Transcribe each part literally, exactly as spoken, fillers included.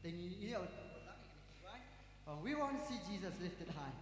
Te ngi ïa, uh, we want to see Jesus lifted high.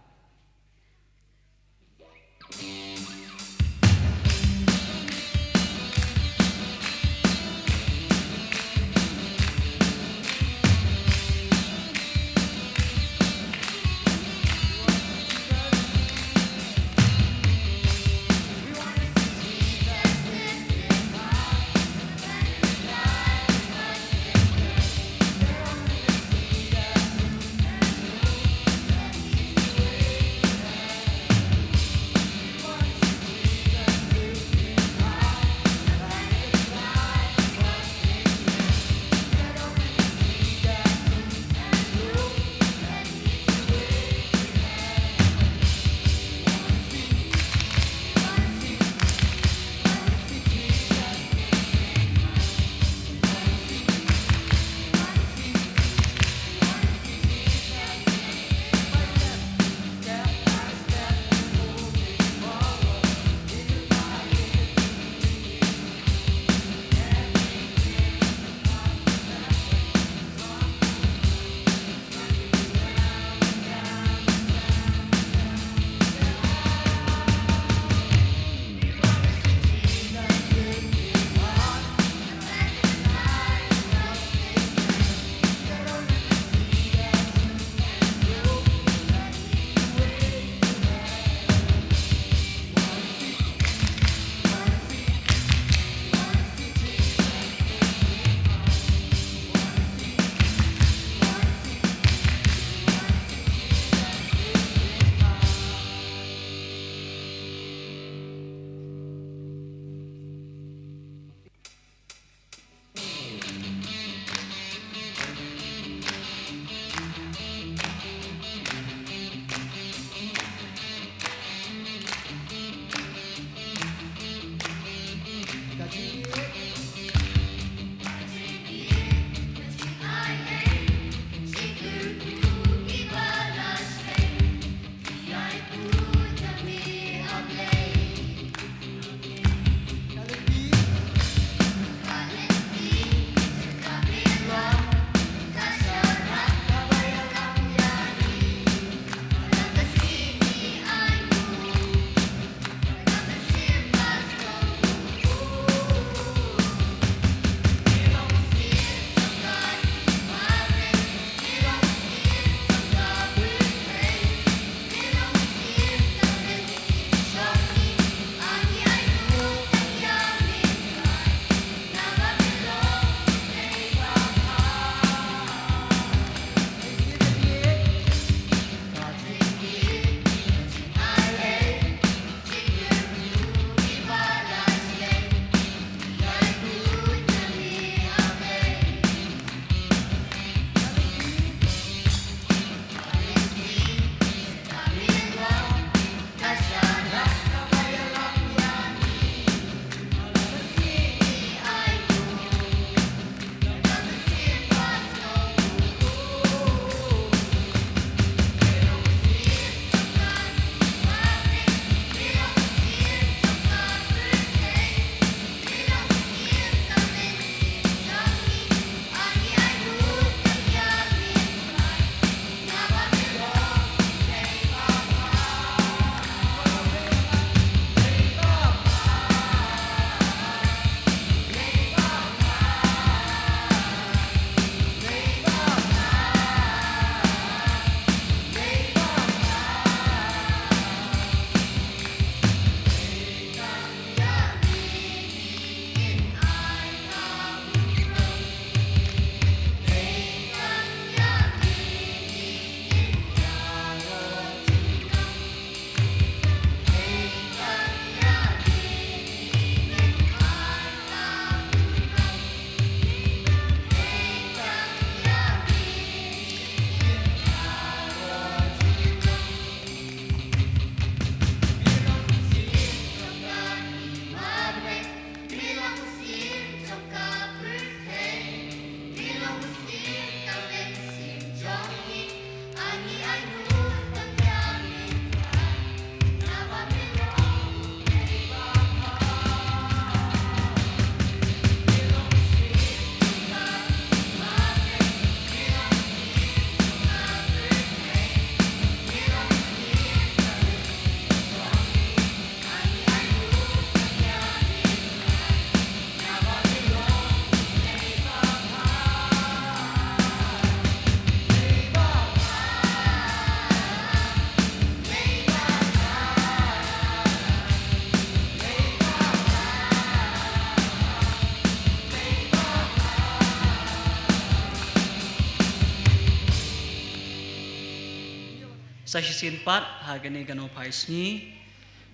Sa shisien pat ha kane ka nongphai sngi,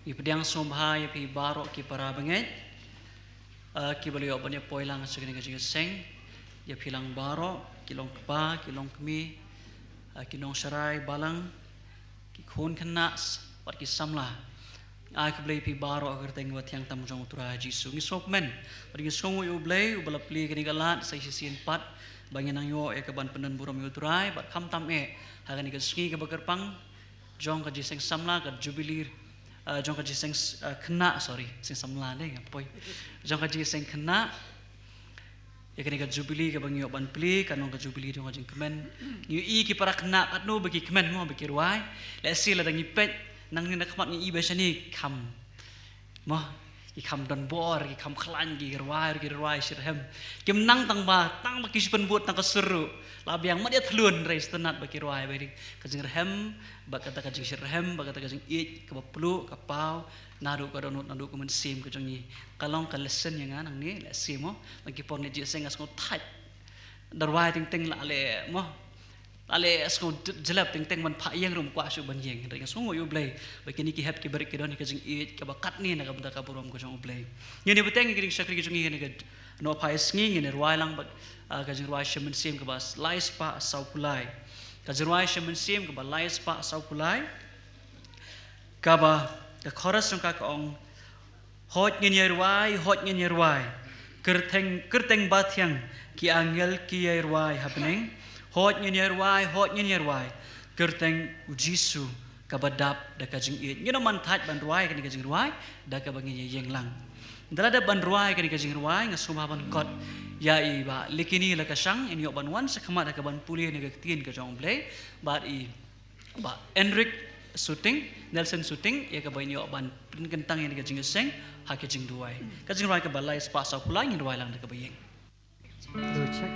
ngi pdiang sngewbha ïa phi baroh ki para bangeit, ah, kiba la ïoh ban ïa poi lang sha kane ka jingïaseng, ïa phi lang baroh, ki long kpa, ki long kmie, ah, ki nongsharai balang, ki khun khynnah, bad ki samla. Ai khublei phi baroh ha ka kyrteng ba thiang tam jong U Trai Jisu. Ngi sngewkmen bad ngi sngewnguh ïa U Blei uba la plie kane ka lad sa shisien pat ba ngin nang ïoh ïa ka ban pyndon burom ïa U Trai, bad khamtam eh ha kane ka sngi kaba kyrpang jong ka jingïaseng samla, ka jubili, ah, jong ka jingïaseng, ah, khynnah, sorry, seng samla ne nga poi. Jong ka jingïaseng khynnah, ïa kane ka jubili kaba ngi ïoh ban plie, kan long ka jubili jong ka jingkmen. Ngi ïohi ki para khynnah katno ba ki kmen mo, ba ki rwai. Lehse lada ngi peit nangne na khmat ngi ïohi ba shane kham, mo, ki kham don bor, ki kham khlaiñ, ki rwai, ki rwai shitrhem. Kim nang tang ba, tang ba ki shu pynbud tang ka sur ruh, la biang mat ïa thlun, hynrei sngewtynnat ba ki rwai ba ri ka jingrhem, bad kata ka jingshitrhem, bad kata ka jingïeit kaba pluh, ka paw naduh ka dohnud, naduh ka mynsiem ka jong ngi. Ka long ka lesson ïa nga nangne, lehse mo, tang ki por ngin ïaseng nga sngew thait. Da rwai teng teng la leh mo, la leh sngew jlep teng teng ban phah ïeng ruh ym kwah shuh ban ïeng. Hynrei nga sngewnguh ïa U Blei ba kine ki hep ki barit ki don ïa ka jingïeit kaba katne na ka bynta ka burom ka jong U Blei. Ngin ïa bteng ïa ka jingshakri ka jong ngi ha kane ka nongphai sngi, ngin ïa rwai lang bad, ah, ka jingrwai shimet mynsiem kaba lai spah sawphew lai. Ka jingrwai shimet mynsiem kaba lai spah sawphew lai. Kaba ka chorus jong ka ka ong, hooid ngin ïa rwai, hooid ngin ïa rwai. Kyrteng, kyrteng bathiang ki angel ki ïa rwai ha bneng. Hooid ngin ïa rwai, hooid ngin ïa rwai. Kyrteng U Jisu kaba dap da ka jingïeit. Ngin ym man thait ban rwai kane ka jingrwai da kaba ngin ïa ïeng lang. Ynda la dep ban rwai kane ka jingrwai, nga sngewbha ban kot ïa i Bah Likini Lakashang, in ïoh ban wan sha khmat ha ka ban pule na ka ktien ka jong U Blei, bad i Bah Enric Suting, Nelson Suting, ïa kaba in ïoh ban pynkyntang ïa ka jingïaseng ha ka jingduwai. Ka jingrwai kaba lai spah sawphew lai, ngin rwai lang da kaba ïeng. Do check.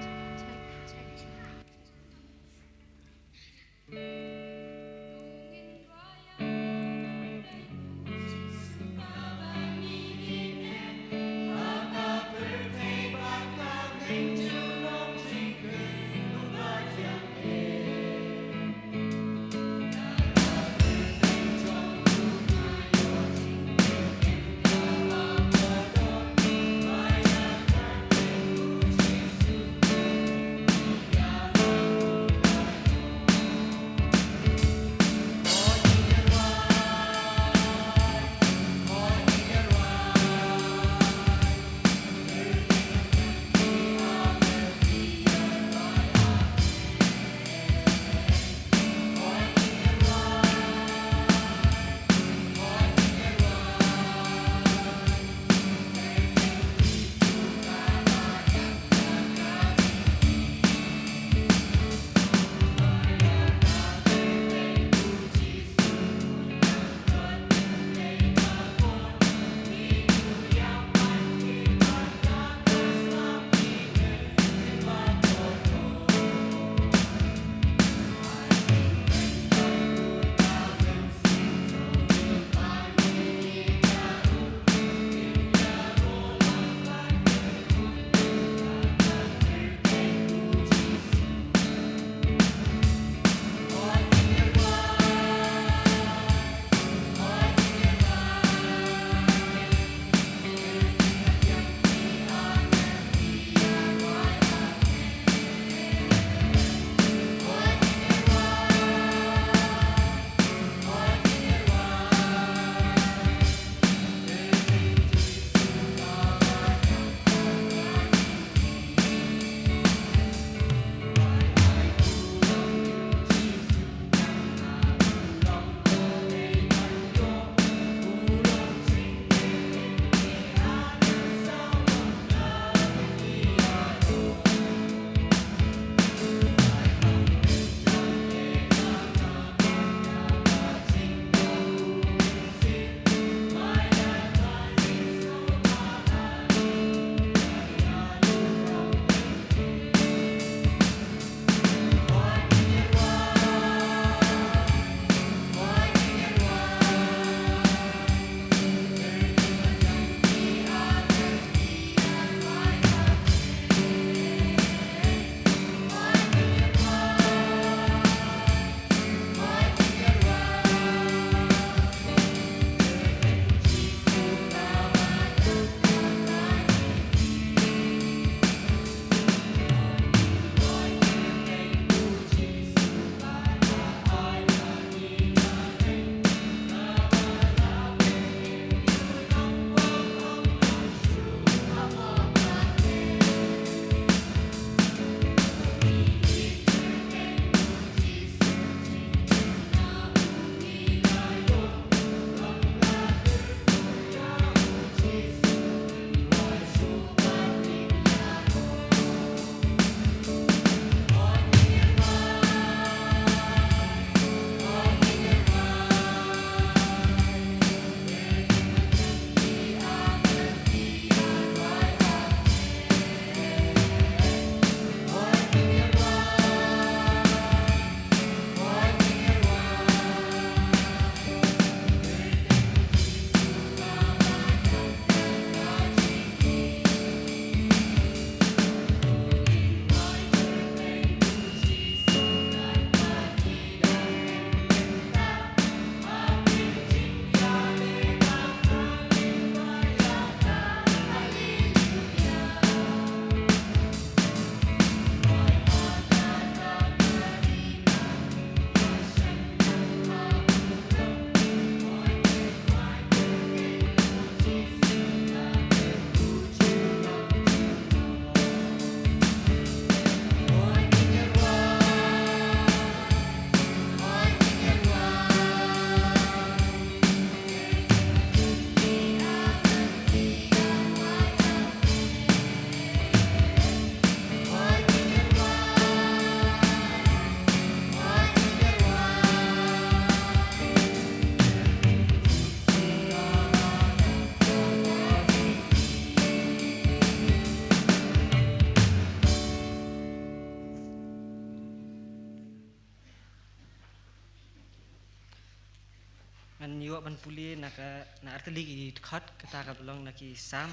Ngi ïoh ban pule na ka, na artylli ki dkhot, kata ka ba long na ki Salm,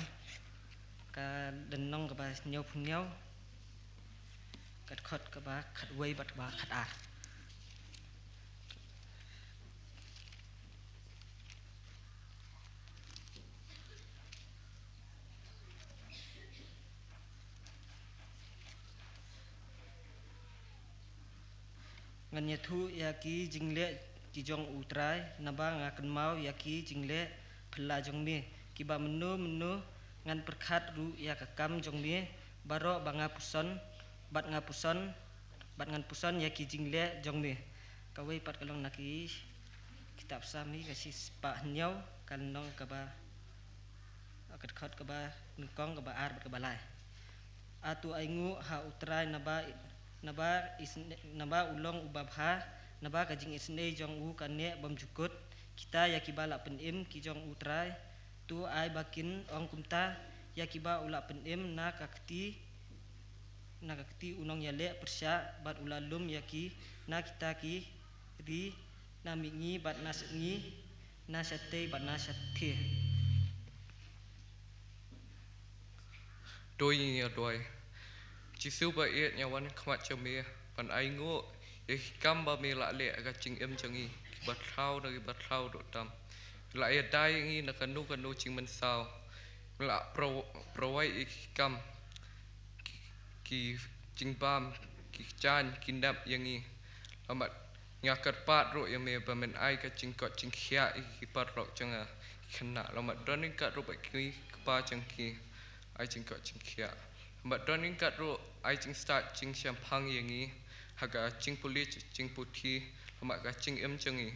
ka lynnong kaba hynñiewphew hynñiew, ka dkhot kaba khatwei bad kaba khatar. Ngan ïathuh ïa ki jingleh ki jong U Trai, naba nga kynmaw ïa ki jingleh phylla jong me, kiba mynno mynno ngan pyrkhat ruh ïa ka kam jong me, baroh ba nga puson, bad nga puson, bad ngan puson ïa ki jingleh jong me. Kawei pat ka long na ki Kitab Salm ka shispah hynñiew, ka lynnong kaba, ka dkhot kaba nyngkong, kaba ar bad kaba lai. A to ainguh ha U Trai naba, naba is, naba u long uba bha, naba ka jingisynei jong u ka neh bymjukut. Kita ïa kiba la pynim ki jong U Trai, to ai ba kin ong kumta ïa kiba u la pynim na ka kti, na ka kti u nongïaleh pyrshah, bad u la lum ïa ki na kita ki ri, na mihngi bad na sepngi, na shatei bad na shathie. To ngin ïa duwai. Jisu ba ïeit, ngi wan khmat jong me ban ainguh ïa ki kam ba me la leh ha ka jingim jong ngi, kiba thaw da kiba thaw doh tam. La ïada ïa ngi na kano kano jingmynsaw. La pro-, provide ïa ki kam, ki, ki jingbam, ki jaiñ, ki nep ïa ngi. Namar nga kyrpad ruh ïa me ba men ai ka jingkoit jingkhiah ïa ki paralok jong nga, ki khynnah. Namar don ryngkat ruh bad ki kpa jong ki, ai jingkoit jingkhiah. Namar don ryngkat ruh ai jingstad jingshemphang ïa ngi ha ka jingpule jingputhi, namar ka jingim jong ngi.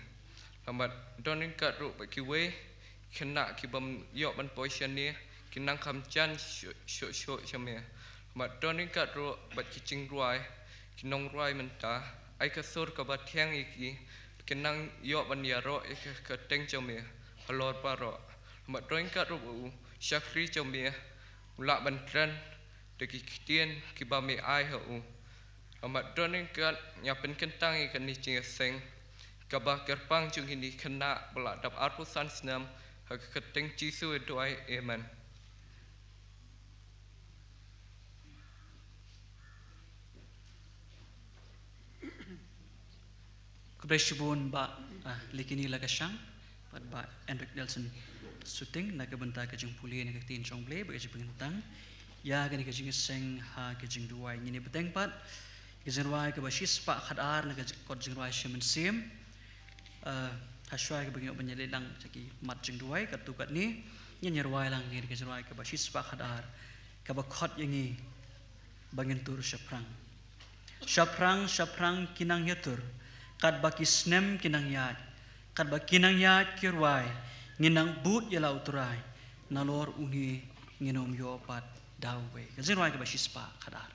Namar don ryngkat ruh bad kiwei khynnah kibym ïoh ban poi shane, ki nang kham jan shuh shuh shuh sha me. Namar don ryngkat ruh bad ki jingrwai, ki nongrwai mynta, ai ka sur kaba thiang ïa ki, ki nang ïoh ban ïaroh ïa ka kyrteng jong me halor baroh. Namar don ryngkat ruh bad u shakri jong me, u lah ban kren da ki ktien kiba me ai ha u. Namar don ryngkat, nga pynkyntang ïa kane ka jingïaseng kaba kyrpang jong kine ki khynnah ba la dap arphew san snem, ha ka kyrteng Jisu ngi duwai, amen. Khublei shibun Bah, ah, Likini Lakashang bad Bah Enric Nelson Suting na ka bynta ka jingpule na ka ktien jong U Blei bad ka jingpynkyntang ïa kane ka jingïaseng ha ka jingduwai. Ngin ïa bteng pat ka jingrwai kaba shispah khatar na ka jing-, kot jingrwai shi mynsiem. Ah, ha shuwa kaba ngin ïoh ban ïaleh lang sha ki mat jingduwai katto katne, ngin ïa rwai lang kane ka jingrwai kaba shispah khatar, kaba khot ïa ngi ba ngin tur shaphrang. Shaphrang, shaphrang ki nang ïatur, katba ki snem ki nang ïaid, katba ki nang ïaid ki rwai, ngin nang bud ïa la U Trai, nalor une ngin ym ïoh pat da uwei. Ka jingrwai kaba shispah khatar.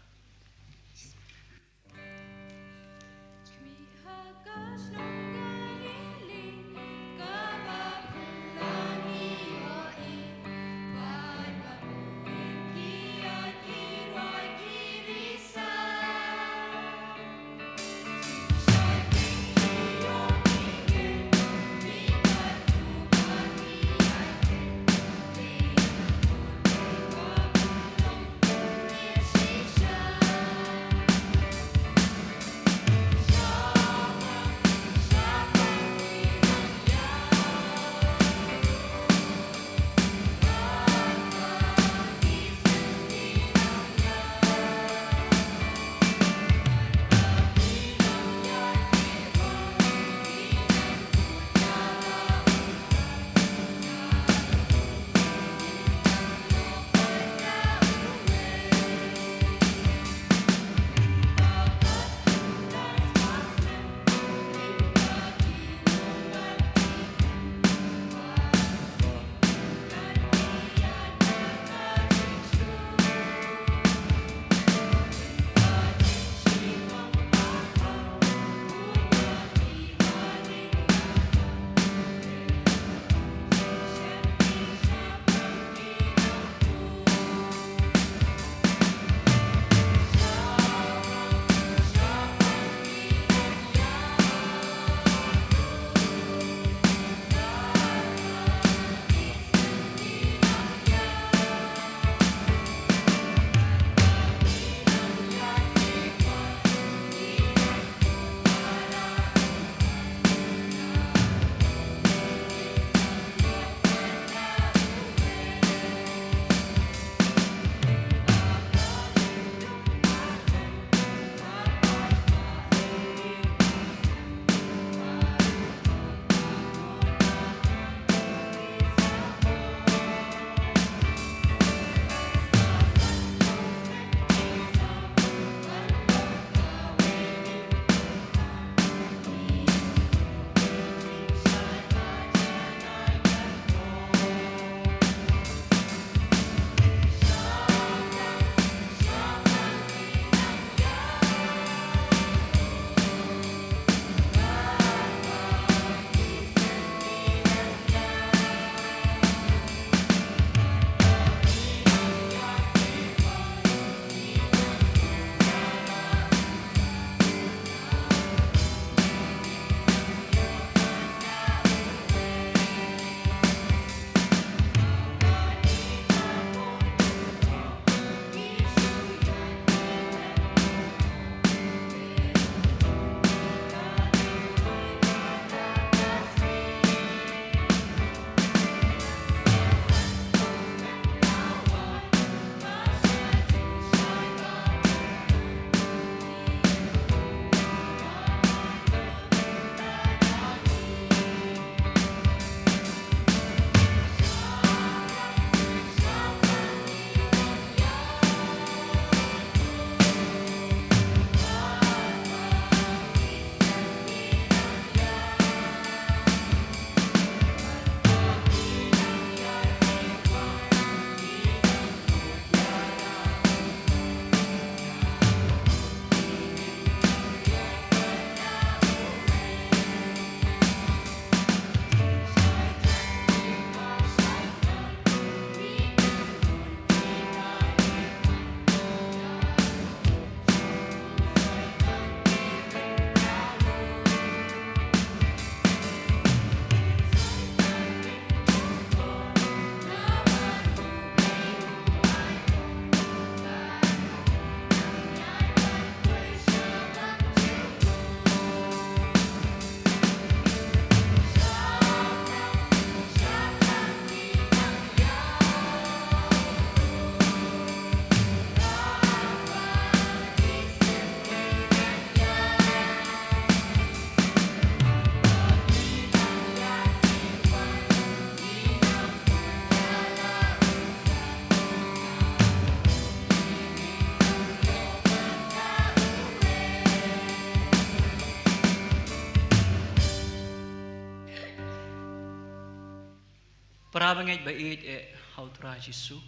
Trai bangeit ba ïeit eh ha u Trai Jisu.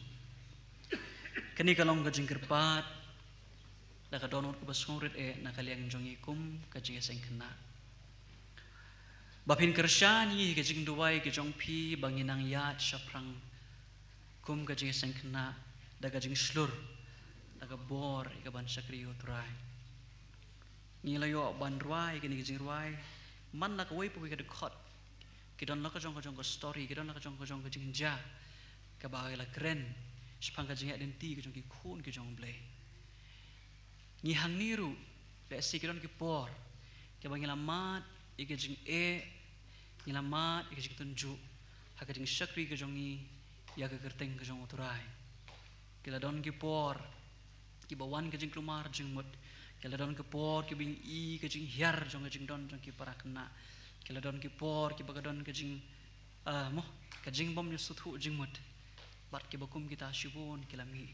Kane ka long ka jingkyrpad da ka dohnud kaba sngewrit eh na ka liang jong ngi kum ka jingïaseng khynnah. Ba phin kyrshan ïa ka jingduwai ka jong phi ba ngin nang ïaid shaphrang kum ka jingïaseng khynnah da ka jingshlur da ka bor ïa ka ban shakri ïa u Trai. Ngi la ïoh ban rwai kane ka jingrwai man la kawei pa kawei ka dkhot. Ki don la ka jong ka jong ka story, ki don la ka jong ka jong ka jingjia kaba la kren shaphang ka jingïaid lynti ka jong ki khun ki jong U Blei. Ngi hangne ruh lehse ki don ki por kiba ngi la mad ïa ka jingeh, ngi la mad ïa ka jingtynjuh ha ka jingshakri ka jong ngi ïa ka kyrteng ka jong U Trai. Ki la don ki por kiba wan ka jingkulmar jingmut. Ki la don ki por kiba ngi i ka jinghiar jong ka jingdon jong ki para khynnah. Ki la don ki por kiba ka don ka jing, ah, mo, ka jingbym ïasngewthuh jingmut. Bad kiba kum kita shibun ki la mih.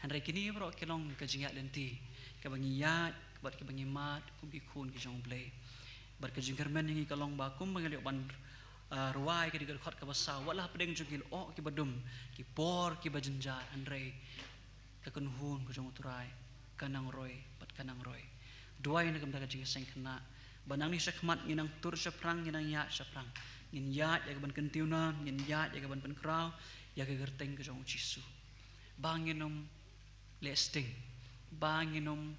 Hynrei kine baroh ki long ka jingïaid lynti kaba ngi ïaid bad kiba ngi mad kum ki khun ki jong U Blei. Bad ka jingkyrmen ïa ngi ka long ba kumba ngi la ïoh ban, ah, rwai ka dei ka dkhot kaba saw, wat la hapdeng jong ki lyoh kiba dum, ki por kiba jynjar, hynrei ka kynhun ka jong U Trai ka nang roi bad ka nang roi. Duwai na ka bynta ka jingïaseng khynnah ba nangne shakhmat ngin nang tur shaphrang, ngin nang ïaid shaphrang, ngin ïaid ïa ka ban kyntiew nam, ngin ïaid ïa ka ban pynkhraw ïa ka kyrteng ka jong U Jisu. Ba ngin ym leh sting, ba ngin ym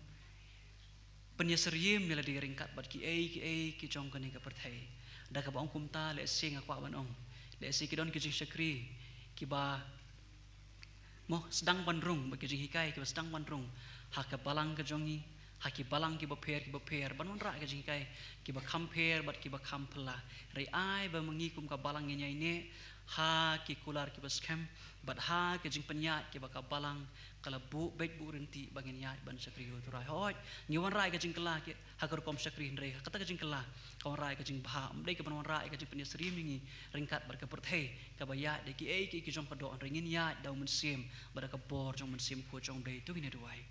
pynïasyriem ïa lade ryngkat bad kiei kiei ki jong kane ka pyrthei. Da kaba ong kumta lehse nga kwah ban ong, lehse ki don ki jingshakri kiba, mo, sdang ban rung, bad ki jinghikai kiba sdang ban rung ha ka balang ka jong ngi, ha ki balang kiba pher kiba pher, ban wanrah ka jinghikai kiba kham pher bad kiba kham phylla. Hynrei ai ba ma ngi kum ka balang ngin ïaineh ha ki kular kiba skhem bad ha ka jingpynïaid kaba ka balang ka la buh beit buh rynti ba ngin ïaid ban shakri ïa U Trai. Hooid, ngi wanrah ïa ka jingkylla ki ha ka rukom shakri, hynrei ha kata ka jingkylla ka wanrah ïa ka jingbha, ym dei ka ban wanrah ïa ka jingpynïasyriem ïa ngi ryngkat bad ka pyrthei kaba ïaid da kiei kiei ki jong ka doh. Hynrei ngin ïaid da U Mynsiem bad da ka bor jong U Mynsiem Bakhuid jong U Blei. To ngin ïa duwai.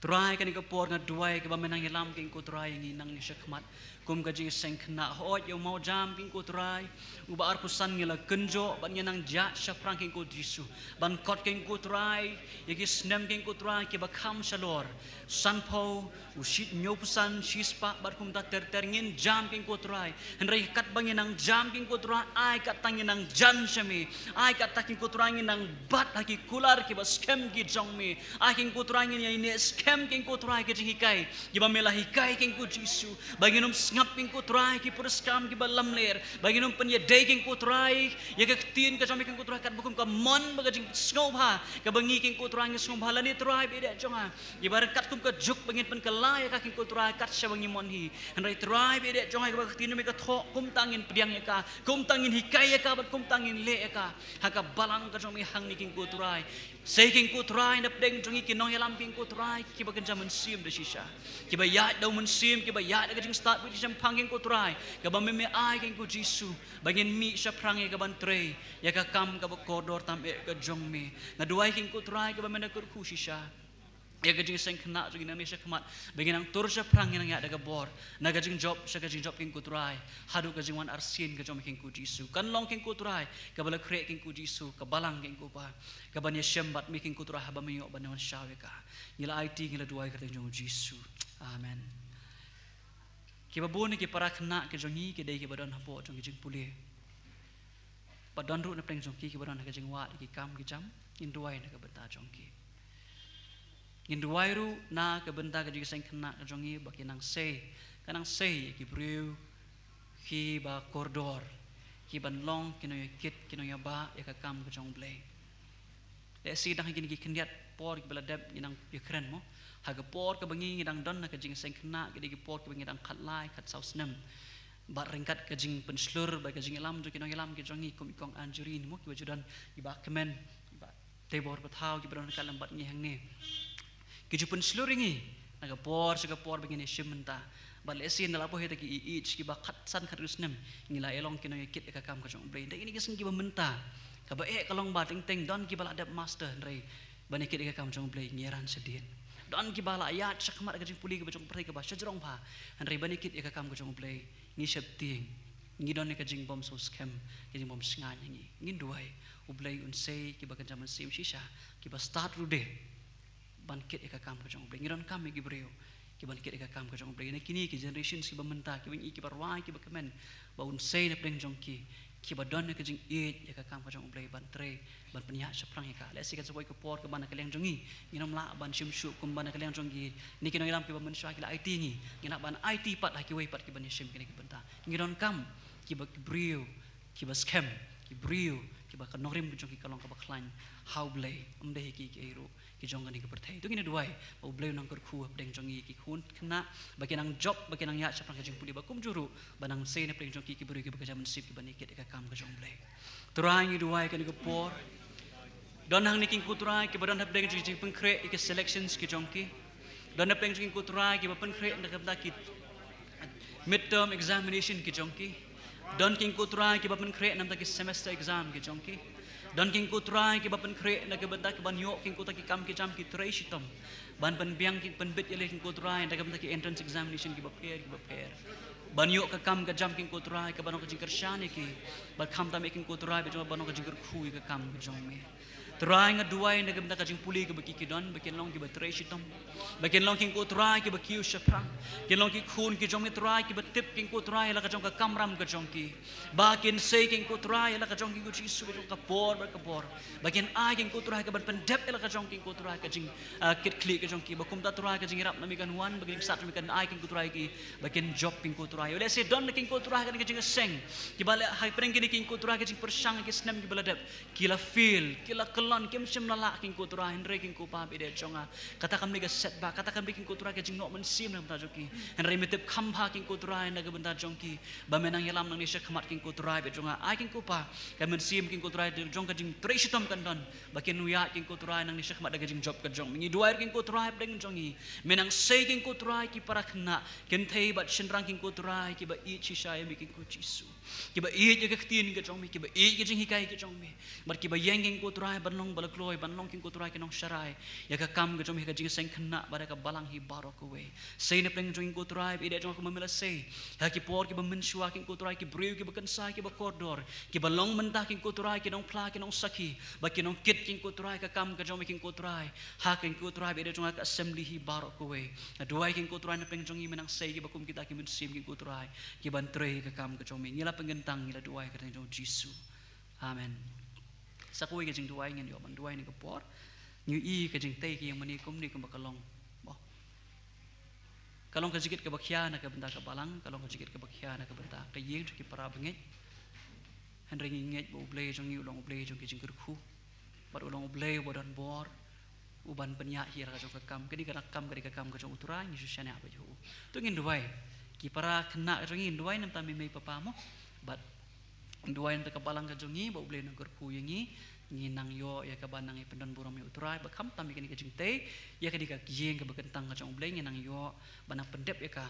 Trai, kane ka por nga duwai kaba men nang ïalam, kane ko Trai, ïa ngi nangne shakhmat kum ka jingïaseng khynnah. Hooid, ïa u mawjam, kane ko Trai, uba arphew san ngi la kynjoh ban ïa nang ïaid shaphrang, kane ko Jisu, ban kot, kane ko Trai, ïa ki snem, kane ko Trai, kiba kham shalor. Sanphew, u shi, hynñiewphew san, shispah bad kumta ter ter ngin jam, kane ko Trai. Hynrei katba ngin nang jam, kane ko Trai, ai kata ngin nang jan sha me. Ai kata, kane ko Trai, ngin nang bat ha ki kular kiba skhem ki jong me. Ai, kane ko Trai, ngin ïaineh skhem, kane ko Trai, ki jinghikai kiba me la hikai, kane ko Jisu. Ba ngin ym sngap, kane ko Trai, ki puriskam kiba lamler. Ba ngin ym pynïadei, kane ko Trai, ïa ka ktien ka jong me, kane ko Trai, katba kum ka mon bad ka jingsngewbha kaba ngi, kane ko Trai, ngi sngewbha, lane Trai ba ïeit jong nga, ïa ba ryngkat kum ka juk ba ngin pynkylla ïa ka, kane ko Trai, kat shaba ngi mon hi. Hynrei Trai ba ïeit jong nga, ïa ba ka ktien jong me ka thoh, kumta ngin pdiang ïa ka, kumta ngin hikai ïa ka bad kumta ngin leh ïa ka ha ka balang ka jong me hangne, kane ko Trai. Sei, kane ko Trai, na pdeng jong ngi ki nongïalam, kane ko Trai, kiba kynja mynsiem da shisha, kiba ïaid da U Mynsiem, kiba ïaid da ka jingstad bad ka jingshemphang, kane ko Trai, kaba me me ai, kane ko Jisu, ba ngin mih shaphrang ïa ka ban trei ïa ka kam kaba kordor tam eh ka jong me. Nga duwai, kane ko Trai, kaba me nang kyrkhu shisha ïa ka jingïaseng khynnah jong ngi nangne shakhmat, ba ngin nang tur shaphrang, ngin nang ïaid da ka bor, na ka jingjop sha ka jingjop, kane ko Trai, haduh ka jingwan arsien ka jong me, kane ko Jisu. Kan long, kane ko Trai, kaba la khreh, kane ko Jisu, ka balang, kane ko Pa, ka ban ïashem bad me, kane ko Trai, haba me ïoh ban wan shaw ïa ka. Ngi la aiti, ngi la duwai ha ka kyrteng jong U Jisu. Amen. Kiba bun na ki para khynnah ki jong ngi ki dei kiba don hapoh jong ki jingpule. Ba don ruh na pdeng jong ki kiba don ha ka jingwad ïa ki kam ki jam. Ngin duwai na ka bynta jong ki. Ngin duwai ruh na ka bynta ka jingïaseng khynnah ka jong ngi, ba ki nang sei, ka nang sei ïa ki briew kiba kordor, ki ban long ki nongïakit, ki nongïabah ïa ka kam ka jong U Blei. Lehse dang ha kine ki khyndiat por kiba la dep ngi nang ïakren, mo, ha ka por kaba ngi, ngi dang don ha ka jingïaseng khynnah, ki dei ki por kiba ngi dang khatlai khatsaw snem. Bad ryngkat ka jingpynshlur bad ka jingïalam jong ki nongïalam ki jong ngi, kum i Kong Anjurin, mo, kiba ju don, i Bah Kmen, i Bah Teibor Pathaw, kiba don ryngkat lem bad ngi hangne, ki ju pynshlur ïa ngi na ka por sha ka por ba ngin ïashim mynta. Bad lehse ynda la poi ha kita ki age kiba khatsan khathynriew snem, ngi la ïalong ki nongïakit ïa ka kam ka jong U Blei. Hynrei kine ki sngi kiba mynta, kaba eh ka long ba teng teng don kiba la dep master, hynrei ban ïakit ïa ka kam jong U Blei ngi ïaran shadien. Don kiba la ïaid shakhmat ka jingpule kaba jong ka pyrthei kaba shajrong bha, hynrei ban ïakit ïa ka kam ka jong U Blei ngi sheptieng. ngi don ïa ka jingbym sngewskhem, ka jingbym shngaiñ ha ngi. Ngin duwai U Blei un sei kiba kynja mynsiem shisha, kiba stad ruh de ban kit ïa ka kam ka jong U Blei. Ngi donkam ïa ki briew kiban kit ïa ka kam ka jong U Blei. Na kine ki generations kiba mynta, kiba ngi, kiba rwai, kiba kmen, ba un sei na pdeng jong ki, kiba don ïa ka jingïeit ïa ka kam ka jong U Blei ban trei, ban pynïaid shaphrang ïa ka. Lehse kan sa poi ka por kaba na ka liang jong ngi ngin ym lah ban shim shuh kumba na ka liang jong ki, ne ki nongïalam kiba mynshuwa ki la aiti ngi, ngin lah ban aiti pat ha kiwei pat kiban ïashim kine ki bynta. Ngi donkam kiba, ki briew kiba skhem, ki briew kiba ka nongrim ka jong ki ka long kaba khlaiñ ha U Blei, ym dei ha ki kiei ruh ki jong kane ka pyrthei. To ngin duwai ba U Blei un nang kyrkhu hapdeng jong ngi ki khun khynnah, ba kin nang jop, ba kin nang ïaid shaphrang ka jingpule, ba kumjuh ruh ba nang sei na pdeng jong ki ki briew kiba kynja mynsiem kiban ïakit ïa ka kam ka jong U Blei. Trai, ngi duwai kane ka por, don hangne ki, ko Trai, kiba don hapdeng jong ki jingpynkhreh ïa ki selections ki jong ki. Don hapdeng jong ki, ko Trai, kiba pynkhreh na ka bynta ki midterm examination ki jong ki. Don ki, ko Trai, kiba pynkhreh na ka bynta ki semester exam ki jong ki. Don ki, ko Trai, kiba pynkhreh na ka bynta kiban ïoh ki, ko Trai, ki kam ki jam, ki trei shitom ban pynbiang, ki pynbit ïaleh ki, ko Trai, na ka bynta ki entrance examination kiba pher, kiba pher, ban ïoh ka kam ka jam ki, ko Trai, kaba long ka jingkyrshan ïa ki, bad khamtam ïa ki, ko Trai, bad jong ban long ka jingkyrkhu ïa ka kam ka jong me. Trai, nga duwai na ka bynta ka jingpule kaba ki, ki don, ba kin long kiba trei shitom, ba kin long ki, ko Trai, kiba kiew shaphrang, kin long ki khun ki jong me, Trai, kiba tip ki, ko Trai, la ka jong ka kamram ka jong ki, ba kin sei ki, ko Trai, la ka jong ki, ko Jisu, ka jong ka por bad ka por, ba kin ai ki, ko Trai, kaban pyndep la ka jong ki, ko Trai, ka jing, ah, kit khlieh ka jong ki. Ba kumta, Trai, ka jingïarap na me kan wan, ba ka jingsat na me kan ai ki, ko Trai, ki, ba kin jop ki, ko Trai. Lehse don ki, ko Trai, kane ka jingïaseng, kiba leh hapdeng kine ki, ko Trai, ka jingpyrshang ki snem kiba la dep, ki la fail, ki la kyllon, kim shym la lah ki, ko Trai, hynrei ki, ko Pa, ba ïeit jong nga, kata kam dei ka setback, kata kam dei ki, ko Trai, ka jingnoh mynsiem na ka bynta jong ki. Hynrei me tip kham bha ki, ko Trai, na ka bynta jong ki, ba me nang ïalam nangne shakhmat ki, ko Trai, ba ïeit jong nga. Ai ki, ko Pa, ka mynsiem ki, ko Trai, jong ka jingtrei shitom kan don, ba kin ïaid ki, ko Trai, nangne shakhmat da ka jingjop ka jong me. Ngi duwai ki, ko Trai, hapdeng jong ngi, me nang sei ki, ko Trai, ki para khynnah, kynthei bad shynrang ki, ko Trai, kiba ïeit shisha ïa me ki, ko Jisu, kiba ïeit ïa ka ktien ka jong me, kiba ïeit ïa ka jinghikai ka jong me, bad kiba ïeng ki, ko Trai, ban long ba la kloi, ban long ki, ko Trai, ki nongsharai ïa ka kam ka jong me, ka jingïaseng khynnah bad ka balang hi baroh kawei. Sei na pdeng jong ki, ko Trai, ba ïeit jong nga, kumba me la sei ha ki por kiba mynshuwa ki, ko Trai, ki briew kiba kynsa, kiba kordor, kiba long mynta ki, ko Trai, ki nongphla, ki nongsakhi, ba ki nongkit ki, ko Trai, ka kam ka jong me ki, ko Trai, ha ki, ko Trai, ba ïeit jong nga, ka assembly hi baroh kawei. Nga duwai ki, ko Trai, na pdeng jong ngi, me nang sei kiba kum kita ki mynsiem ki, ko Trai, kiban trei ka kam ka jong me. Ngi la pynkyntang, ngi la duwai ha ka kyrteng jong U Jisu. Amen. Sa kawei ka jingduwai ngin ïoh ban duwai ha kane ka por. Ngi ïohi ka jingtei ka ïing mane kumne, kumba ka long, ka long ka jingkit kaba khia na ka bynta ka balang, ka long ka jingkit kaba khia na ka bynta ka ïing jong ki para bangeit. Hynrei ngi ngeit ba U Blei jong ngi u long U Blei jong ki jingkyrkhu, bad u long U Blei uba don bor, uban pynïaid hi la ka jong ka kam. Ka dei ka kam, ka dei ka kam ka jong U Trai, ngi shu shaniah beit ha u. To ngin duwai. Ki para khynnah ka jong ngi, ngin duwai na ka bynta mei mei papa mo, bad duwai na ka bynta ka balang ka jong ngi, ba U Blei un nang kyrkhu ïa ngi, ngin nang ïoh ïa kaba nang ïa pyndonburom ïa U Trai, ba khamtam ïa kane ka jingtei, ïa kane ka ïing kaba kyntang ka jong U Blei, ngin nang ïoh ban nang pyndep ïa ka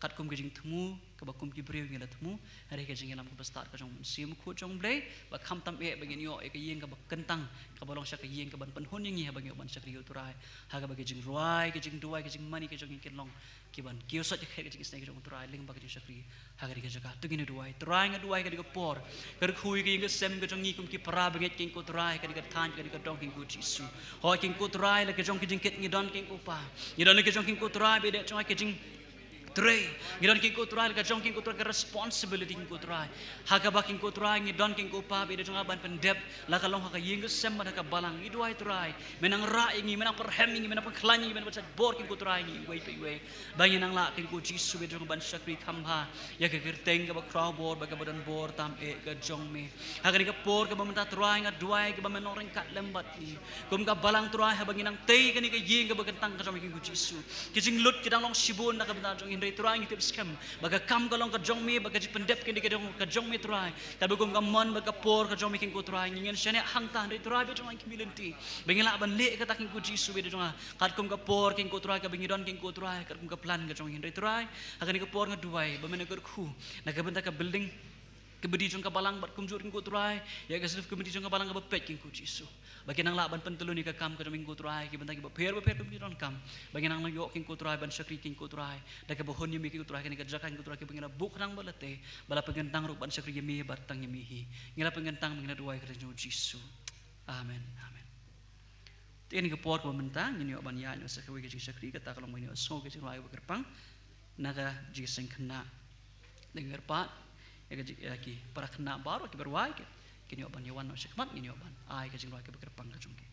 katkum ka jingthmu kaba kum ki briew ngi la thmu, hynrei ka jingïalam kaba stad ka jong U Mynsiem Bakhuid jong U Blei, ba khamtam eh ba ngin ïoh ïa ka ïing kaba kyntang, kaba long shisha ka ïing kaban pynhun ïa ngi haba ngi ïoh ban shakri ïa U Trai, ha kaba ka jingrwai, ka jingduwai, ka jingmane ka jong ngi kin long kiban kiew sot ïa ka khet ka jingisynei ka jong U Trai lyngba ka jingshakri ha kane ka jaka. To ngin duwai. Trai, nga duwai ha kane ka por, kyrkhu ïa ka ïing ka sem ka jong ngi kum ki para bangeit ki, ko Trai, ha kane ka thaiñ, ha kane ka dong ki, ko Jisu. Hooid ki, ko Trai, la ka jong ka jingkit ngi don ki, ko Pa, ngi don la ka jong ki, ko Trai, ba ïeit jong nga, ka jingtrei. Ngi don ki, ko Trai, la ka jong ki, ko Trai, ka responsibility ki, ko Trai, ha kaba ki, ko Trai, ngi don ki, ko Pa, ba ïeit jong nga, ban pyndep, la ka long ha ka ïing ka sem bad ha ka balang. Ngi duwai Trai, me nang rah ïa ngi, me nang pyrhem ïa ngi, me nang pynkhlaiñ ïa ngi, me nang pynsait bor ki, ko Trai, ngi iwei pa iwei, ba ngin nang lah ki, ko Jisu, ba ïeit jong nga, ban shakri kham bha ïa ka kyrteng kaba khraw bor bad kaba don bor tam eh ka jong me. Ha kane ka por kaba mynta Trai, nga duwai kaba men long ryngkat lem bad ngi kum ka balang Trai, haba ngi nang tei kane ka ïing kaba kyntang ka jong me ki, ko Jisu. Ki jinglut ki dang long shibun na ka bynta jong ngi, hynrei Trai, ngi tip skhem ba ka kam ka long ka jong me, ba ka jingpyndep kane ka dei ka jong me Trai. Kaba kum ka mon bad ka por ka jong me ki, ko Trai, ngi ngeit shane hangta, hynrei Trai, ba ïeit jong nga, ngi kyrmen lynti ba ngin lah ban leh kata ki, ko Jisu, ba ïeit jong nga, katkum ka por ki, ko Trai, kaba ngi don ki, ko Trai, katkum ka plan ka jong ngi, hynrei Trai, ha kane ka por nga duwai ba men nang kyrkhu na ka bynta ka building committee jong ka balang bad kumjuh ruh ko Trai, ïa ka executive committee jong ka balang kaba peit ko Jisu. Ba kin nang lah ban pyntylun ïa ka kam ka jong me ko Trai, ki bynta kiba pher bapher kum ki donkam. Ba kin nang ïoh ko Trai ban shakri ko Trai. Da kaba hun ïa me ko Trai, kane ka jaka ko Trai kaba ngi la buh khnang ba la tei, ba la pynkyntang ruh ban shakri ïa me bad tang ïa me hi. Ngi la pynkyntang, ngi la duwai ha ka kyrteng jong u Jisu. Amen. Amen. Te ha kane ka por kaba mynta ngin ïoh ban ïaid noh sha kawei ka jingshakri, kata ka long ban ïoh sngew ka jingrwai kaba kyrpang na ka jingseng khynnah. Te ngi kyrpad ïa ka jing, ïa ki para khynnah baroh kiba rwai, ki, kin ïoh ban ïawan noh sha khmat, ngin ïoh ban ai ka jingrwai kaba kyrpang ka jong ki.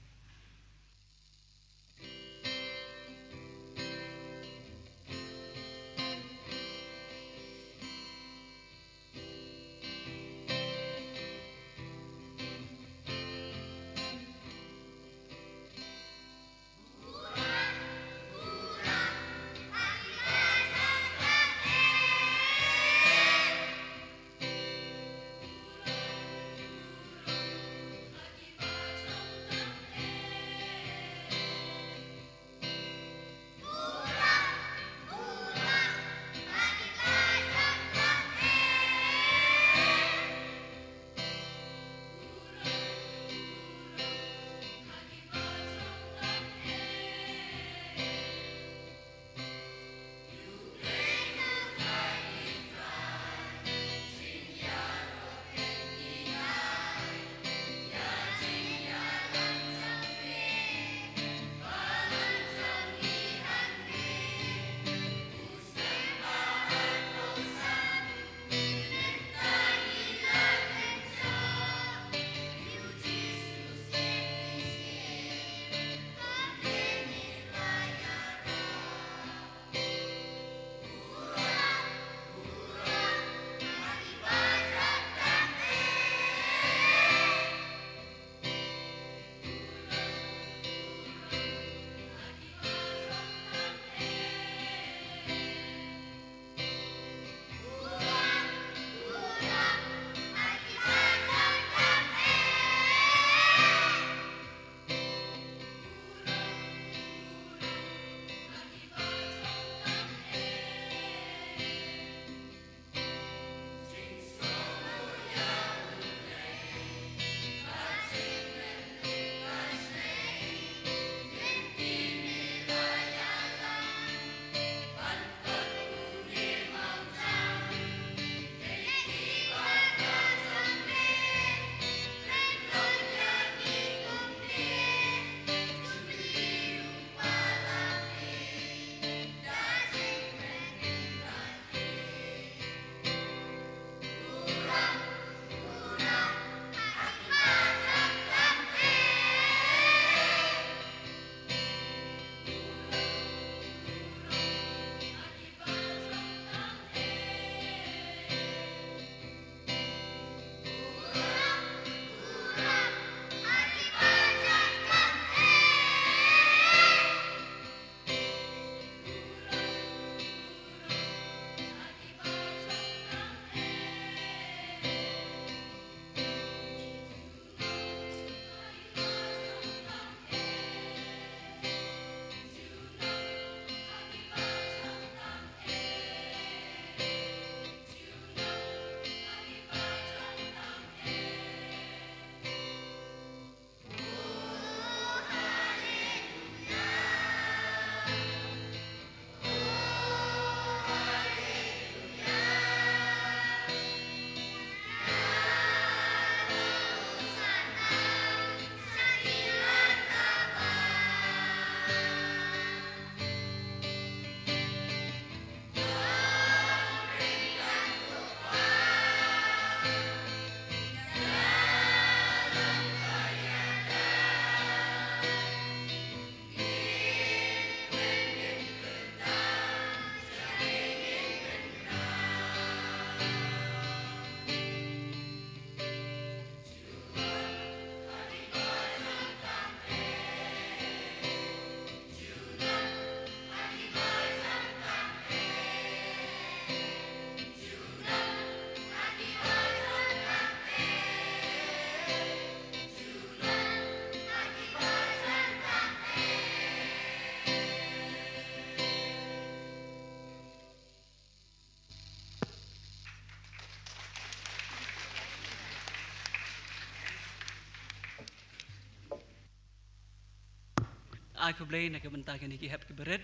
Ai khublei na ka bynta kine ki hep ki barit,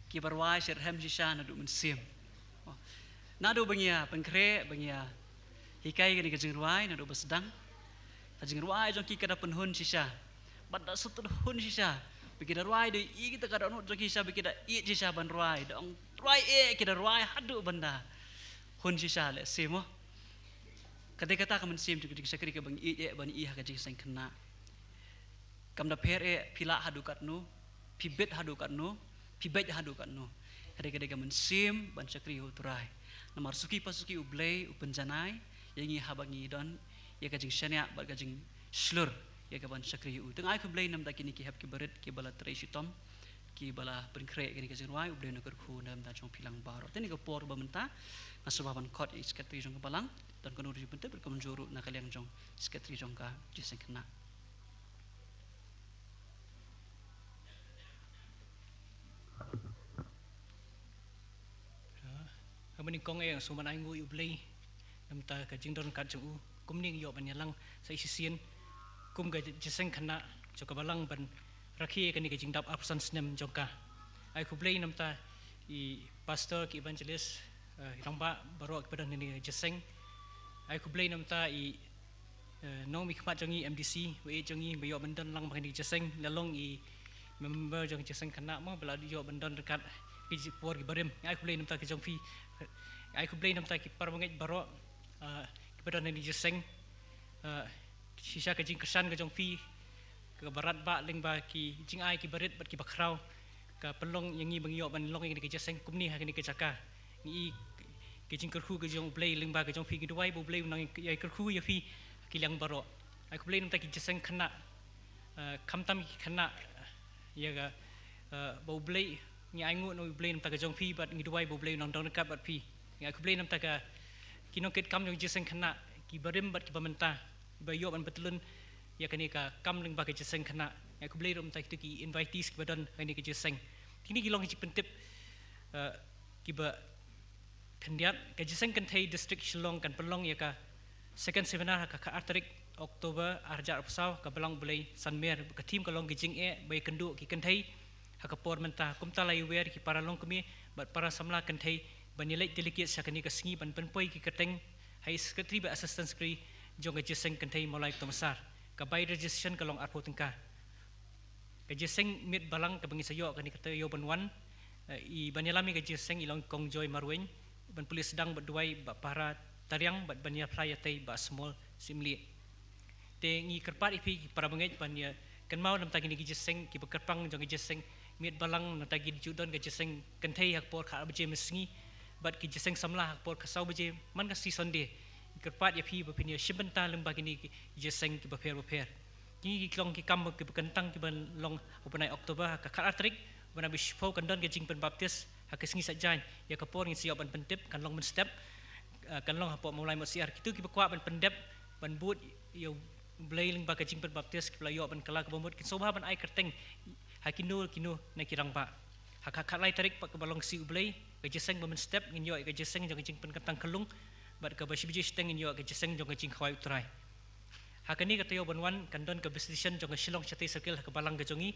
ki ba rwai sha rhem shisha naduh mynsiem. Naduh ba ngi ïa pynkhreh, ba ngi ïa hikai kane ka jingrwai naduh ba sdang. Ka jingrwai jong ki ka da pynhun shisha. Bad da sut hun shisha. Ba ki da rwai da i kita ka dohnud jong ki shisha, ba ki da ïeit shisha ban rwai. Da ong rwai eh, ki da rwai haduh ban da hun shisha lehse mo. Ka dei kata ka mynsiem jong ka jingshakri kaba ngi ïeit eh ban i ha ka jingseng khynnah. Kam da pher eh phi lah haduh katno, phi bit haduh katno, phi beit haduh katno. Ka dei, ka dei ka mynsiem ban shakri ha U Trai. Namar suki pa suki U Blei u pynjanai ïa ngi haba ngi don ïa ka jingshaniah bad ka jingshlur ïa ka ban shakri ïa u. Te nga ai khublei namar kine ki hep ki barit ki ba la trei shitom, ki ba la pynkhreh kane ka jingrwai. U Blei un kyrkhu namar jong phi lang baroh. Te kane ka por ba mynta nga sngewbha ban khot ïa i Secretary jong ka balang, don kano ruh jingpyntip bad kumjuh ruh na ka liang jong i Secretary jong ka jingseng khynnah. Ha, ha ba nyngkong eh nga sngewbha ban ai nguh ïa U Blei namar ka jingdon ryngkat jong u. Kumne ngi ïoh ban ïalang sa shisien kum ka jingseng khynnah jong ka balang ban rakhe kane ka jingdap arphew san snem jong ka. Ai khublei namar i pastor, ki evangelist, eh, i rangbah baroh ki ba don ha kane ka jingseng. Ai khublei namar i eh, nongmihkhmat jong ngi, M D C, ba ïeit jong ngi, ba ïoh ban don lang ba kane ka jingseng, la long i member jong ka jingseng khynnah mo, ba la ïoh ban don ryngkat ki ji-, por ki barim. Nga ai khublei namar ka jong phi. Nga ai khublei namar ki para bangeit baroh, eh, ki ba don ha kane ka jingseng. Eh, shisha ka jingkyrshan ka jong phi, ka barat ba lyngba ki jingai ki barit bad ki bakhraw, ka pynlong ïa ngi ba ngi ïoh ban long ïa kane ka jingseng kumne ha kane ka jaka. Ngi i ka jingkyrkhu ka jong U Blei lyngba ka jong phi, ngi duwai ba U Blei un nang ïa kyrkhu ïa phi ha ki liang baroh. Ai khublei namar ki jingseng khynnah, eh, khamtam ki khynnah, ïa ka, eh, ba U Blei, ngi ai nguh na U Blei namar ka jong phi bad ngi duwai ba U Blei un nang don ryngkat bad phi. Ngi ai khublei namar ka ki nongkitkam jong ka jingseng khynnah, ki barim bad ki ba mynta, ba ïoh ban pyntylun ïa kane ka kam lyngba ka jingseng khynnah. Nga ai khublei ruh namar kito ki invitees ki ba don ha kane ka jingseng. Kine ki long ki jingpyntip, eh, ki ba khyndiat. Ka jingseng kynthei District Shillong kan pynlong ïa ka second seminar ha ka khatar tarik October arhajar arphew saw ha ka Balang U Blei Sanmer. Ka theme ka long ka jingeh ba ïakynduh ki kynthei ha ka por mynta. Kumta la ïawer ki para longkmie bad para samla kynthei ban ïaleit delegate sha kane ka sngi ban pynpoi ki kyrteng ha i Secretary bad Assistant Secretary jong ka jingseng kynthei Mawlai Kto Massar. Ka bai registration ka long arphew tyngka. Ka jingseng miet balang kaba ngi sa ïoh kane ka taïew ban wan, eh, i ban ïalam ïa ka jingseng i long Kong Joy Marwein, ban pule sdang bad duwai Bah Pahara Tariang bad ban ïa phla ïa tei Bah Small Syiemlieh. Te ngi kyrpad ïa phi ki para bangeit ban ïa kynmaw namar kine ki jingseng ki ba kyrpang jong ki jingseng miet balang, namar ki ju don ka jingseng kynthei ha ka por khatar baje mynsngi bad ki jingseng samla ha ka por khatsaw baje man ka sngi Sunday. Ngi kyrpad ïa phi ba phin ïa shim bynta lyngba kine ki jingseng ki bapher bapher. Kine ki long ki kam ki ba kyntang ki ban long ha u bnai October ha ka khatar tarik, u bnai ba shiphew kan don ka jingpynbaptis ha ka sngi Saitjaiñ. Ïa ka por ngin sa ïoh ban pyntip, kan long mynstep, eh, kan long hapoh Mawlai Mawsiar. Kito ki ba kwah ban pyndep, ban bud ïa U Blei lyngba ka jingpynbaptis, ki ba la ïoh ban kylla ka bamut, kin sngewbha ban ai kyrteng ha kino kino na ki rangbah. Ha ka khatlai tarik pat kaba long sngi U Blei, ka jingseng ba mynstep ngin ïoh ïa ka jingseng jong ka jingpynkyntang khyllung, bad kaba shi baje shiteng ngin ïoh ïa ka jingseng jong ka jingkhawai U Trai. Ha kane ka taïew ban wan kan don ka visitation jong ka Shillong Shatei Circle ha ka balang ka jong ngi.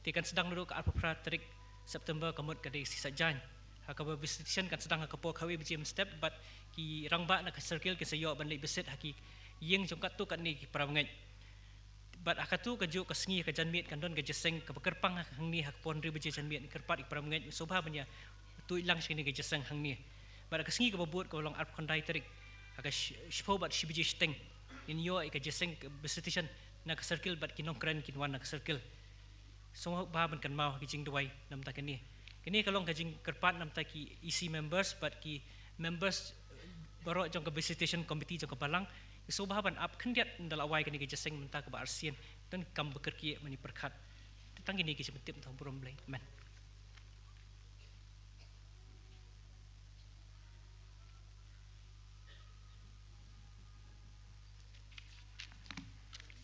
Te kan sdang naduh ka arphew phra tarik September, ka mut ka dei sngi Saitjaiñ. Ha kaba visitation kan sdang ha ka por khatwei baje mynstep bad ki rangbah na ka circle kin sa ïoh ban leit visit ha ki ïing jong katto katne ki para bangeit. Bad ha katto kajuh ka sngi ha ka janmiet kan don ka jingseng kaba kyrpang hangne ha ka por hynriew baje janmiet. Kyrpad ïa ki para bangeit sngewbha ban ïa tuid lang sha kane ka jingseng hangne. Bad ha ka sngi kaba bud kaba long arphew khyndai tarik ha ka shi-, shiphew bad shi baje shiteng ngin ïoh ïa ka jingseng ka visitation na ka circle bad ki nongkren kin wan na ka circle. Sngewbha ban kynmaw ha ki jingduwai namar kane. Kane ka long ka jingkyrpad namar ki E C members bad ki members, eh, baroh jong ka visitation committee jong ka balang. Sngewbha ban ap khyndiat ynda la wai kane ka jingseng mynta kaba arsien. Don kam ba kyrkieh ban ïa pyrkhat. Tang kine ki jingpyntip, to burom Blei. Amen.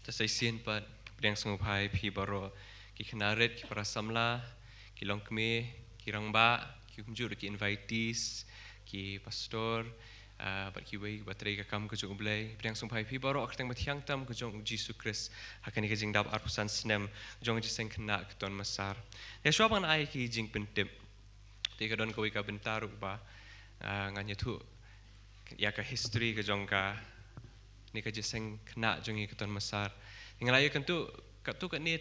Te sa shisien pat, pdiang sngewbha ïa phi baroh, ki khynnah rit, ki para samla, ki longkmie, ki rangbah, ki kumjuh ruh ki invitees, ki pastor, ah, bad kiwei ba trei ka kam ka jong U Blei. Pdiang sngewbha ïa phi baroh ha ka kyrteng ba thiang tam ka jong U Jisu Khrist. Ha kane ka jingdap arphew san snem jong ka jingïaseng khynnah ka Tonmasar. Te shuwa ban ai ki jingpyntip, te ka don kawei ka bynta ruh ba, ah, ngan ïathuh ïa ka history ka jong kane ka jingïaseng khynnah jong ngi ka Tonmasar. Te nga la ïoh kyntu katto katne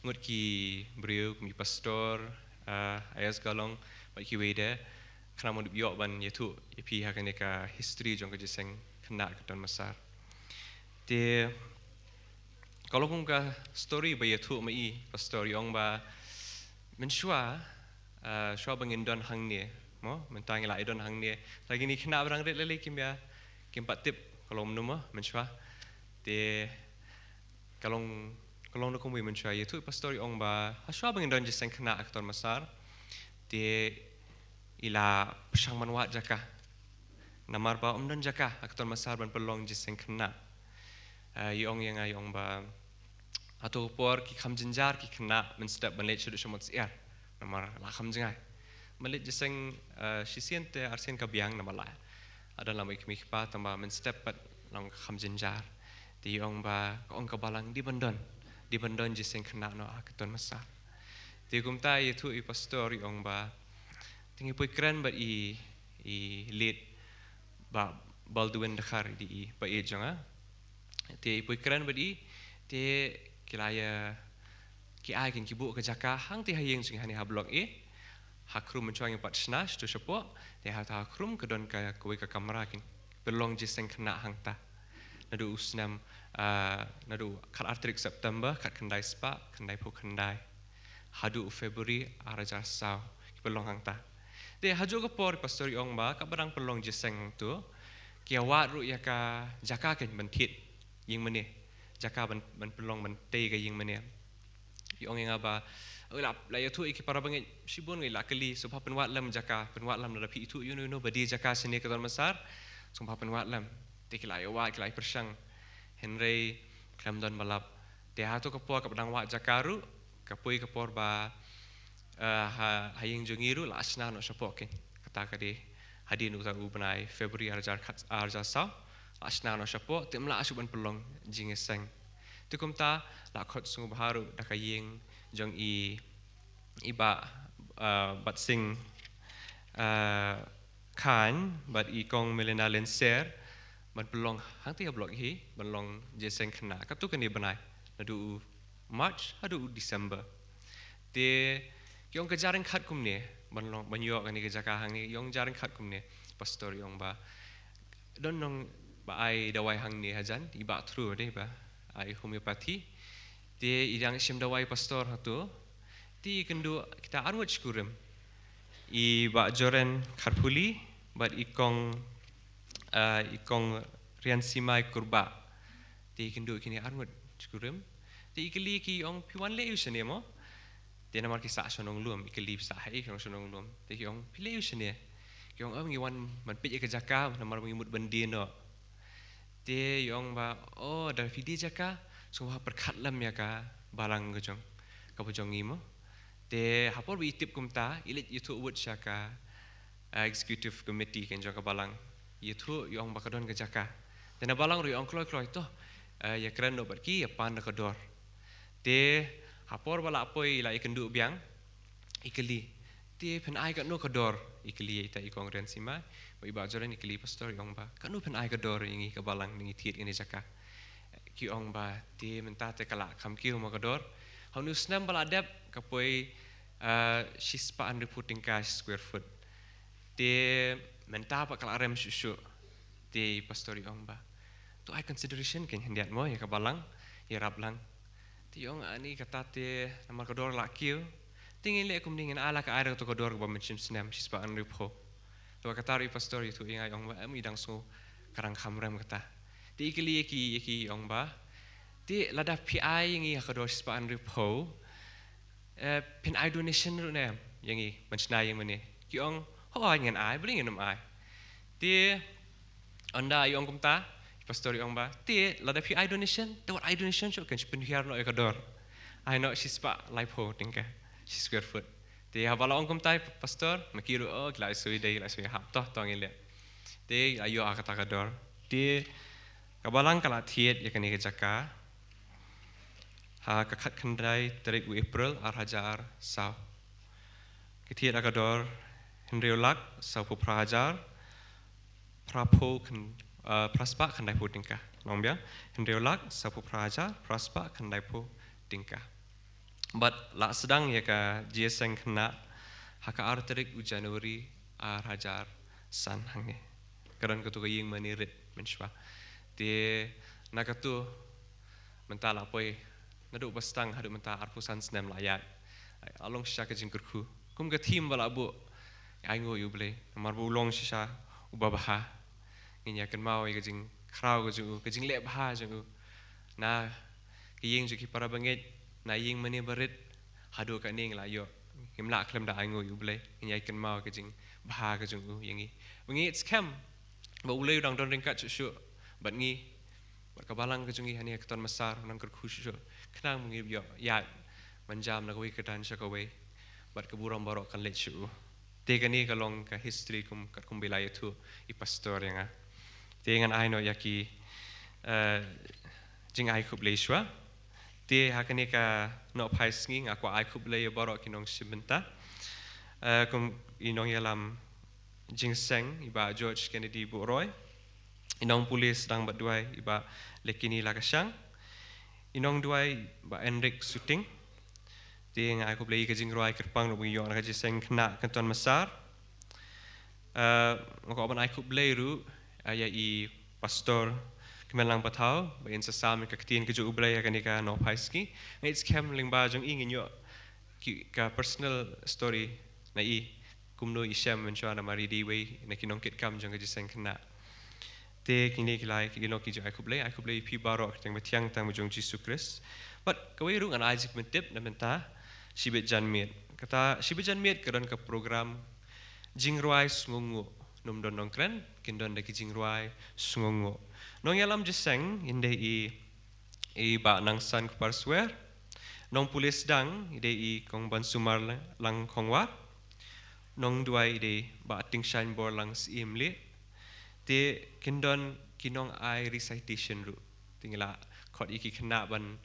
ngut ki briew, kum i pastor, ah, Ayas Galong, bad kiwei de, khnang ban ïoh ban ïathuh ïa phi ha kane ka history jong ka jingïaseng khynnah ka Tonmasar. Te ka long kum ka story ba ïathuh ma i pastor, i ong ba mynshuwa, ah, shuwa ba ngin don hangne, mo, mynta ngi la ïa don hangne. Lada kine ki khynnah ba dang rit lei lei kim ïa, kim pat tip ka long kumno, mo, mynshuwa. Te ka long, ka long da kumwei mynshuwa, ïathuh i pastor, i ong ba ha shuwa ba ngin don jingïaseng khynnah ha ka Tonmasar, te i la pyrshang ban wad jaka. Namar ba ym don jaka ha ka Tonmasar ban pynlong jingïaseng khynnah. Ah, i ong ïa nga, i ong ba hato ka por ki kham jynjar ki khynnah mynstep ban leit shaduh sha Motsyiar. Namar la kham jngai. Ban leit jingïaseng, ah, shisien te arsien ka biang namar la, ah, don lem i kmie i kpa, tangba mynstep pat long ka kham jynjar. Te i ong ba, ka ong ka balang dei ban don, dei ban don jingïaseng khynnah noh ha ka Tonmasar. Te kumta ïathuh i pastor, i ong ba te ngi poi kren bad i, i late Bah Baldwin Dkhar, i dei i paid jong nga. Te i poi kren bad i, te ki la ïa, ki ai kin ki buh ka jaka hangtei ha ïing jong ngi hangne ha Block A. Ha khrum mynshuwa ngim pat shna shato shapoh, te hangta ha khrum ka don ka, kawei ka kamra, kin pynlong jingïaseng khynnah hangta. Naduh u snem, ah, naduh khatar tarik September, khatkhyndai spah khyndaiphew khyndai, haduh u February arhajar saw, ki pynlong hangta. Te hajuh ka por i pastor i ong ba katba dang pynlong jingïaseng hangto, ki ïa wad ruh ïa ka jaka keiñ ban thied ïing mane, jaka ban, ban pynlong ban tei ka ïing mane. I ong ïa nga ba, oh, la, la ïathuh ïa ki para bangeit shibun, nga la kylli, sngewbha pynwad lem jaka, pynwad lem, lada phi ithuh ïano ïano ba die jaka shane ka Tonmasar, sngewbha pynwad lem. Te ki la ïa wad, ki la ïa pyrshang. Hynrei khlem don ba lap. Te hato ka por katba dang wad jaka ruh, ka poi ka por ba, eh, ha, ha ïing jong ngi ruh la shna noh shapoh keiñ. Kata ka dei hadien uta u bnai February arhajar khat, arhajar saw, la shna noh shapoh, te ym lah shuh ban pynlong jingïaseng. Te kumta la khot sngewbha ruh da ka ïing jong i, i Bah, ah, Batsing, ah, Khan, bad i Kong Melina Lenser, ban pynlong hangtei ha Block A, ban long jingïaseng khynnah katto katne bnai, naduh u March haduh u December. Te ki ong ka jar ryngkat kumne ban long, ban ïoh kane ka jaka hangne, ki ong jar ryngkat kumne. Pastor i ong ba don nongba ai dawai hangne hajan, i Bah Thru de ba ai homeopathy. Te i dang shim dawai pastor hato, te i kynduh kita arngut shi kurim, i Bah Joren Kharphuli bad i Kong, ah, i Kong Riansimai Kurbah. Te i kynduh kine arngut shi kurim. Te i kylli ki, i ong, phi wan leh aiu shane mo? Te namar ki sah sha Nonglum, i kylli phi sah haei, ki ong sha Nonglum. Te ki ong phi leh aiu shane? Ki ong, oh, ngi wan ban peit ïa ka jaka namar ba ngi mut ban die noh. Te i ong ba, oh, lada phi die jaka, sngewbha pyrkhat lem ïa ka balang ka jong, kaba jong ngi mo. Te ha por ba i tip kumta, i leit ïathuh wut sha ka, eh, executive committee keiñ jong ka balang. Ïathuh, i ong ba ka don ka jaka. Te na balang ruh i ong kloi kloi, to, eh, ïa kren noh bad ki, ïa pan da ka dor. Te ha por ba la poi, i la ïakynduh biang, i kylli, te phin ai katno ka dor? I kylli ïa ita i Kong Riansimai bad i Bah Joren, i kylli pastor, i ong ba katno phin ai ka dor ïa ngi ka balang, ngi thied kane ka jaka? Ki ong ba te mynta te ka la kham kiew mo ka dor. Ha une u snem ba la dep ka poi, ah, shispah hynriewphew tyngka shi square foot. Te mynta pat ka la rem shuh shuh. Te i pastor i ong ba to ai consideration keiñ khyndiat mo ïa ka balang, ïarap lang. Te i ong, ani, kata te namar ka dor la kiew, te ngin leh kumne, ngin ai la ka, ai da kato ka dor kaba mynshem snem, shispah hynriewphew. Te kata ruh i pastor i ïathuh ïa nga, i ong ba em, i dang sngew ka dang kham rem kata. Te i kylli ïa ki, ïa ki, i ong ba te lada phi ai ïa ngi ha ka dor shispah hynriewphew, eh, phin ai donation ruh ne em ïa ngi ban shna ïing mane? Ki ong, hooid ngin ai, balei ngin ym ai? Te ynda i ong kumta, i pastor i ong ba te lada phi ai donation, te wat ai donation shuh, kan shu pynhiar noh ïa ka dor. Ai noh shispah laiphew tyngka shi square foot. Te haba la ong kumta i pastor, ma ki ruh, oh, ki la shu ïadei, ki la shu ïahap, to, to ngin leh. Te la ïoh ha kata ka dor. Te ka balang ka la thied ïa kane ka jaka ha ka khatkhyndai tarik u April ar hajar saw. Ka thied ha ka dor hynriew lak sawphew phra hajar phra phew khyn-, eh, phra spah khyndaiphew tyngka. Nong biang, hynriew lak sawphew phra hajar phra spah khyndaiphew tyngka. Bad la sdang ïa ka jingïaseng khynnah ha ka ar tarik u January ar hajar san hangne. Ka don katu ka ïing mane rit mynshuwa. Te na katu mynta la poi naduh ba sdang haduh mynta arphew san snem la ïaid. Ai, la long shisha ka jingkyrkhu. Kum ka theme ba la buh, ai nguh ïa U Blei. Namar ba u long shisha uba bha. Ngin ïa kynmaw ïa ka jingkhraw ka jong u, ka jingleh bha jong u. Na ka ïing jong ki para bangeit, na ïing mane barit, haduh kane ngi la ïoh. Ngim lah khlem da ai nguh ïa U Blei, ngin ïa kynmaw ka jingbha ka jong u ïa ngi. Ba ngi ngeit skhem ba U Blei u dang don ryngkat shuh shuh bad ngi. Bad ka balang ka jong ngi hangne ha Kynton Massar, u nang kyrkhu shuh shuh. Khnang ba ngi ïoh ïaid ban jam na kawei ka kyrdan sha kawei. Bad ka burom baroh kan leit sha u. Te kane ka long ka history kum, katkum ba la ïathuh i pastor ïa nga. Te ngan ai noh ïa ki, eh, jingai khublei shuwa. Te ha kane ka nohphai sngi nga kwah ai khublei ïa baroh ki nongshim bynta. Eh, kum i nongïalam jingseng i Bah George Kennedy Buhroi. I nongpule sdang bad duwai i Bah Lekini Lakashang. I nongduwai Bah Enric Suting. Te nga ai khublei ïa ka jingrwai kyrpang ruh ba ngi ïoh na ka jingïaseng khynnah Kynton Massar. Eh, nga kwah ban ai khublei ruh, eh, ïa i pastor Kmenlang Pathaw ba in sa sam ïa ka ktien ka jong U Blei ha kane ka nohphai sngi. Nga ngeit skhem lyngba jong i ngin ïoh ki, ka personal story na i. Kumno i shem mynshuwa namar i dei iwei na ki nongkitkam jong ka jingïaseng khynnah. Te kine ki lai ki, kino ki jingai khublei, ai khublei ïa phi baroh ha ka kyrteng ba thiang tang ba jong Jisu Khrist. Bad kawei ruh ngan ai jingpyntip na bynta shibit janmiet. Kata shibit janmiet ka don ka program jingrwai sngewnguh. Ym don nongkren, kin don da ki jingrwai sngewnguh. Nongïalam jingïaseng in dei i i Bah Nangsan Kpar Swer. Nongpule sdang i dei i Kong Bansumar Lang-, Langkhongwar. Nongduwai i dei Bah Tingshan Borlang Syiem Lieh. Te kin don ki nongai recitation ruh. Te ngi la khot ïa ki khynnah ban,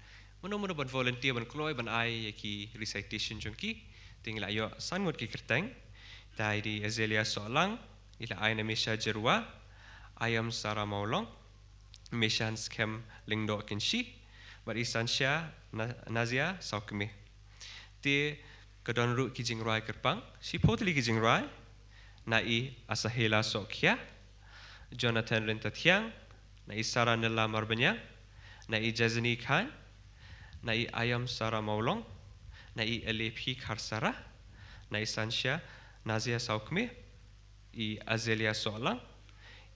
mano mano ban volunteer ban kloi ban ai ïa ki recitation jong ki. Te ngi la ïoh san ngut ki kyrteng. Te i dei Azalea Sohlang, i la ai na Mesha Jyrwa, Ayom Sarah Mawlong, Mesha Hanskhem Lyngdoh Kynshi, bad i Sanshia Na-, Nazia Sawkmie. Te ka don ruh ki jingrwai kyrpang, shiphew tylli ki jingrwai, na i Asahela Sohkhia, Jonathan Ryntathiang, na i Sarah Nylla Marbaniang, na i Jazini Khan, na i Ayom Sarah Mawlong, na i Alepi Kharsara, na i Sanshia Nazia Sawkmie, i Azalea Sohlang,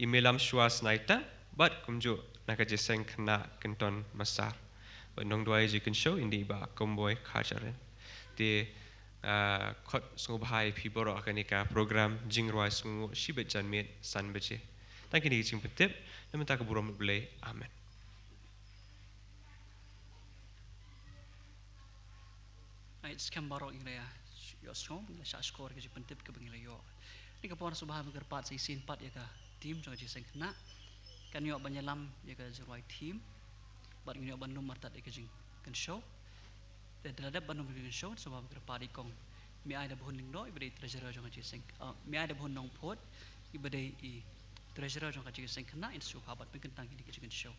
i Melam Shwa Snaitang, bad kumjuh na ka jingïaseng khynnah Kynton Massar. Bad nongduwai jingkynshew in dei i Bah Komboi Kharjaren. Te, ah, khot sngewbha ïa phi baroh ha kane ka program jingrwai sngewnguh shibit janmiet san baje. Tang kine ki jingpyntip, na bynta ka burom U Blei. Amen. Ai, skhem baroh ngi la ïohsngew, ngi la shah shkor ka jingpyntip kaba ngi la ïoh. Kane ka por sngewbha ba ngi kyrpad sa shisien pat ïa ka team jong ka jingïaseng khynnah. Kan ïoh ban ïalam ïa ka jingrwai team. Bad ngin ïoh ban lum artat ïa ka jingkynshew. Te da la dep ban lum ïa ka jingkynshew, sngewbha ba ngi kyrpad ïa i Kong Miaida Bhun Lyngdoh, iba dei treasurer jong ka jingïaseng. Ah, Miaida Bhun Nongphut, iba dei i treasurer jong ka jingïaseng khynnah, in sngewbha ban pynkyntang ïa ka jingkynshew.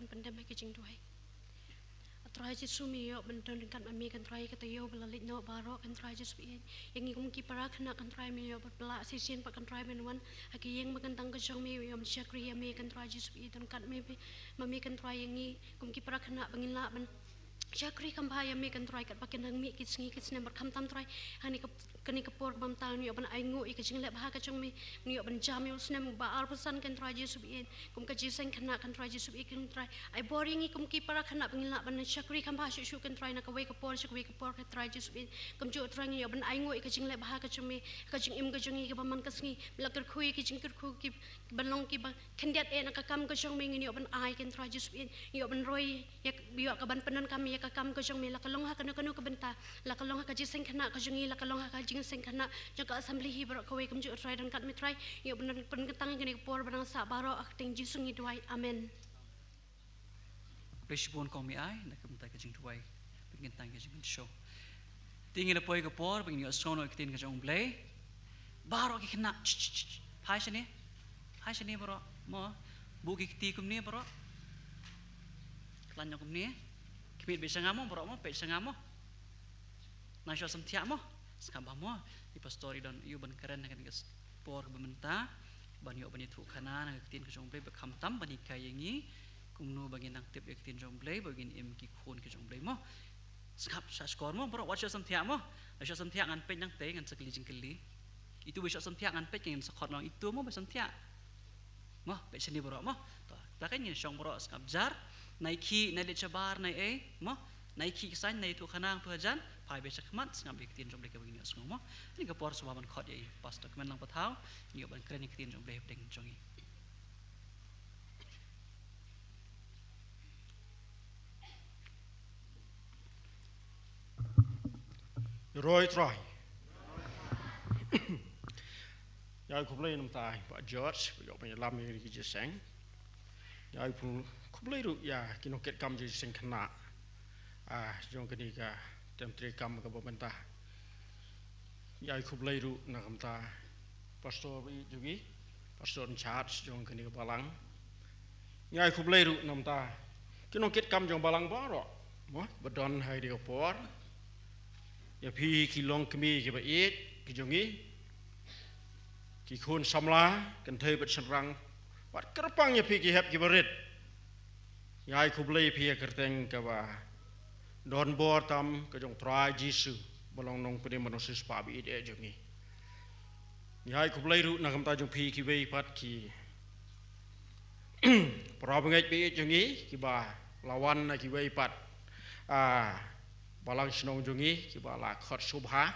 Pyndem ha ka jingduwai. A Trai Jisu, me ïoh ban don ryngkat ma me, kan Trai, ka taïew ba la leit noh baroh, kan Trai Jisu, ïa ngi kum ki para khynnah, kan Trai, me ïoh ban pyllait shisien pat, kan Trai, ban wan ha ka ïing ba kyntang ka jong me, ïoh ban shakri ïa me, kan Trai Jisu, don ryngkat ma me, ma me, kan Trai, ïa ngi kum ki para khynnah ba ngin lah ban shakri kham bha ïa me, kan Trai, katba kin nang mih ki sngi ki snem, bad khamtam, Trai, ha kane ka, kane ka por ba mynta, ngi ïoh ban ainguh ïa ka jingleh bha ka jong me, ngi ïoh ban jam ïa u snem ba arphew san, kan Trai Jisu, ïa kum ka jingïaseng khynnah, kan Trai Jisu, ïa kan Trai, ai bor ïa ngi kum ki para khynnah ba ngin lah ban shakri kham bha shuh shuh, kan Trai, na kawei ka por sha kawei ka por, kan Trai Jisu, ïa kumjuh, Trai, ngi ïoh ban ainguh ïa ka jingleh bha ka jong me, ka jingim ka jong ngi kaba man ka sngi, me la kyrkhu ïa ki jingkyrkhu ki ban long kiba khyndiat eh na ka kam ka jong me, ngin ïoh ban ai, kan Trai Jisu, ngin ïoh ban roi ïa, ïoh ka ban pyndonkam ïa ka kam ka jong me, la ka long ha kano kano ka bynta, la ka long ha ka jingïaseng khynnah ka jong ngi, la ka long ha ka jingïaseng khynnah jong ka assembly hi baroh kawei, kumjuh, Trai, don ryngkat ma me, Trai, ïoh ban pynkyntang ïa kane ka por ba nang sah baroh, ha ka kyrteng Jisu ngi duwai. Amen. Khublei shibun kong Miai na ka bynta ka jingduwai, pynkyntang ka jingkynshew. Te ngin ïa poi ka por ba ngin ïohsngew noh ïa ka ktien ka jong U Blei. Baroh ki khynnah, ch, ch, ch, ch. Phai shane. Phai shane baroh. Mo. Buh ki kti kumne baroh. Khlaiñ noh kumne. Khmih beit sha nga mo baroh mo, peit sha nga mo. Nang shu sam thiah mo. Sngap bha mo. I pastor i don ïa u ban kren ha kane ka por kaba mynta, ban ïoh ban ïathuh khana na ka ktien ka jong U Blei, ba khamtam ban hikai ïa ngi kumno ba ngin nang tip ïa ka ktien jong U Blei, ba ngin im ki khun ki jong U Blei mo. Sngap, sha shkor mo baroh, wat shu sam thiah mo. Shu sam thiah, ngan peit nangtei, ngan sa kylli jingkylli. Itu ba shu sam thiah, ngan peit, ngan sa khot noh itu mo ba sam thiah. Mo, peit shane baroh mo. To, ta ka ngin shong baroh, sngap jar. Nai khih, nai leit shabar, nai ei mo. Nai khih, ki saiñ, nai ïathuh khana, pynhajan. Phai beit sha khmat, sngap ïa ka ktien jong U Blei kaba ngin ïohsngew mo. Kane ka por sngewbha ban khot ïa i Pastor Kmen Langpathai, ngin ïoh ban kren ïa ka ktien jong U Blei hapdeng jong ngi. Roi Trai. Ïa, khublei namar ta, Bah George, ba ïoh ban ïalam ïa kane ka jingïaseng. Ïa, khublei ruh ïa ki nongkitkam jingïaseng khynnah, ah, jong kane ka tem treikam kaba mynta. Ïa, khublei ruh na ka bynta Pastor ba ïeit jong ngi, Pastor in charge jong kane ka balang. Ïa, khublei ruh na ka bynta ki nongkitkam jong balang baroh mo, ba don ha kane ka por. Ïa phi ki longkmie kiba ïeit ki jong ngi, ki khun samla, kynthei bad shynrang, bad kyrpang ïa phi ki hep kiba rit. Ïa, khublei ïa phi ha ka kyrteng kaba don bor tam ka jong U Trai Jisu, ba long Nongpynim bad Nongsiewspah ba ïeit eh jong ngi. Ïa, khublei ruh na ka bynta jong phi kiwei pat ki para bangeit ba ïeit jong ngi, kiba la wan na kiwei pat, ah, balang shnong jong ngi, kiba la khot sngewbha.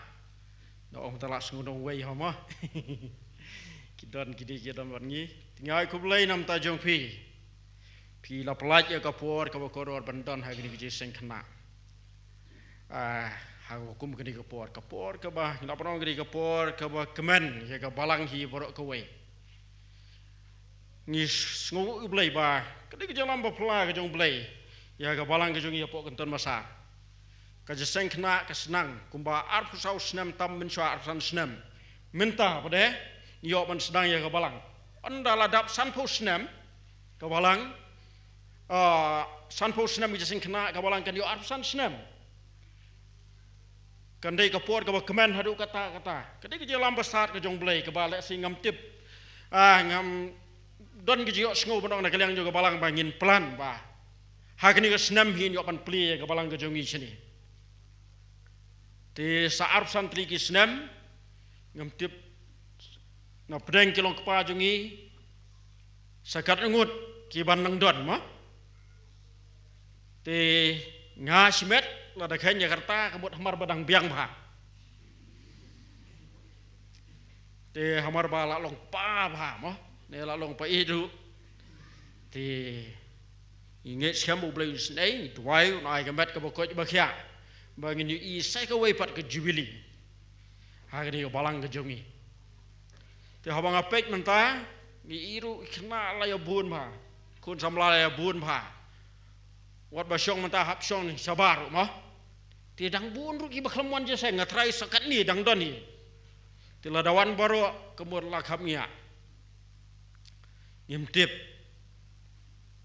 Nga ong te la sngew nongwei ho mo. Ki don kine ki don bad ngi. Te nga ai khublei na ka bynta jong phi. Phi la pyllait ïa ka por kaba kordor ban don ha kane ka jingïaseng khynnah. Ah, ha ka kum kane ka por, ka por kaba, ngi la pynlong kane ka por kaba kmen ïa ka balang hi baroh kawei. Ngi sngew U Blei ba ka dei ka jingïalam ba phylla ka jong U Blei ïa ka balang ka jong ngi hapoh Kynton Massar. Ka jingïaseng khynnah ka sdang kumba arphew saw snem tam mynshuwa arphew san snem. Mynta pat de ngi ïoh ban sdang ïa ka balang. Ynda la dap sanphew snem ka balang, ah, sanphew snem ka jingïaseng khynnah, ka balang kan ïoh arphew san snem. Kan dei ka por kaba kmen haduh katta katta. Ka dei ka jingïalam ba stad ka jong U Blei kaba lehse ngam tip, ah, ngam don ka jingïohsngew ban ong na ka liang jong ka balang ba ngin plan ba ha kane ka snem hi ngin ïoh ban plie ïa ka balang ka jong ngi shane. Te sa arphew san tylli ki snem, ngam tip na pdeng ki long kpa jong ngi, sa katno ngut kiban nang don mo. Te nga shimet lada kheiñ ïa ka rta ka mut hamar ba dang biang bha. Te hamar ba la long kpa bha mo, ne la long pa ïeit ruh. Te ngi ngeit skhem ba U Blei un isynei, ngi duwai un ai ka met kaba koit ba khiah ba ngin ïohi sa kawei pat ka jubili ha kane ka balang ka jong ngi. Te haba nga peit mynta, ngi i ruh ki khynnah la ïa bun bha, khun samla la ïa bun bha. Wat ba shong mynta hap shong shabar ruh mo. Te dang bun ruh kiba khlem wan jingïaseng, nga tharai sa katne dang don hi. Te lada wan baroh ka mut la kham ngiah. Ngim tip.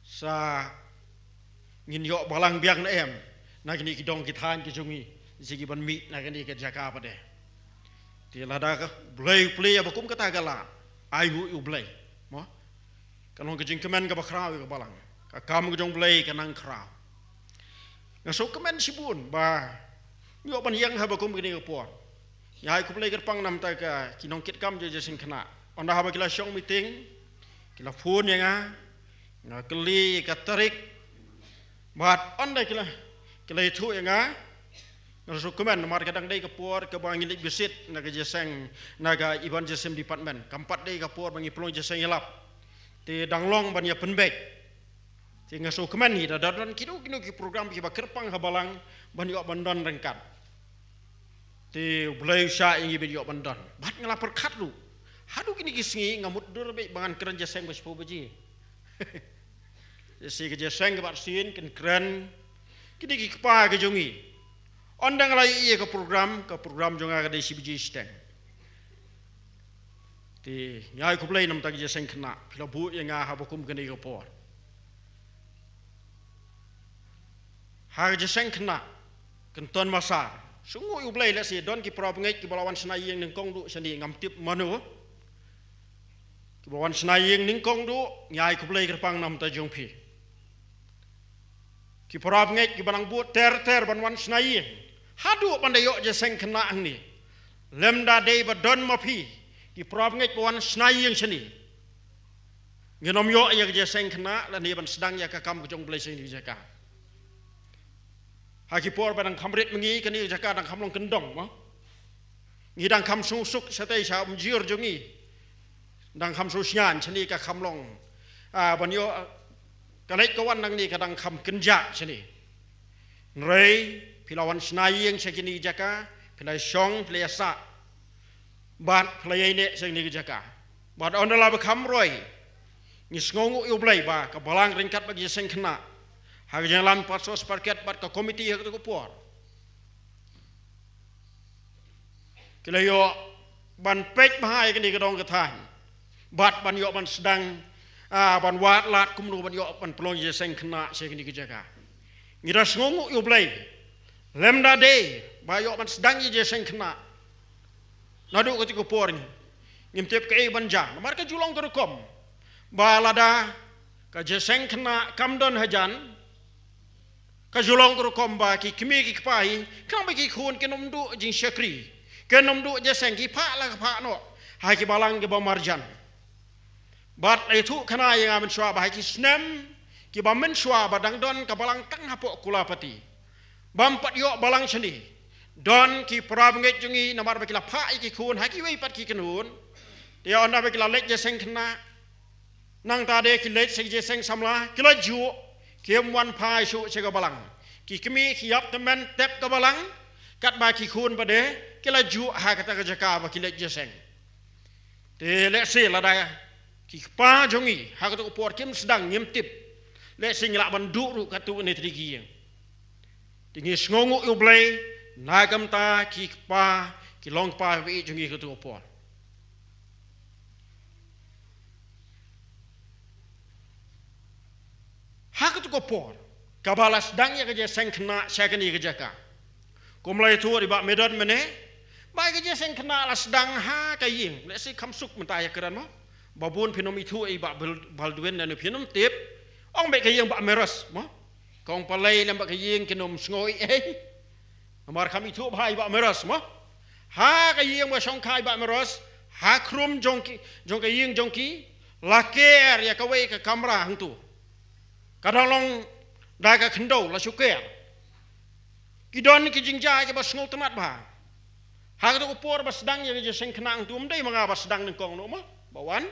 Sa ngin ïoh balang biang ne em na kine ki dong ki thaiñ ki jong ngi, jong ki ban mih na kine ki jaka pat de. Te lada ka Blei u plie ïa ba kum kata ka la, ai nguh ïa u Blei, mo. Ka long ka jingkmen kaba khraw ïa ka balang. Ka kam ka jong u Blei ka nang khraw. Nga sngewkmen shibun ba ngi ïoh ban ïeng ha ba kum kine ki por. Nga ai khublei kyrpang namar ka ki nongkitkam jong ka jingïaseng khynnah. Ynda haba ki la shong meeting, ki la phone ïa nga, nga kylli ka tarik, bad ynda ki la, ki la ïathuh ïa nga, nga sngewkmen namar ka dang dei ka por kaba ngi leit visit na ka jingïaseng, na ka Evangelism Department. Kam pat dei ka por ba ngi pynlong jingïaseng ïalap. Te dang long ban ïa pynbeit. Te nga sngewkmen hi da don kino kino ki program kiba kyrpang ha balang ban ïoh ban don ryngkat. Te u Blei u shah ïa ngi ban ïoh ban don. Bad nga la pyrkhat ruh, haduh kine ki sngi nga mutdur beit ba ngan kren jingïaseng ba shiphew baje. Te shi ka jingïaseng kaba shisien kan kren kine ki kpa ki jong ngi. Ynda nga la ïohi ïa ka program, ka program jong nga ka dei shi baje shiteng. Te nga ai khublei namar ka jingïaseng khynnah, phi la buh ïa nga ha ba kum kane ka por. Ha ka jingïaseng khynnah, kynton masar. Sngewnguh ïa u Blei lehse don ki para bangeit kiba la wan shna ïing nyngkong duh shane, ngam tip mano. Kiba wan shna ïing nyngkong duh, nga ai khublei kyrpang namar ka jong phi. Ki para bangeit kiba nang buh ter ter ban wan shna ïing haduh ban da ïoh jingïaseng khynnah hangne. Lymda dei ba don ma phi ki para bangeit ba wan shna ïing shane, ngin ym ïoh ïa ka jingïaseng khynnah lane ban sdang ïa ka kam ka jong u Blei sha kane ka jaka. Ha ki por ba dang kham rit ma ngi, kane ka jaka dang kham long kyndong, mo. Ngi dang kham sngewsuk shatei sha umjir jong ngi. Dang kham sngewsngian shane, ka kham long, ah, ban ïoh, ah, ka leit ka wan nangne ka dang kham kynjah shane. Hynrei phi la wan shna ïing sha kane ka jaka, phi la shong, phi la ïasah. Bad phi la ïaineh sha kane ka jaka. Bad ynda la ba kham roi, ngi sngewnguh ïa u Blei ba ka balang ryngkat bad ka jingïaseng khynnah, ha ka jingïalam pastor sparket bad ka komiti ha kato ka por, ki la ïoh ban peit bha ïa kane ka dong ka thaiñ bad ban ïoh ban sdang, ah, ban wad lad kumno ban ïoh ban pynlong jingïaseng khynnah sha kane ka jaka. Ngi da sngewnguh ïa u Blei. Lymda dei ba ïoh ban sdang ïa ka jingïaseng khynnah naduh kato ka por, ngim tip kaei ban jia. Namar ka ju long ka rukom ba lada ka jingïaseng khynnah kam don hajan, ka ju long ka rukom ba ki kmie ki kpa hi, khnang ba ki khun kin ym duh jingshakri, kin ym duh jingïaseng, ki phah la ka phah noh ha ki balang kiba marjan. Bad la ïathuh khana ïa nga mynshuwa ba ha ki snem kiba mynshuwa ba dang don ka balang tang hapoh Kulapati, bym pat ïoh balang shane, don ki para bangeit jong ngi namar ba ki la phah ïa ki khun ha kiwei pat ki kynhun. Te ynda ba ki la leit jingïaseng khynnah, nangta de ki leit sha ka jingïaseng samla, ki la juh, kim wan phai shuh sha ka balang. Ki kmie ki ïap tymmen tep ka balang, katba ki khun pat de ki la juh ha kata ka jaka ba ki leit jingïaseng. Te lehse lada ki kpa jong ngi ha kato ka por kim sdang, ngim tip, lehse ngi lah ban duh ruh katto katne tylli ki ïing. Te ngi sngewnguh ïa u Blei na ka bynta ki kpa, ki long kpa ba ïeit jong ngi ha kato ka por. Ha kato ka por kaba la sdang ïa ka jingïaseng khynnah sha kane ka jaka, kum la ïathuh da i Bah Medon mynne, ba ka jingïaseng khynnah la sdang ha ka ïing. Lehse kham suk mynta ïakren, mo. Ba bun phin ym ithuh ïa i Bah Bal-, Baldwin, lane phin ym tip. Ong beit ka ïing Bah Meros, mo. Ka ong balei lem bad ka ïing kin ym sngew ei ei. Namar kham ithuh bha i Bah Meros, mo. Ha ka ïing ba shongkha i Bah Meros, ha khrum jong ki, jong ka ïing jong ki, la ker ïa kawei ka kamra hangto. Ka dang long da ka khyndew, la shu ker. Ki don ki jingjia kiba sngewtynnat bha. Ha kato ka por ba sdang ïa ka jingïaseng khynnah hangto, ym dei ma nga ba sdang nyngkong noh, mo, ba wan.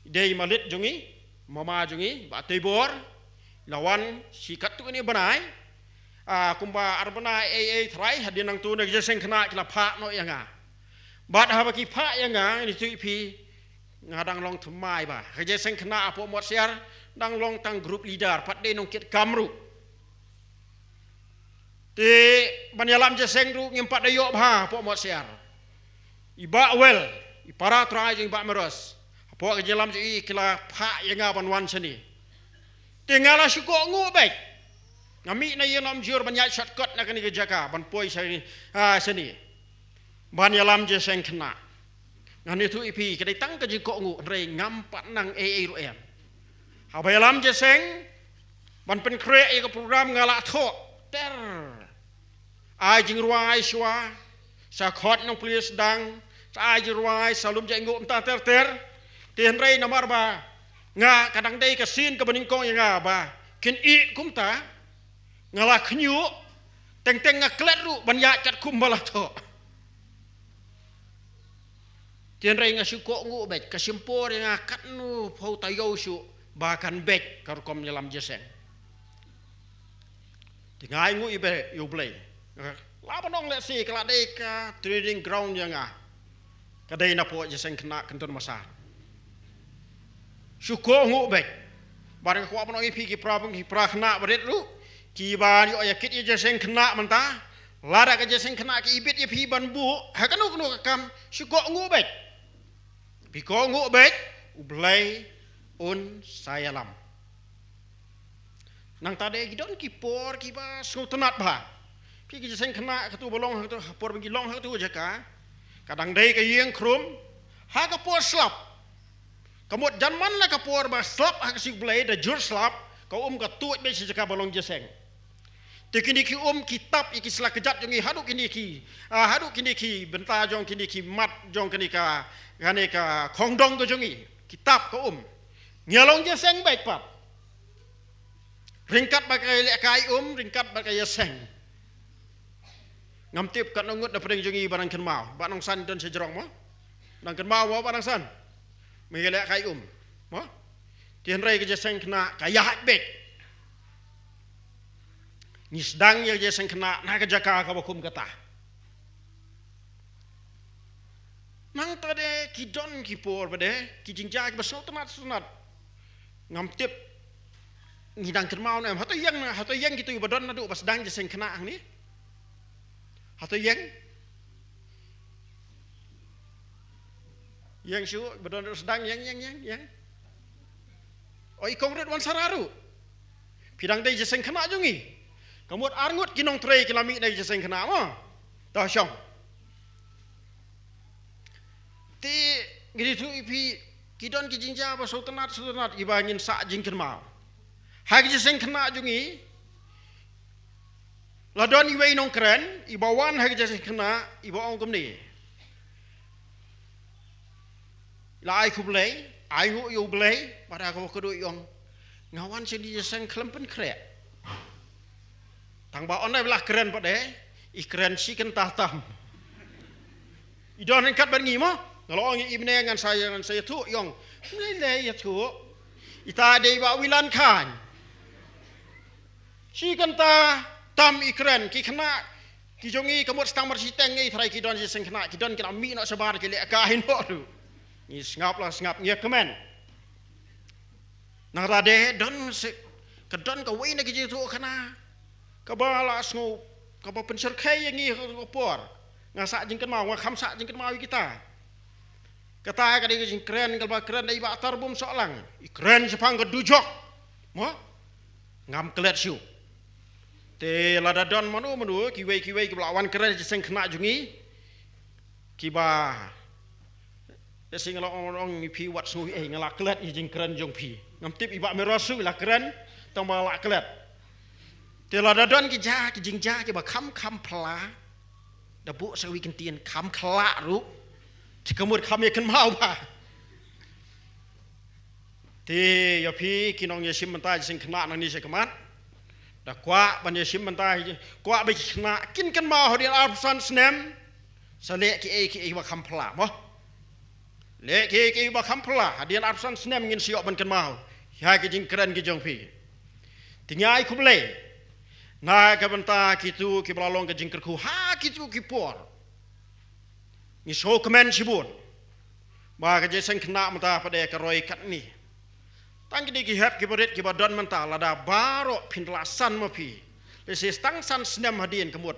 Dei i Malit jong ngi, mama jong ngi, Bah Teibor, la wan shi katto katne bnai. Ah, kumba ar bnai ei ei trai, hadien nangto na ka jingïaseng khynnah ki la phah noh ïa nga. Bad haba ki phah ïa nga, ngi tip phi, nga dang long thymmai bha. Ka jingïaseng khynnah hapoh Mawsiar dang long tang group leader, pat dei nongkitkam ruh. Te ban ïalam jingïaseng ruh ngim pat da ïoh bha hapoh Mawsiar. I Bah Wel, i para trai jong i Bah Meros, hapoh ka jingïalam jong i ki la phah ïa nga ban wan shane. Te nga la shu kohnguh beit. Nga mih na ïing na mynjur ban ïaid shortcut na kane ka jaka ban poi sha, ah, shane ban ïalam jingïaseng khynnah. Ngan ïathuh ïa phi, ka dei tang ka jingkohnguh, hynrei ngam pat nang ei ei ruh em. Haba ïalam jingïaseng ban pynkhreh ïa ka program nga la thoh ter. Ai jingrwai shuwa sha khot nongpule sdang, sa ai jingrwai sha lum jait nguh mynta ter ter. Te hynrei namar ba nga, ka dang dei ka sien kaba nyngkong ïa nga ba kin ïeh kumta, nga la khñiuh, teng teng nga klet ruh ban ïaid katkum ba la thoh. Te hynrei nga shu kohnguh beit, ka shim por ïa nga katno phew taïew shuh ba kan beit ka rukom ïalam jingïaseng. Te nga ainguh ïa U Blei, ïa U Blei. Lah ban ong lehse ka la dei ka training ground ïa nga. Ka dei napoh jingïaseng khynnah Kynton Massar. Shu kohnguh beit. Bad nga kwah ban ong ïa phi ki para bun, ki para khynnah barit ruh kiba ïoh ïa kit ïa jingïaseng khynnah mynta. Lada ka jingïaseng khynnah ka ibit ïa phi ban buh ha kano kano ka kam, shu kohnguh beit. Phi kohnguh beit, U Blei un sa ïalam. Nangta de ki don ki por kiba sngewtynnat bha. Phi, ki jingïaseng khynnah katu ba long ha katu, ha por ba ngi long ha katu ka jaka, ka dang dei ka ïing khrum. Ha ka por slap, ka mut jan man la ka por ba slap ha ka sngi U Blei, da jur slap, ka um ka tuid beit sha jaka ba long jingïaseng. Te kine ki um ki tap ïa ki sla kjat jong ngi, haduh kine ki, ah, haduh kine ki bynta jong kine ki mat jong kane ka, kane ka khongdong ka jong ngi, ki tap ka um. Ngi ïa long jingïaseng beit pat. Ryngkat bad ka ïalehkai um, ryngkat bad ka ïaseng. Ngam tip katno ngut na pdeng jong ngi ba dang kynmaw, Bah Nongsan don sha jrong mo. Dang kynmaw mo Bah Nongsan? Me ïalehkai um mo. Te hynrei ka jingïaseng khynnah ka ïaid beit. Ngi sdang ïa ka jingïaseng khynnah na ka jaka kaba kum kata. Nangta de ki don ki por ba de ki jingjia kiba sngewtynnat sngewtynnat. Ngam tip ngi dang kynmaw ne em. Hato ïeng, hato ïeng kitu ba don naduh ba sdang jingïaseng khynnah hangne? Hato ïeng? Ïeng shuh, ba don naduh sdang, ïeng, ïeng, ïeng, ïeng. Oi, kong rit wan sara ruh. Phi dang dei jingïaseng khynnah jong ngi. Ka mut ar ngut ki nongtrei ki la mih na jingïaseng khynnah mo. To shong. Te ngi ïathuh ïa phi, ki don ki jingjia ba sngewtynnat sngewtynnat iba ngin sah jingkynmaw. Ha ka jingïaseng khynnah jong ngi, la don iwei i nongkren iba wan ha ka jingïaseng khynnah, iba ong kumne. La ai khublei, ainguh ïa U Blei, bad ha kaba khatduh i ong, nga wan sha kane ka jingïaseng khlem pynkhreh. Tang ba ynda la kren pat de, i kren shi kynta tam. I don ryngkat bad ngi mo, nga la ong ïa i, mynne ngan sa, ngan sa ïathuh, i ong, lei lei ïathuh. Ita dei Bah Wilan Khan. Shi kynta tam i kren, ki khynnah ki jong ngi ka mut stang mar shiteng ngi, tharai ki don jingïaseng khynnah, ki don ki la mih noh shabar, ki lehkai noh ruh. Ngi sngap la sngap, ngi ïa kmen. Nangta de don se, ka don kawei na ki jingïathuhkhana kaba la sngew, kaba pynshyrkhei ïa ngi ha ka por. Nga sah jingkynmaw, nga kham sah jingkynmaw ïa kita. Kata ka dei ka jingkren kaba kren da i Bah Tarbum Sohlang. I kren shaphang ka dujok. Mo? Ngam klet shuh. Te lada don mano mano kiwei kiwei kiba la wan kren jingïaseng khynnah jong ngi, kiba, te shu nga la ong, ong ïa phi wat sngew ei, nga la klet ïa jingkren jong phi. Ngam tip i Bah Merosu i la kren, tang ba la klet. Te lada don ki jia, ki jingjia kiba kham kham pla, da buh sa kawei kyntien kham khlak ruh, te ka mut kham ïa kynmaw bha. Te ïa phi ki nongïashim bynta jingïaseng khynnah nangne sha khmat, da kwah ban ïashim bynta, kwah ba ki khynnah kin kynmaw hadien arphew san snem, sa leh kiei kiei ba kham pla mo. Leh kiei kiei ba kham pla, hadien arphew san snem ngin sa ïoh ban kynmaw ïa ki jingkren ki jong phi. Te ngi ai khublei na ka bynta kito kiba la long ka jingkyrkhu ha kito ki por. Ngi sngewkmen shibun ba ka jingïaseng khynnah mynta pat de ka roi katne. Tang kine ki hep kiba rit kiba don mynta, lada baroh phin la san ma phi, lehse tang san snem hadien ka mut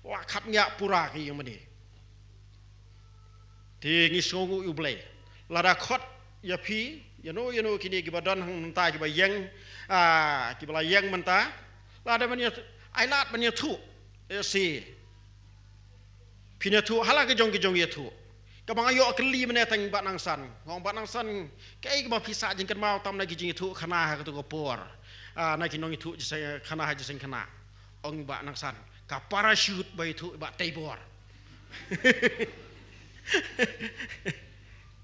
la khap ngiah pura ki ïing mane. Te ngi sngewnguh ïa U Blei. Lada khot ïa phi, ïano ïano kine kiba don hangta kiba ïeng, ah, kiba la ïeng mynta, Lada ban ïathuh, ai lad ban ïathuh. Eh, si. Phin ïathuh, hala ki jong ki jong ïathuh. Kaba nga ïoh kylli mynne tang Bah Nangsan. Nga ong Bah Nangsan, kaei kaba phi sah jingkynmaw tam na ki jingïathuh khana ha kato ka por. Ah, na ki nongïathuh jingïathuh khana ha jingïathuh khana. Ong Bah Nangsan, ka parachute ba ïathuh Bah Teibor.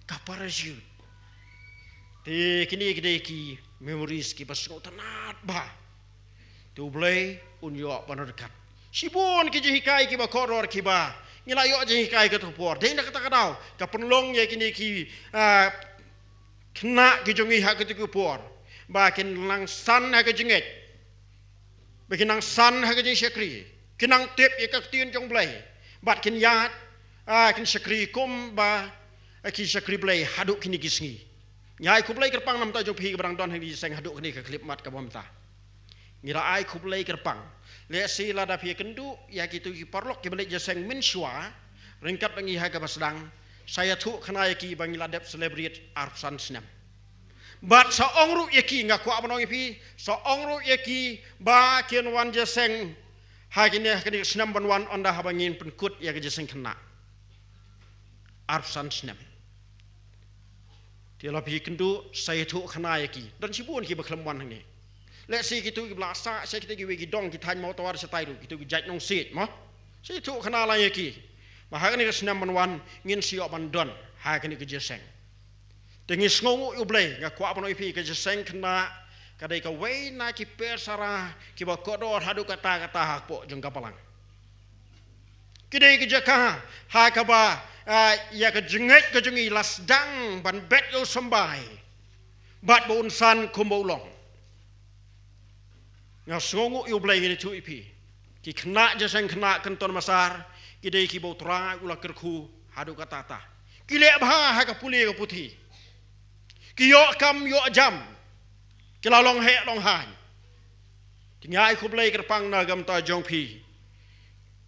Ka parachute. Te kine ki dei ki memories kiba sngewtynnat bha. Te U Blei un ïoh ban ryngkat. Shibun ki jinghikai kiba kordor kiba ngi la ïoh jinghikai kato ka por. Dei na kata ka daw ka pynlong ïa kine ki, ah, khynnah ki jong ngi ha kato ka por ba kin nang san ha ka jingngeit. Ba kin nang san ha ka jingshakri, kin nang tip ïa ka ktien jong U Blei. Bad kin ïaid, ah, kin shakri kumba, ah, ki shakri Blei haduh kine ki sngi. Ngi ai khublei kyrpang namar jong phi kiba dang don ha kane ka jingïaseng haduh kane ka khyllipmat kaba mynta. Ngi la ai khublei kyrpang. Lehse lada phi ïakynduh ïa kito ki paralok kiba leit jingïaseng mynshuwa, ryngkat bad ngi ha kaba sdang, sa ïathuh khana ïa ki ba ngi la dep celebrate arphew san snem. Bad sa ong ruh ïa ki, nga kwah ban ong ïa phi, sa ong ruh ïa ki ba kin wan jingïaseng ha kine, ha kine ki snem ban wan, ynda haba ngin pynkut ïa ka jingïaseng khynnah. Arphew san snem. Te lada phi ïakynduh, sa ïathuh khana ïa ki. Don shibun kiba khlem wan hangne. Lehse kito kiba la sah sha kito kiwei ki dong ki thaiñ Mawtawar shatai ruh, kito ki jait nongsiej mo. Sa ïathuh khana lang ïa ki ba ha kane ka snem ban wan ngin sa ïoh ban don ha kane ka jingïaseng. Te ngi sngewnguh ïa U Blei, nga kwah ban ong ïa phi, ka jingïaseng khynnah ka dei kawei na ki pyrshah kiba kordor haduh katta katta hapoh jong ka balang. Ki dei ki jaka ha kaba, ah, ïa ka jingngeit ka jong ngi la sdang ban bet ïa u symbai bad ba un san kumba u long. Nga sngewnguh ïa U Blei, ngan ïathuh ïa phi. Ki khynnah jingïaseng khynnah Kynton Massar ki dei kiba U Trai u la kyrkhu haduh katta katta. Ki leh bha ha ka pule ka puthi. Ki ïoh kam ïoh jam. Ki la long heh long haiñ. Te ngi ai khublei kyrpang na ka bynta jong phi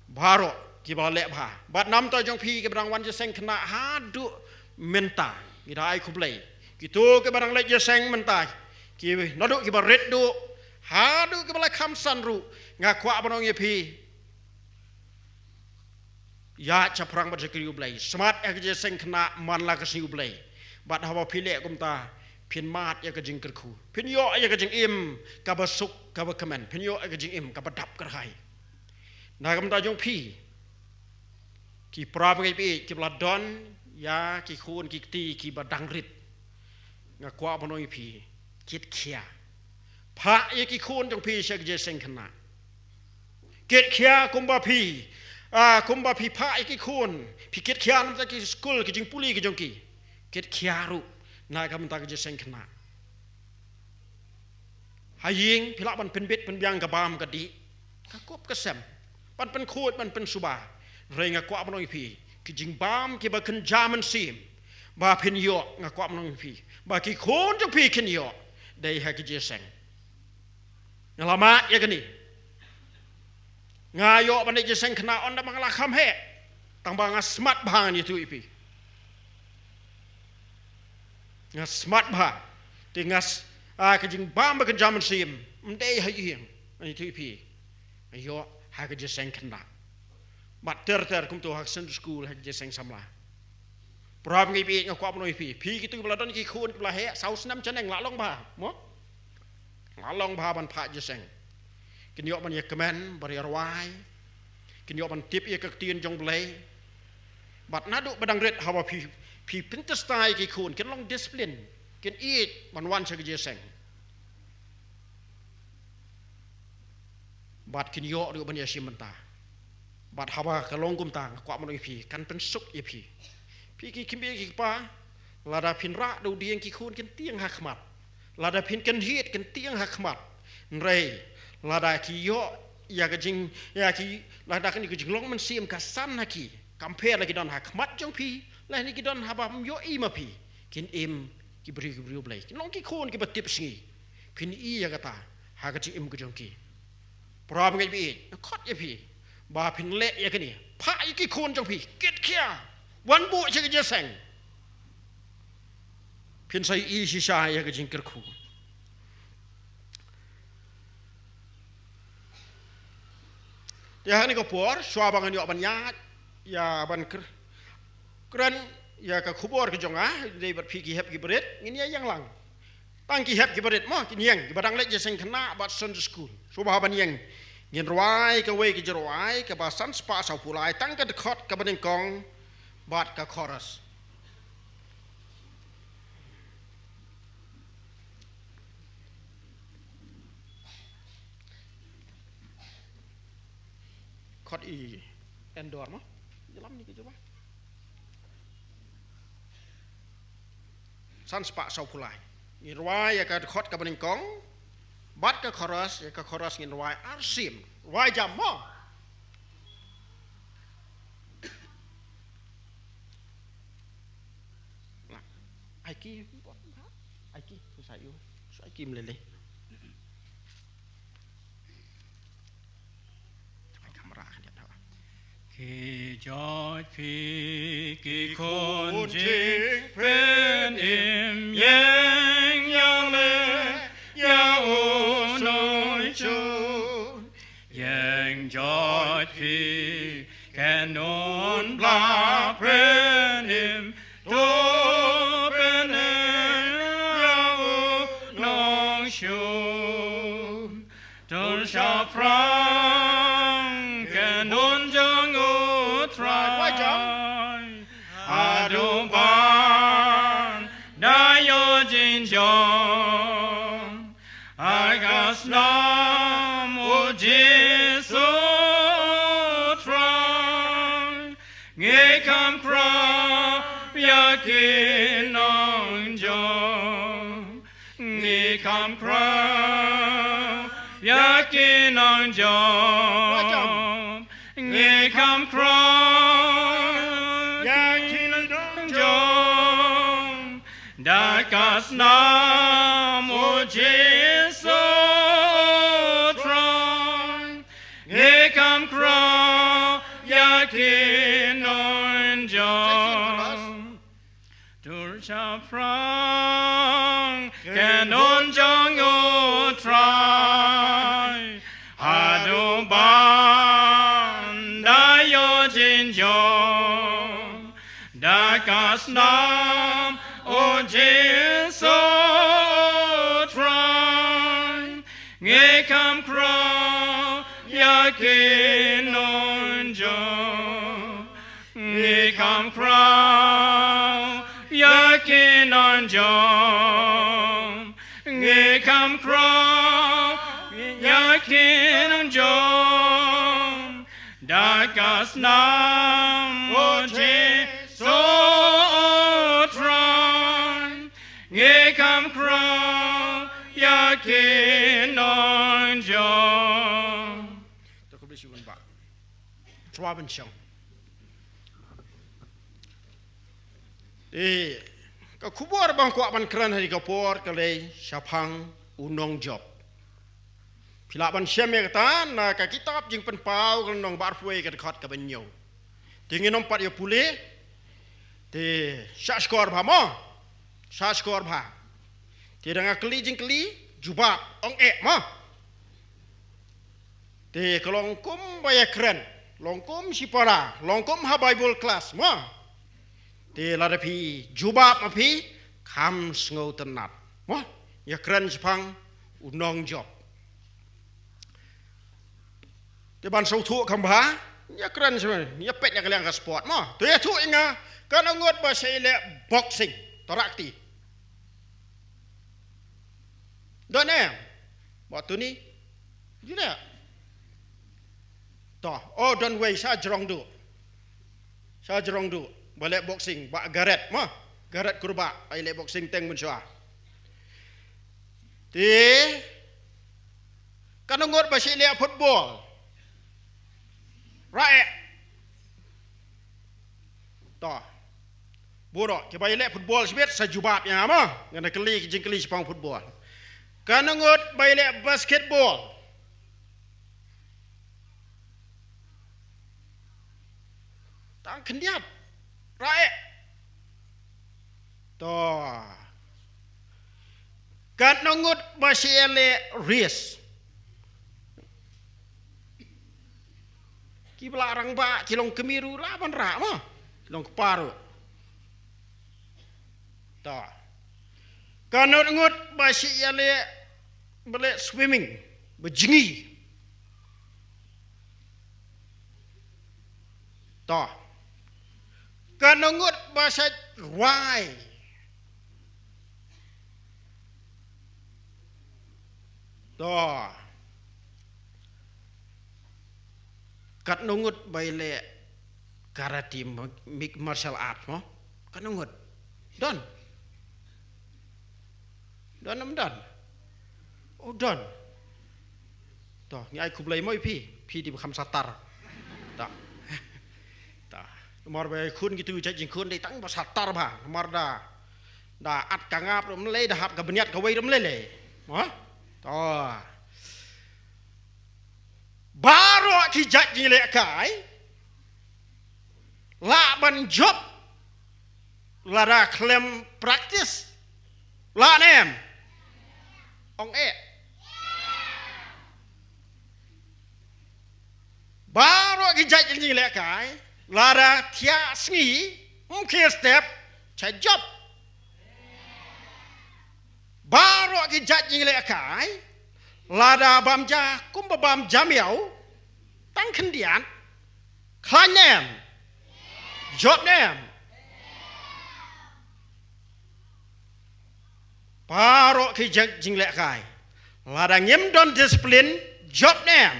baroh kiba leh bha. Bad namar jong phi kiba dang wan jingïaseng khynnah haduh mynta, ngi da ai khublei. Kito kiba dang leit jingïaseng mynta, ki naduh kiba rit duh haduh kiba la kham san ruh, nga kwah ban ong ïa phi, ïaid shaphrang bad shakri U Blei. Smat ïa ka jingïaseng khynnah man la ka sngi U Blei. Bad haba phi leh kumta, phin mad ïa ka jingkyrkhu. Phin ïoh ïa ka jingim kaba suk kaba kmen. Phin ïoh ïa ka jingim kaba dap kyrhai. Na ka bynta jong phi, ki para bangeit baieit kiba la don ïa ki khun ki kti kiba dang rit, nga kwah ban ong ïa phi, kit khia. Phah ïa ki khun jong phi sha ka jingïaseng khynnah. Kit khia kumba phi, ah, kumba phi phah ïa ki khun, phi kit khia na ka bynta ki skul, ki jingpule ki jong ki. Kit khia ruh na ka bynta ka jingïaseng khynnah. Ha ïing phi lah ban pynbit pynbiang ka bam ka dih, ka kup ka sem, ban pynkhuid ban pynsuba. Hynrei nga kwah ban ong ïa phi, ki jingbam kiba kynja mynsiem ba phin ïoh, nga kwah ban ong ïa phi, ba ki khun jong phi kin ïoh, dei ha ka jingïaseng. Nga la mad ïa kane. Nga ïoh ban leit jingïaseng khynnah ynda ma nga la kham heh. Tang ba nga smat bha, ngan ïathuh ïa phi. Nga smat bha. Te nga s-, ah, ka jingbam ba kynja mynsiem, ym dei ha ïing, ngan ïathuh ïa phi. Nga ïoh ha ka jingïaseng khynnah. Bad ter ter kumto ha ka Sunday school, ha ka jingïaseng samla. Para bangeit baieit, nga kwah ban ong ïa phi, phi kito kiba la don ki khun kiba la heh saw snem shaneng, la long bha mo. La long bha ban phah jingïaseng. Kin ïoh ban ïakmen bad ïarwai. Kin ïoh ban tip ïa ka ktien jong U Blei. Bad naduh ba dang rit, haba phi, phi pyntest ïa ki khun, kin long discipline, kin ïeit ban wan sha ka jingïaseng. Bad kin ïoh ruh ban ïashim bynta. Bad haba ka long kumta, nga kwah ban ong ïa phi, kan pynsuk ïa phi. Phi ki kmie ki kpa, lada phin rah da u dieng, ki khun kin tieng ha khmat. Lada phin kynhied, kin tieng ha khmat. Hynrei lada ki ïoh ïa ka jing, ïa ki, lada kane ka jinglong mynsiem ka san ha ki, compare lada ki don ha khmat jong phi lane ki don haba ym ïohi ma phi, kin im ki briew, ki briew U Blei, kin long ki khun kiba tipsngi. Phin i ïa kata ha ka jingim ka jong ki. Para bangeit baieit, nga khot ïa phi ba phin leh ïa kane. Phah ïa ki khun jong phi, kit khia, wan buh sha ka jingïaseng. Phin sa ïohi shisha ïa ka jingkyrkhu. Ïa kane ka por, shuwa ba ngan ïoh ban ïaid, ïa ban kr-, kren ïa ka khubor ka jong nga, dei bad phi ki hep ki barit, ngin ïa ïeng lang. Tang ki hep ki barit mo, kin ïeng, kiba dang leit jingïaseng khynnah bad Sunday school. Shuwa ban ïeng, ngin rwai kawei ka jingrwai, kaba san spah saw phew lai, tang ka dkhot kaba nyngkong, bad ka chorus. Khot i Endor mo. Ïalam ni ka jubab. San spah saw phew lai. Ngin rwai ïa ka khot kaba nyngkong. Bad ka chorus, ïa ka chorus ngin rwai arsien. Rwai jam mo. Ai ki, ai ki, sa ïu, sa ai ki mlele. Kamera kan dia. Ki jot phi ki khun jingpynim ïeng ïa leh ïa u nongshun. Ïeng jot phi kynhun ba pynim, to pynim ïa u nongshun. To shaphrang kynhun jong u Trai. Haduh ban da ïoh jingjop ha ka snam, o Jisu Trai. Ngi kham khraw ïa ki nongjop. Ngi kham khraw ïa ki nongjop. Ngi kham khraw ïa ki nongjop. Da ka snam, o Jisu Trai. Ngi kham khraw ïa ki nongjop. To shaphrang kynhun jong u Trai. Haduh ban da ïoh jingjop. Da ka snam, o Jisu Trai. Ngi kham khraw ïa ki nongjop. Ngi kham khraw ïa ki nongjop. Ngi kham khraw ïa ki nongjop. Da ka snam, o Jisu Trai. Ngi kham khraw ïa ki nongjop. To khublei shibun bah. Trai ban shong. Te ka khubor ba nga kwah ban kren ha kane ka por ka dei shaphang u nongjop. Phi lah ban shem ïa kata na ka kitab Jingpynpaw ka lynnong ba arphew wei ka dkhot kaba hynñiew. Te ngin ym pat ïa pule. Te shah shkor bha mo. Shah shkor bha. Te da nga kylli jingkylli, jubab ong eh mo. Te ka long kum ba ïakren, long kum shipara, long kum ha Bible class mo. Te lada phi jubab ma phi kham sngewtynnat mo. Ïakren shaphang u nongjop. Te ban sngewthuh kham bha, ïakren shaphang, ïa peit ïa ka liang ka sport mo. To ïathuh ïa nga, katno ngut ba shait leh boxing, to rah kti. Don em? Bah Tuni. Ju leh. To, oh, don wei sha jrong duh. Sha jrong duh. Ba leh boxing, Bah Gareth mo. Gareth Kurbah, ai leh boxing teng mynshuwa. Te katno ngut ba shait leh football? Rah eh. To. Burom, kiba ïaleh football shibit sa jubab ïa nga mo. Ngan da kylli ki jingkylli shaphang football. Katno ngut ba ïaleh basketball? Tang khyndiat. Rah eh. To. Katno ngut ba shait ïaleh race? Ki ba la rangbah, ki long kmie ruh lah ban rah mo. Ki long kpa ruh. To. Katno ngut ba shu ïaleh, ba leh swimming, ba jngi. To. Katno ngut ba shu rwai. To. Katno ngut ba ïaleh karate, mi-, mixed martial art mo? Katno ngut? Don. Don ym don? Oh, don. To, ngi ai khublei mo ïa phi, phi dei ba kham satar. To. To. Namar ba khun kitu jait jingkhun dei tang ba satar bha, namar da, da at ka ngap ruh ym lei, da hap ka bniat kawei ruh ym lei lei. Mo? To. Baroh ki jait jinglehkai lah ban jop lada khlem practice. Lah ne em? Ong eh. Baroh ki jait jinglehkai lada thiah sngi, ym khie step, cha jop. Baroh ki jait jinglehkai lada bam ja kumba bam ja miaw, tang khyndiat, khlaiñ ne em? Jop ne em? Baroh ki jait jinglehkai lada ngim don discipline, jop ne em?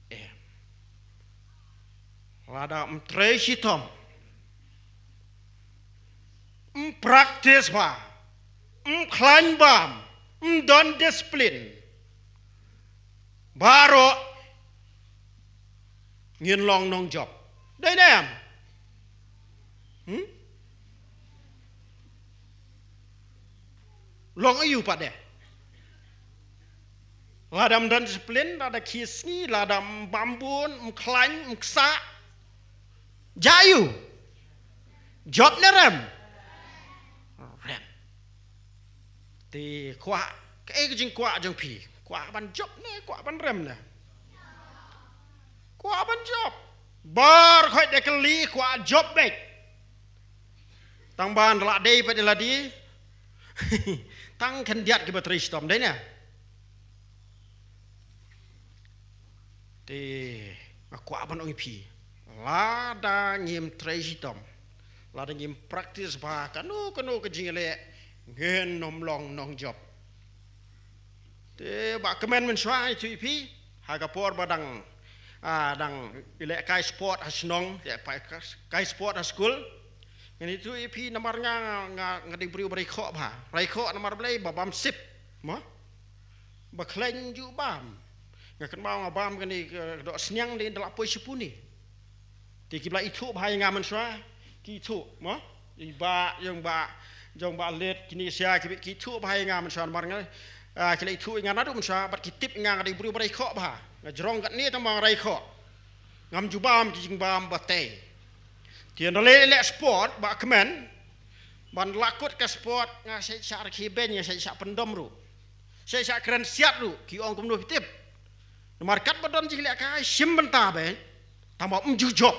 Em. Lada ym trei shitom, ym practice bha, ym khlaiñ bam, ym don discipline, baroh ngin long nongjop. Dei ne em? Hmm? Long aïu pat de? Lada ym don discipline, lada khie sngi, lada ym bam bun, ym khlaiñ, ym ksah. Ja aïu? Jop ne rem? Rem. Te kwah, kaei ka jingkwah jong phi? Kwah ban jop ne kwah ban rem ne? Kwah ban jop. Baroh khoit da kylli kwah jop beit. Tang ban lah dei pat ïa lade. Tang khyndiat kiba trei shitom, dei ne? Te nga kwah ban ong ïa phi, lada ngim trei shitom, lada ngim practice bha kano kano ka jingleh, ngin ym long nongjop. Te ba kmen mynshuwa ïathuh ïa phi ha ka por ba dang, ah, dang ïaleh kai sport ha shnong, ïaleh kai sport ha skul. Ngan ïathuh ïa phi namar nga, nga, nga dei briew ba rei khoh bha. Rei khoh namar balei? Ba bam sip. Mo? Ba khlaiñ ju bam. Nga kynmaw nga bam kane ka doh sniang dei da la poi shipuni. Te kiba la ithuh bha ïa nga mynshuwa, ki ithuh, mo? I bah, jong bah, jong bah Lit, kine sia ki, ki ithuh bha ïa nga mynshuwa namar nga, ah, ki la ithuh ïa nga naduh mynshuwa, bad ki tip ïa nga, nga dei briew ba rei khoh bha. Nga jrong katne tang ba nga rei khoh. Ngam ju bam ki jingbam ba tei. Te ynda leh leh sport, ba kmen, ban la kut ka sport, nga shait shah rkhie beiñ, nga shait shah pyndom ruh. Shait shah kren siat ruh, ki ong kumno phi tip. Namar katba don jinglehkai, shim bynta beiñ, tang ba ym ju jop.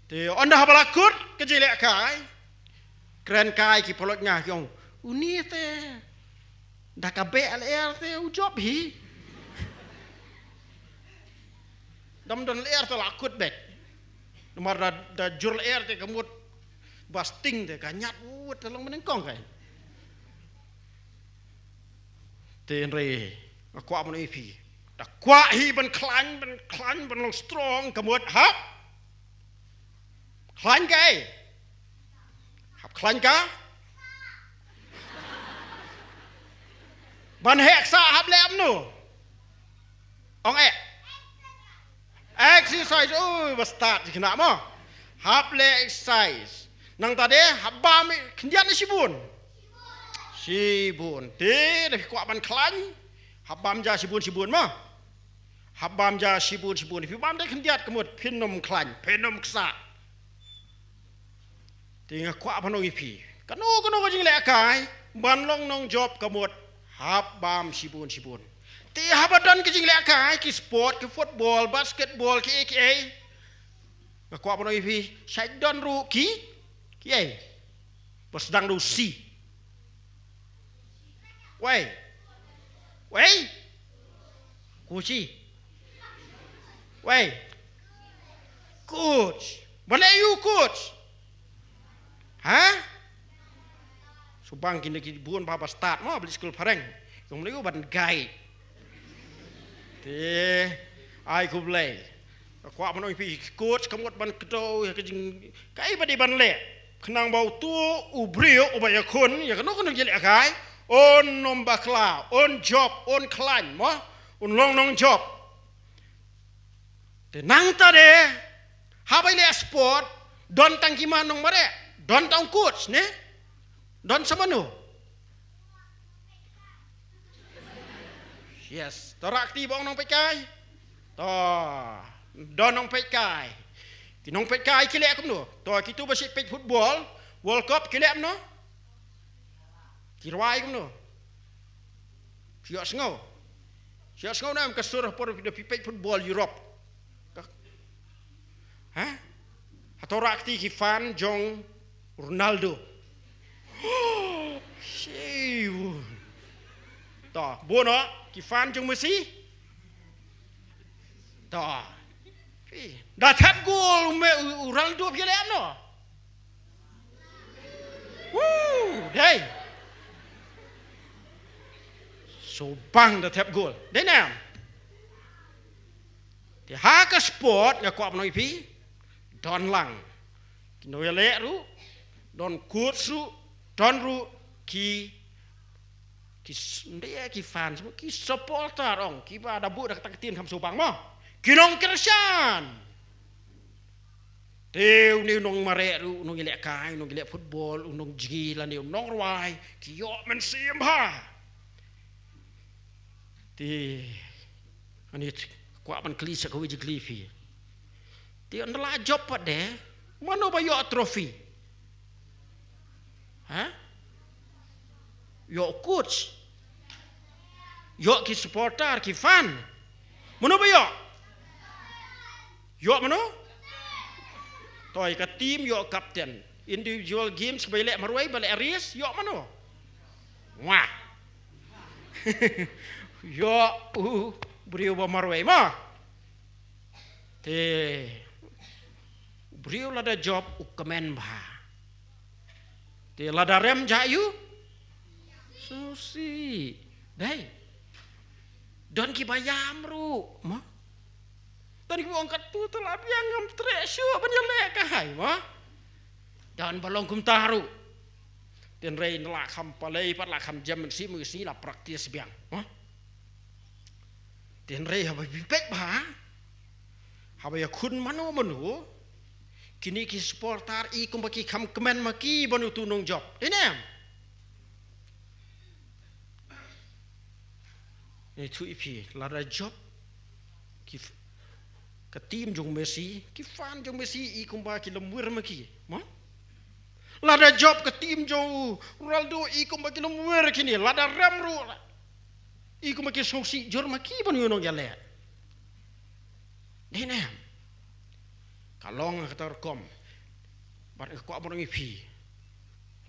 Te ynda haba la kut ka jinglehkai, kren kai ki pynlait nga ki ong, uni te da ka beh lyer te u jop hi. Dam don lyer te la kut beit. Namar da, da jur lyer te ka mut ba sting te ka ñiat, u te long mynnyngkong kai. Te hynrei nga kwah ban ong ïa phi, da kwah hi ban khlaiñ, ban khlaiñ, ban long strong, ka mut hap khlaiñ kaei? Hap khlaiñ ka? Ban heh ksah hap leh kumno? Ong eh. Exercise, ui, ba stad shi khynnah mo. Hap leh exercise. Nangta de, hap bam khyndiat ne shibun? Shibun. Te, da phi kwah ban khlaiñ, hap bam ja shibun shibun mo. Hap bam ja shibun shibun. Phi bam de khyndiat ka mut phin ym khlaiñ, phin ym ksah. Te nga kwah ban ong ïa phi, kano kano ka jinglehkai, ban long nongjop ka mut Hap bam shibun shibun. Te haba don ki jinglehkai, ki sport, ki football, basketball, ki ei ki ei, nga kwah ban ong ïa phi, shait don ruh ki, ki ei, ba sdang da u C. Wei. Wei. Coach. Wei. Coach. Balei u coach? Ha? Shu bang kine ki bun ba ba stad mo, ba leit skul phareng. Kum lei u ban guide. Te ai khublei. Ka kwah ban ong ïa phi, coach ka mut ban kdew ïa ka jing, kaei ba dei ban leh, khnang ba utu u briew uba ïakhun ïa kano kano ka jinglehkai, un ym bakla, un jop, un khlaiñ mo, un long nongjop. Te nangta de, haba ïaleh sport, don tang ki ma nongmareh, don tang u coach ne, don sa mano? Yes. To rah kti ba ong nongpeitkai. To, don nongpeitkai. Ki nongpeitkai ki leh kumno? To, kitu ba shu peit football World Cup ki leh kumno? Ki rwai kumno? Phi ïohsngew? Phi ïohsngew ne em ka sur ha por da phi peit football Europe? Ka, ha? Hato rah kti ki fan jong Ronaldo? Shiu. To, bun noh ki fan jong Messi. To. Phi, da thep gol u me, u, u Ronaldo phi leh kumno? Woo, dei. Shu bang da thep gol. Dei ne em? Te ha ka sport nga kwah ban ong ïa phi, don lang ki nongïaleh ruh, don coach ruh, don ruh ki, ki s-, ym dei ki fans, ki supporter ong, kiba da buh da kata ka team kham shu bang mo. Ki nongkyrshan. Te une u nongmareh ruh, u nongïalehkai, u nongïaleh football, u nongjngi lane u nongrwai, ki ïoh mynsiem bha. Te ani kwah ban kylli sa kawei jingkylli phi. Te ynda la jop pat de, mano ba ïoh trophy? Ha? Ïoh coach. Ïoh ki supporter, ki fan. Mano ba ïoh? Ïoh mano? To, ïa ka team ïoh captain. Individual games ba ïaleh marwei, ba leh race, ïoh mano? Wah. Ïoh u briew ba marwei mo. Te u briew lada jop u kmen bha. Te lada rem jia u sngewsih. Dei. Don kiba ïam ruh mo. Don kiba ong katto te la biang, ngam treh shuh ban ïalehkai mo. Don ba long kumta ruh. Hynrei la kham pynleit pat, la kham jem mynsiem, mynsiem la practice biang mo. Hynrei haba phi peit bha, haba ïakhun mano mano, kine ki supporter i kumba ki kham kmen ma ki ban utu u nongjop. Dei ne em? Nga ïathuh ïa phi, lada jop ki f-, ka team jong Messi, ki fan jong Messi i kumba ki lymwir ma ki. Mo? Lada jop ka team jong u Ronaldo i kumba ki lymwir kine, lada rem ruh la, i kumba ki sngewsih jur ma ki ban ïoh nongïaleh. Dei ne em? Ka long ha kata ka rukom. Bad nga kwah ban ong ïa phi,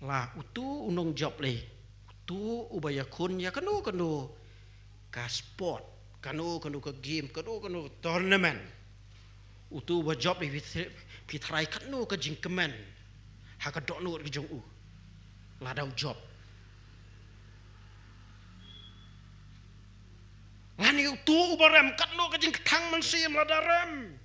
la utu u nongjop lei, utu uba ïakhun ïa kano kano ka sport, kano kano ka game, kano kano ka tournament. Utu uba jop lei, phi, phi tharai katno ka jingkmen ha ka dohnud ka jong u lada u jop. Lane utu uba rem, katno ka jingkthang mynsiem lada rem.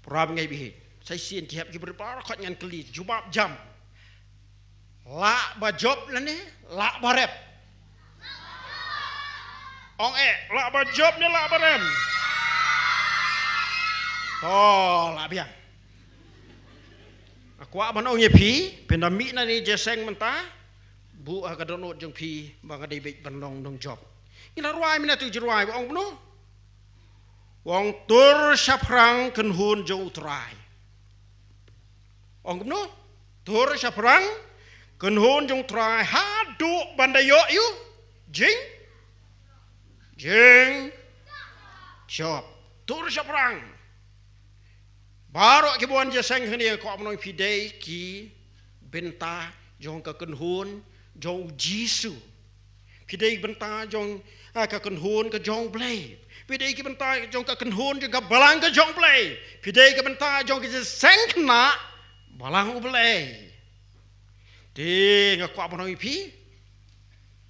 Prap ngai bihik. Sa shisien ki hep ki briew baroh, khot ngan kylli, jubab jam. Lah ba jop lane lah ba rem? Ong eh, lah ba jop ne lah ba rem? To, lah biang. Nga kwah ban ong ïa phi, phin da mih na kane ka jingïaseng mynta, buh ha ka dohnud jong phi ba nga dei beit ban long nongjop. Ngi la rwai mynne tu, jingrwai ba ong kumno? Ong, tur shaphrang kynhun jong U Trai. Ong kumno? Tur shaphrang kynhun jong Trai haduh ban da ïoh ïa u jing, jing jop. Tur shaphrang. Baroh ki bun jingïaseng hangne, kwah ban ong ïa phi, dei ki bynta jong ka kynhun jong u Jisu. Phi dei ki bynta jong, ah, ka kynhun ka jong u Blei. Phi dei ki bynta jong ka kynhun jong ka balang ka jong u Blei. Phi dei ki bynta jong ka jingïaseng khynnah balang u Blei. Te nga kwah ban ong ïa phi,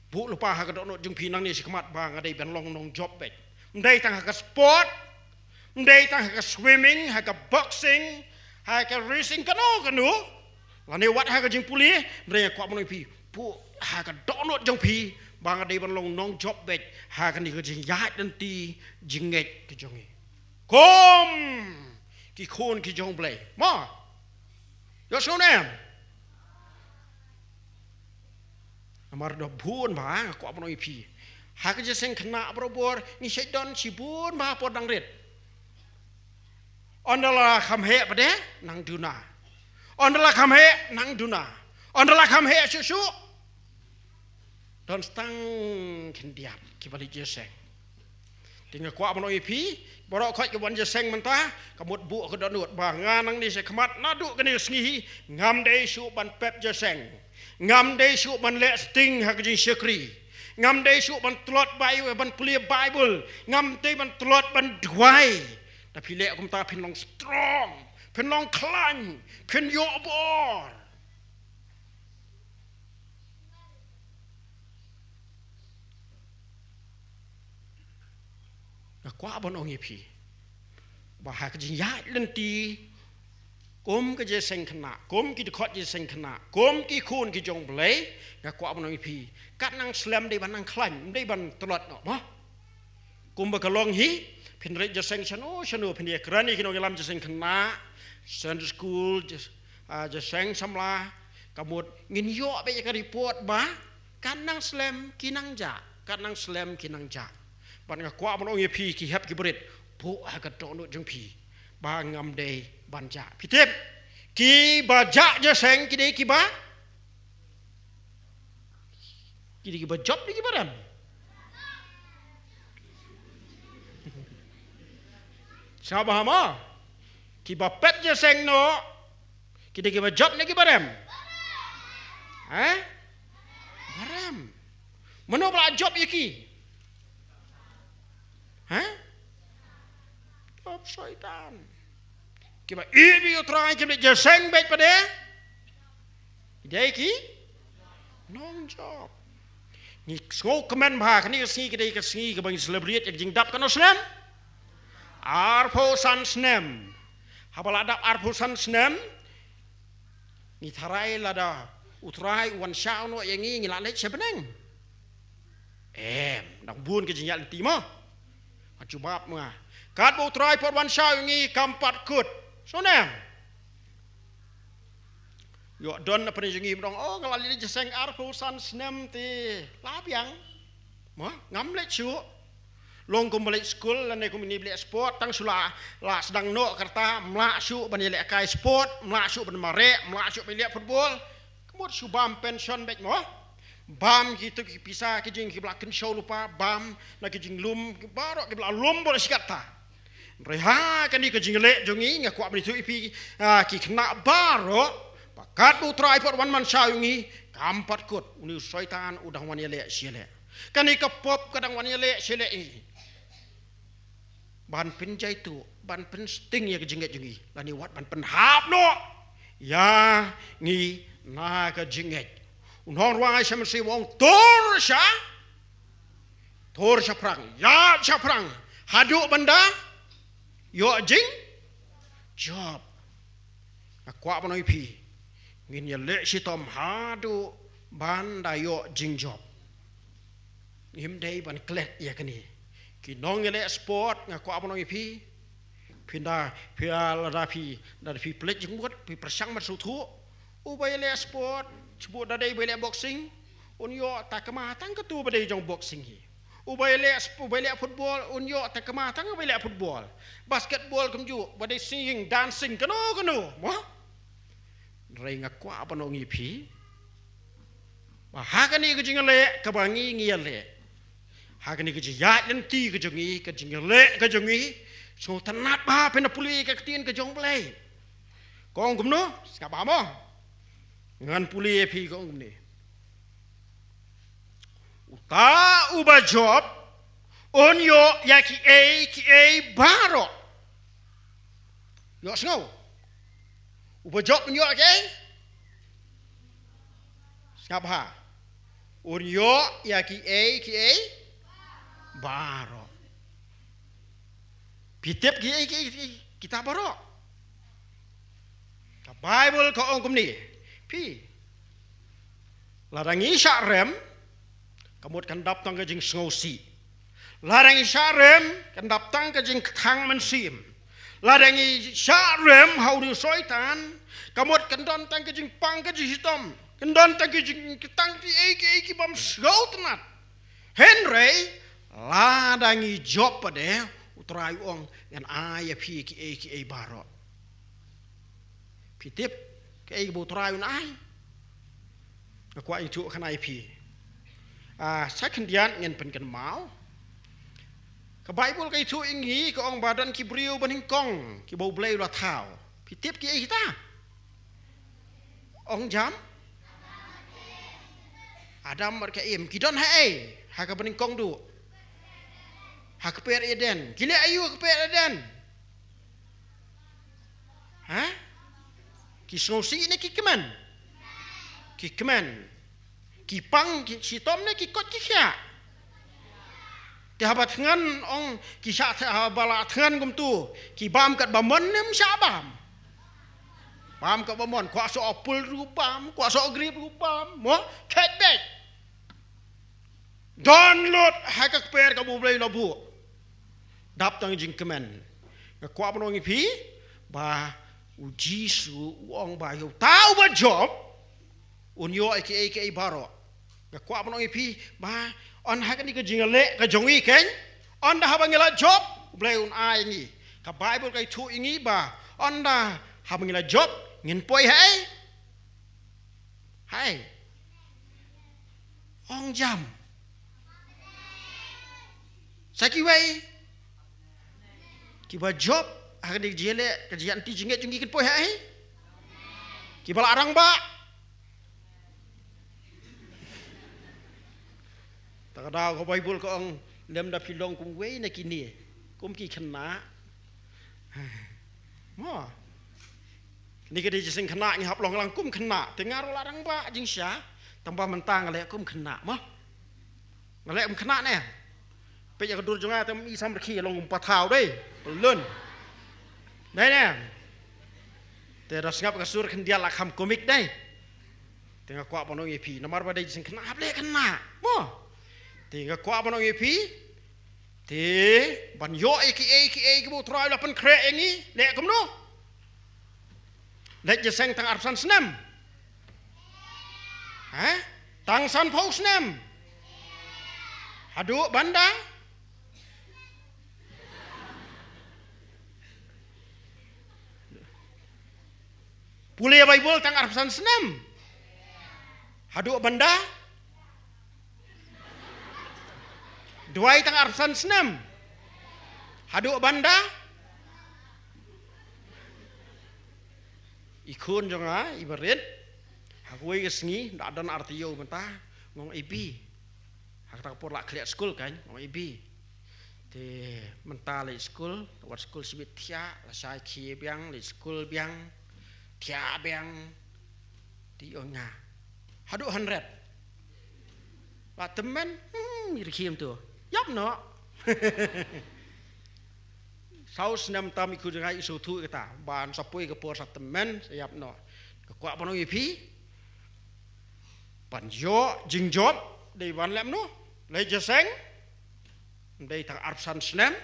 buh lypa ha ka dohnud jong phi nangne shakhmat ba nga dei ban long nongjop beit. Ym dei tang ha ka sport, ym dei tang ha ka swimming, ha ka boxing, ha ka racing, kano kano, lane wat ha ka jingpule. Ym dei, nga kwah ban ong ïa phi, buh ha ka dohnud jong phi ba nga dei ban long nongjop beit ha kane ka jingïaid lynti jingngeit ka jong ngi kum ki khun ki jong u Blei. Mo? Ïohsngew ne em? Namar da bun bha, nga kwah ban ong ïa phi, ha ka jingïaseng khynnah barabor ngi shait don shibun bha por dang rit. Ynda la kham heh pat de nang duna. Ynda la kham heh nang duna. Ynda la kham heh shuh shuh, don tang khyndiat kiba leit jingïaseng. Te nga kwah ban ong ïa phi, baroh khoit ki wan jingïaseng mynta, ka mut buh ka dohnud ba nga nangne shakhmat naduh kane ka sngi hi, ngam dei shuh ban pep jingïaseng. Ngam dei shuh ban leh sting ha ka jingshakri. Ngam dei shuh ban tlot Bai-, ban pule Baibl. Ngam dei ban tlot ban duwai. Te phi leh kumta phin long strong, phin long khlaiñ, phin ïoh bor. Nga kwah ban ong ïa phi ba ha ka jingïaid lynti kum ka jingïaseng khynnah, kum ki dkhot jingïaseng khynnah, kum ki khun ki jong u Blei, nga kwah ban ong ïa phi, katba nang slem dei ban nang khlaiñ, ym dei ban tlot noh, mo? Kumba ka long hi, phin leit jingïaseng shano shano, phin ïakren ïa ki nongïalam jingïaseng khynnah, Sunday school, jing-, ah, jingïaseng samla, ka mut ngin ïoh beit ïa ka report ba katba nang slem ki nang jah, katba nang slem ki nang jah. Bad nga kwah ban ong ïa phi, ki hep ki barit, buh ha ka dohnud jong phi ba ngam dei ban jah. Phi tip, kiba jah jingïaseng ki dei kiba, ki dei kiba jop ne kiba rem? Sngap bha mo? Kiba pep jingïaseng noh, ki dei kiba jop ne kiba rem? Eh? Ba rem. Mano ba la jop ïa ki? Eh? Jop Soitan. Kiba ïeit ïa u Trai, kiba leit jingïaseng beit pat de, ki dei ki nongjop. Ngi sngewkmen ba ha kane ka sngi ka dei ka sngi kaba ngi celebrate ïa ka jingdap katno snem? Arphew san snem. Haba la dap arphew san snem, ngi tharai lada u Trai u wan shaw noh ïa ngi, ngi la leit sha bneng? Em, dang bun ka jingïaid lynti mo. Nga jubab ma nga, katba u Trai u pat wan shaw ïa ngi, kam pat kut. Sngewbha ne em? Ïoh don na pdeng jong ngi ba ong, oh, nga la leit jingïaseng arphew san snem te la biang. Mo, ngam leit shuh. Long kumba leit skul lane kumne ba leit sport, tang shu la, la sdang noh ka rta, ym lah shuh ban ïalehkai sport, ym lah shuh ban mareh, ym lah shuh ban leh football. Ka mut shu bam pension beit mo. Bam kito ki pisa ki jing kiba la kynshew lypa, bam na ki jinglum baroh kiba la lum bor shi katta. Hynrei ha kane ka jingleh jong ngi, nga kwah ban ïathuh ïa phi, ah, ki khynnah baroh, ba katba u Trai u pat wan man shaw ïa ngi, kam pat kut. Une u Soitan u dang wan ïaleh shi ïaleh. Kane ka pop ka dang wan ïaleh shi ïaleh ïa ngi ban pynjaituh, ban pynsting ïa ka jingngeit jong ngi, lane wat ban pynhap noh ïa ngi na ka jingngeit. U nongrwai Isaiah u ong, tur sha, tur shaphrang, ïaid shaphrang haduh ban da ïoh jingjop. Nga kwah ban ong ïa phi, ngin ïaleh shitom haduh ban da ïoh jingjop. Ngim dei ban klet ïa kane. Ki nongïaleh sport, nga kwah ban ong ïa phi, phin da, phi da, lada phi, lada phi pynleit jingmut, phi pyrshang ban sngewthuh. Uba ïaleh sport, shu buh da dei ba ïaleh boxing, un ïoh takma tang katu ba dei jong boxing hi. Uba ïaleh sp-, uba ïaleh football, un ïoh takma tang ba ïaleh football. Basketball kumjuh, ba dei singing, dancing, kano kano mo. Hynrei nga kwah ban ong ïa phi ba ha kane ka jingïaleh kaba ngi ngi ïaleh, ha kane ka jingïaid lynti ka jong ngi, ka jingïaleh ka jong ngi, sngewtynnat bha phin da pule ka ktien ka jong U Blei. Ka ong kumno? Sngap bha mo. Ngan pule ïa phi, ka ong kumne: Uta uba jop un ïoh ïa kiei kiei baroh. Ïohsngew. Uba jop un ïoh kiei? Sngap bha. Un ïoh ïa kiei kiei baroh. Phi tip kiei kiei kiei kita baroh? Ka Baibl ka ong kumne. Phi, lada ngi shah rem, ka mut kan dap tang ka jingsngewsih. Lada ngi shah rem, kan dap tang ka jingkthang mynsiem. Lada ngi shah rem ha une u Soitan, ka mut kan don tang ka jingpang ka jingshitom, kan don tang ka jingkthang kiei kiei ki bym sngewtynnat. Hynrei lada ngi jop pat de, U Trai u ong, ngan ai ïa phi kiei kiei baroh. Phi tip kaei kaba U Trai un ai? Nga kwah ïathuh kane ïa phi. Ah, sa khyndiat ngin pynkynmaw. Ka Baibl ka ïathuh ïa ngi, ka ong ba don ki briew banyngkong kiba U Blei u la thaw. Phi tip kiei kita? Ong jam? Adam bad ka Im. Ki don haei ha kaba nyngkong duh? Ha kper Eden. Ki leh aïu ha kper Eden? Ha? Ki sngewsih ne ki kmen? Ki kmen. Ki pang, ki shitom ne ki koit ki khiah? Te haba thngan, ong, ki shah, haba la thngan kumtu, ki bam katba mon ne ym shah bam? Bam katba mon. Kwah soh apple ruh bam, kwah soh grape ruh bam. Mo, khet beit. Don lut ha ka kper kaba U Blei u la buh. Dap tang jingkmen. Nga kwah ban ong ïa phi ba U Jisu u ong ba ïa uta uba jop un ïoh ïa kiei kiei baroh. Nga kwah ban ong ïa phi ba ynda ha kane ka jingïaleh ka jong ngi keiñ, ynda haba ngi la jop, U Blei un ai ïa ngi. Ka Baibl ka ïathuh ïa ngi ba ynda haba ngi la jop, ngin poi haei? Haei? Ong jam. Sa kiwei? Kiba jop ha kane ka jingïaleh, ka jingïaid lynti jingngeit jong ngi, kin poi haei? Kiba la rangbah. Ta ka daw ka Baibl ka ong, lymda phi long kum uwei na kine, kum ki khynnah. Mo. Kine ki dei ki jingseng khynnah, ngi hap long lang kum khynnah. Te nga ruh la rangbah jingshisha, tangba mynta nga leh kum khynnah, mo. Nga leh kum khynnah ne. Peit ïa ka dur jong nga te ym i samrkhie, long kum pathaw dei. Pyllun. Dei ne. Te da sngap ka sur khyndiat la kham komik dei. Te nga kwah ban ong ïa phi, namar ba dei jingseng khynnah, hap leh khynnah, mo. Te nga kwah ban ong ïa phi, te ban ïoh ïa kiei kiei kiba U Trai u la pynkhreh ïa ngi, leh kumno? Leit jingïaseng tang arphew san snem? Ha? Tang sanphew snem? Haduh ban da? Pule Baibl tang arphew san snem? Haduh ban da? Duwai tang arphew san snem? Haduh ban da? I khun jong nga, i barit, ha kawei ka sngi, da don ar taïew mynta, nga ong, Ibi. Ha kata ka por la khleh skul kan, nga ong, Ibi. Te mynta leit skul, wat skul shibit thiah, la shai khie biang, leit skul biang, thiah biang. Te i ong ïa nga, haduh hundred? Ba tymmen, hmm, i rkhie kumtu. Ïap noh. Saw snem tam i khun jong nga i sngewthuh ïa kata, ban sa poi ka por sa tymmen, sa ïap noh. Nga kwah ban ong ïa phi, ban ïoh jingjop, dei ban leh kumno? Leit jingïaseng. Ym dei tang arphew san snem,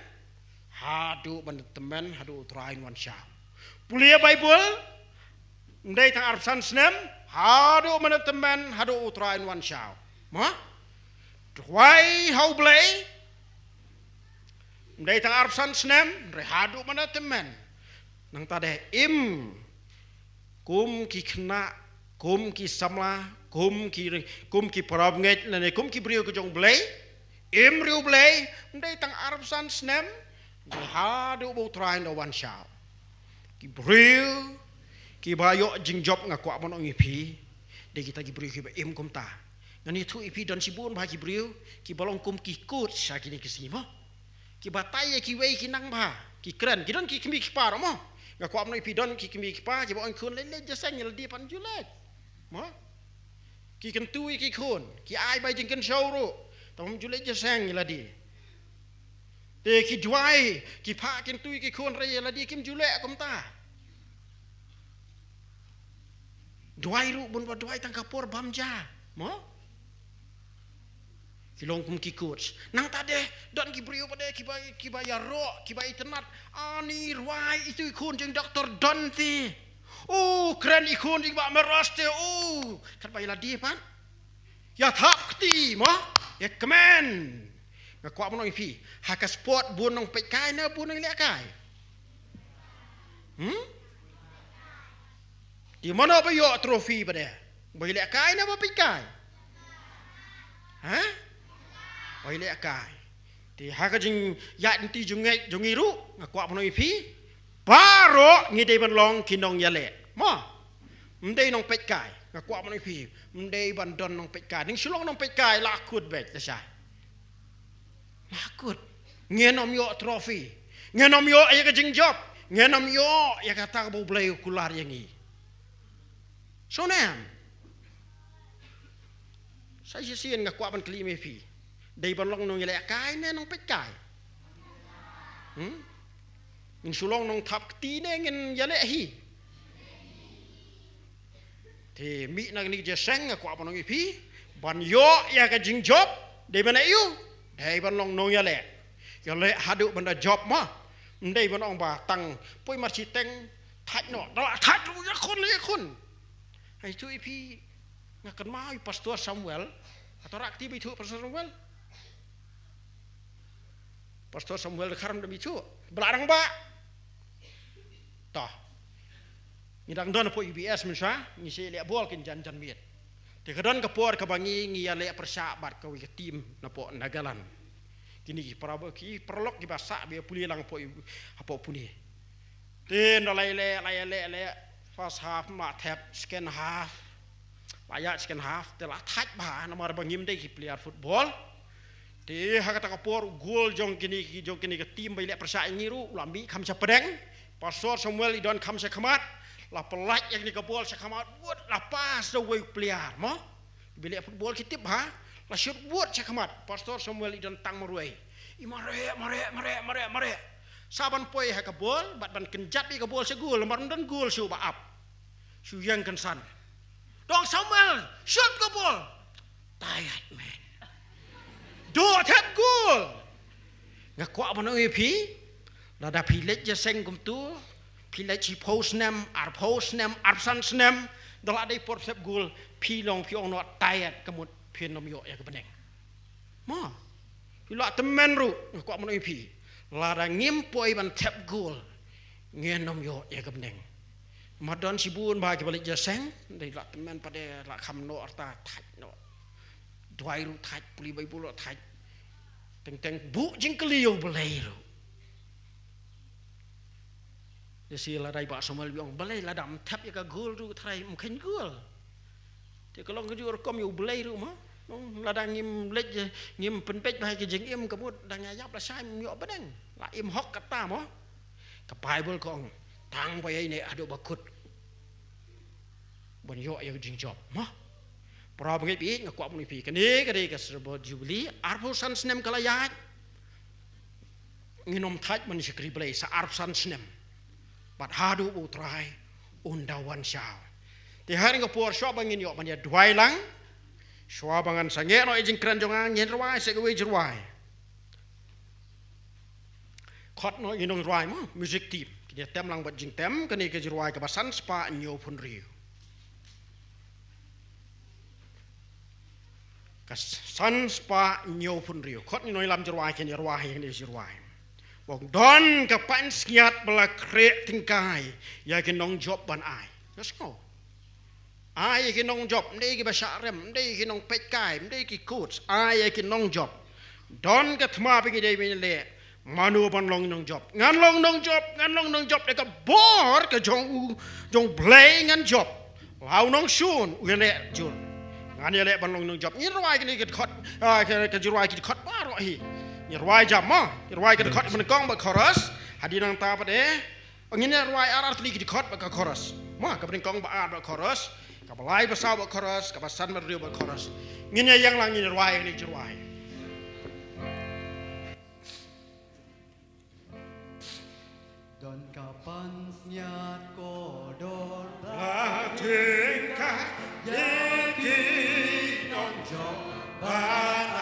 haduh ban da tymmen, haduh U Trai un wan shaw. Pule Baibl, ym dei tang arphew san snem, haduh ban da tymmen, haduh U Trai un wan shaw. Mo? Duwai ha U Blei, ym dei tang arphew san snem, hynrei haduh ban da tymmen. Nangta de im kum ki khynnah, kum ki samla, kum ki, kum ki parabangeit, lane kum ki briew ka jong U Blei, im ri U Blei, ym dei tang arphew san snem, dei haduh ba U Trai un da wan shaw. Ki briew kiba ïoh jingjop, nga kwah ban ong ïa phi, dei kita ki briew kiba im kumta. Ngan ïathuh ïa phi, don shibun bha ki briew kiba long kum ki coach sha kine ki sngi mo. Ki batai ïa kiwei ki nang bha, ki kren, ki don ki kmie ki kpa ruh mo. Nga kwah ban ong ïa phi, don ki kmie ki kpa kiba ong khun leit leit jingïaseng, ïa lade pat ju leit. Mo? Ki kyntu ïa ki khun, ki ai bai jingkynshew ruh, tang bym ju leit jingïaseng ïa lade. Te ki duwai, ki phah kyntu ïa ki khun, hynrei ïa lade kim ju leh kumta. Duwai ruh bun ba duwai tang ka por bam ja. Mo? Ki long kum ki coach. Nangta de, don ki briew pat de kiba, kiba ïaroh, kiba itynnad. Ani rwai itu i khun jong doktor don te. O, kren i khun jong bah Meros te. O, katba ïa lade pat ïa thap kti mo, ïa kmen. Nga kwah ban ong ïa phi, ha ka sport bun nongpeitkai ne bun nonglehkai? Hmm? Te mano ba ïoh trophy pat de? Ba ïalehkai ne ba peitkai? Ha? Ba ïalehkai. Te ha ka jingïaid lynti jong ngi, jong ngi ruh, nga kwah ban ong ïa phi, baroh ngi dei ban long ki nongïaleh. Mo? Ym dei nongpeitkai. Nga kwah ban ong ïa phi, ym dei ban don nongpeitkai. Ning shu long nongpeitkai la kut beit, lashai. La kut. Ngin ym ïoh trophy. Ngin ym ïoh ïa ka jingjop. Ngin ym ïoh ïa kata kaba U Blei u kular ïa ngi. Sngewbha. Sa shisien nga kwah ban kylli ïa phi. Dei ban long nongïalehkai ne nongpeitkai? Hmm? Ngin shu long nongthap kti ne ngin ïaleh hi? Te mih na kane ka jingïaseng nga kwah ban ong ïa phi, ban ïoh ïa ka jingjop, dei ban ïoh, dei ban long nongïaleh. Ïaleh haduh ban da jop mo. Ym dei ban ong ba tang poi marshiteng thait noh, da la thait ruh ïakhun la ïakhun. Hynrei ïathuh ïa phi, nga kynmaw ïa u Pastor Samuel. Hato la kti ba ïathuh Pastor Samuel? Pastor Samuel Dkhar ym dei ba ïathuh. Ba la dang bah. To. Ngi dang don hapoh U B S mynshuwa, ngi sa ïaleh bol kynjan janmiet. Te ka don ka por kaba ngi, ngi ïaleh pyrshah bad kawei ka team na hapoh Nagaland. Kine ki para, ki paralok kiba sah ba ïa pule lang hapoh, hapoh Pune. Te ynda la ïaleh, la ïaleh, leh, first half ym lah thep, second half. La ïaid second half, te la thait bha, namar ba ngim dei ki player football. Te ha kata ka por u goal jong kine ki, jong kine ka team ba ïaleh pyrshah ïa ngi ruh, u la mih kham shapdeng. Pastor Samuel i don kham shakhmat. La pyllait ïa kane ka bol shakhmat, wut, la pass da uwei u player, mo? Kiba ïaleh football ki tip bha. La shoot wut shakhmat. Pastor Samuel i don tang marwei. I mareh, mareh, mareh, mareh, mareh. Sa ban poi ha ka bol, bad ban kynjat ïa ka bol sha goal, namar ym don goal shuh ba ap. Shu ïeng kynsan. Dong Samuel, shoot ka bol. Tight, man. Duh thep goal. Nga kwah ban ong ïa phi, lada phi leit ïaseng kumtu, phi leit shiphew snem, arphew snem, arphew san snem, da la dei por thep goal, phi long phi ong noh tight, ka mut phin ym ïoh ïa ka bneng. Mo, phi lah tymmen ruh, nga kwah ban ong ïa phi, lada ngim poi ban thep goal, ngin ym ïoh ïa ka bneng. Namar don shibun bha kiba leit ïaseng, dei lah tymmen pat de, lah kham noh rta, thait noh. Duwai ruh thait, pule Baibl ruh thait. Teng teng buh jingkylli ïa U Blei ruh. Te shi lada i Bah Samuel i ong, balei lada ym thep ïa ka goal ruh, Trai, ym kheiñ goal. Te ka long kajuh rukom ïa U Blei ruh mo. Nong lada ngim leit, ngim pynbeit bha ïa ka jingim, ka mut dang ïa ïap lashai ym ïoh bneng. La im hok kata mo. Ka Baibl ka ong, tang ba ïaineh haduh ba kut ban ïoh ïa ka jingjop mo. Para bangeit, nga kwah ban ong ïa phi, kane ka dei ka Silver Jubilee, arphew san snem ka la ïaid. Ngin ym thait ban shakri Blei sa arphew san snem. Bad haduh ba U Trai un da wan shaw. Te ha kane ka por shuwa ba ngin ïoh ban ïa duwai lang, shuwa ba ngan sangeh noh ïa ka jingkren jong nga, ngin rwai sa kawei ka jingrwai. Khot noh ïa ki nongrwai mo, music team. Kin ïa tem lang bad jingtem, kane ka jingrwai kaba san spah hynñiewphew hynriew. Ka san spah hynñiewphew hynriew. Khot ïa ki nongïalam jingrwai kin ïa rwai ïa kane ka jingrwai. Ba ong don ka pansngiat ba la khreh tyngkai ïa ki nongjop ban ai. Ka sngew. Ai ïa ki nongjop, ym dei kiba shah rem, ym dei ki nongpeitkai, ym dei ki coach, ai ïa ki nongjop. Don ka thma ba ngi dei ban leh, mano ban long nongjop. Ngan long nongjop, ngan long nongjop, da ka bor ka jong u, jong Blei ngan jop. La u nongshun, u ïaleh jur. Ngan ïaleh ban long nongjop. Ngin rwai kane ka dkhot, ah, ka, ka jingrwai ki dkhot baroh hi. Ngin rwai jam mo, ngin rwai ka dkhot ba nyngkong bad chorus. Hadien nangta pat eh. Ngin ïa rwai ar ar tylli ki dkhot bad ka chorus. Mo, kaba nyngkong ba ar bad chorus, kaba lai ba saw bad chorus, kaba san bad hynriew bad chorus. Ngin ïa ïeng lang ngin ïa rwai kane ka jingrwai. Don ka pansngiat kordor ba tyngkai ïa ki nongjop ba ai.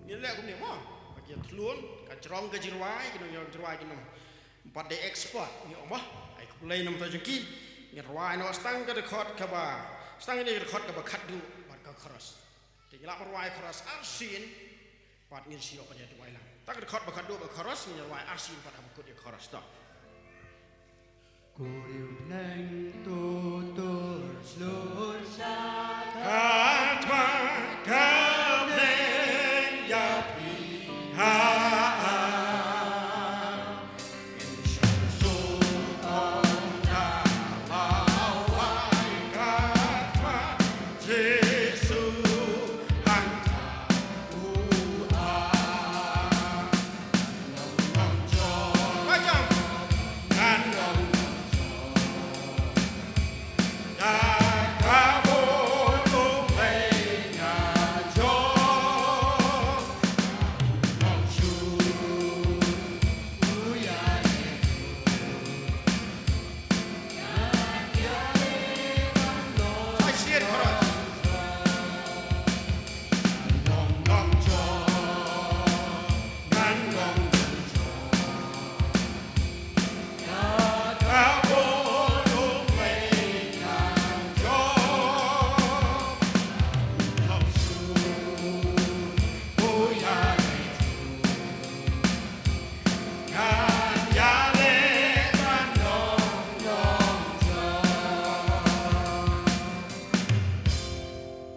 Ngin leh kumne mo. Ba ki ïathlun, ka jrong ka jingrwai, ki nongïarap jingrwai, ki nong, bad dei expert, ngi ong mo. Ai khublei namar jong ki. Ngin rwai noh tang ka dkhot kaba, tang kane ka dkhot kaba khatduh bad ka chorus. Te ngi lah ban rwai chorus arsien, bad ngin shu ïoh ban ïa duwai lang. Tang ka dkhot ba khatduh bad chorus, ngin rwai arsien bad haba kut ïa chorus to. Ko riew bneng to tur shlur sha ka thma ka bneng ïa phi ha.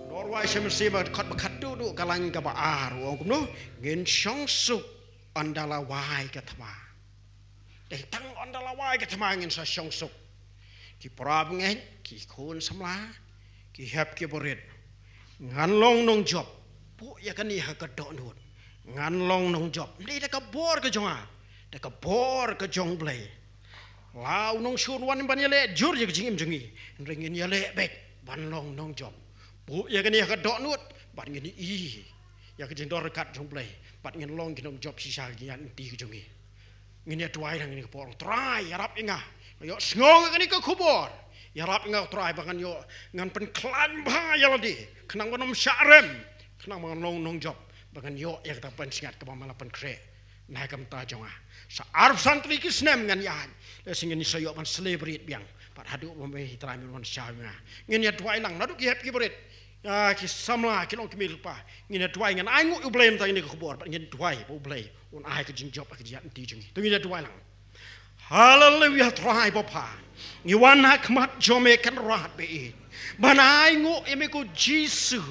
Ngi rwai shem shem ka dkhot ba khatduh duh ka lain kaba ar, u ong kumno? Ngin shong suk ynda la wai ka thma. Te tang ynda la wai ka thma ngin sa shong suk. Ki para bangeit, ki khun samla, ki hep ki barit. Ngan long nongjop. Buh ïa kane ha ka dohnud. Ngan long nongjop. Ym dei da ka bor ka jong nga. Da ka bor ka jong Blei. La u nongshun wan ban ïaleh jur ïa ka jingim jong ngi. Hynrei ngin ïaleh beit ban long nongjop. Buh ïa kane ha ka dohnud. Bad ngin ïohi ïa ka jingdon ryngkat jong Blei. Bad ngin long ki nongjop shisha ka jingïaid lynti ka jong ngi. Ngin ïa duwai lang ha kane ka por. Trai, ïarap ïa nga. Nga ïohsngew ïa kane ka khubor. Ïarap ïa nga Trai ba ngan ïoh, ngan pynkhlaiñ bha ïa lade. Khnang ban ym shah rem. Khnang ba ngan long nongjop. Ba ngan ïoh ïa kata ka pansngiat kaba me la pynkhreh. Na ka bynta jong nga. Sa arphew san tylli ki snem ngan ïaid. Lehse ngin sa ïoh ban celebrate biang. Bad haduh ba me hi Trai me wan shaw ïa nga. Ngin ïa duwai lang naduh ki hep ki barit. Ah, ki samla ki long kmie ki kpa. Ngin ïa duwai, ngin ai nguh ïa U Blei mynta kane ka khubor. Bad ngin duwai ba U Blei un ai ka jingjop ha ka jingïaid lynti jong ngi. To ngin ïa duwai lang. Haleluia, Trai Baba. Ngi wan ha khmat jong me Kynrad baieit. Ban ai nguh ïa me ko Jisu.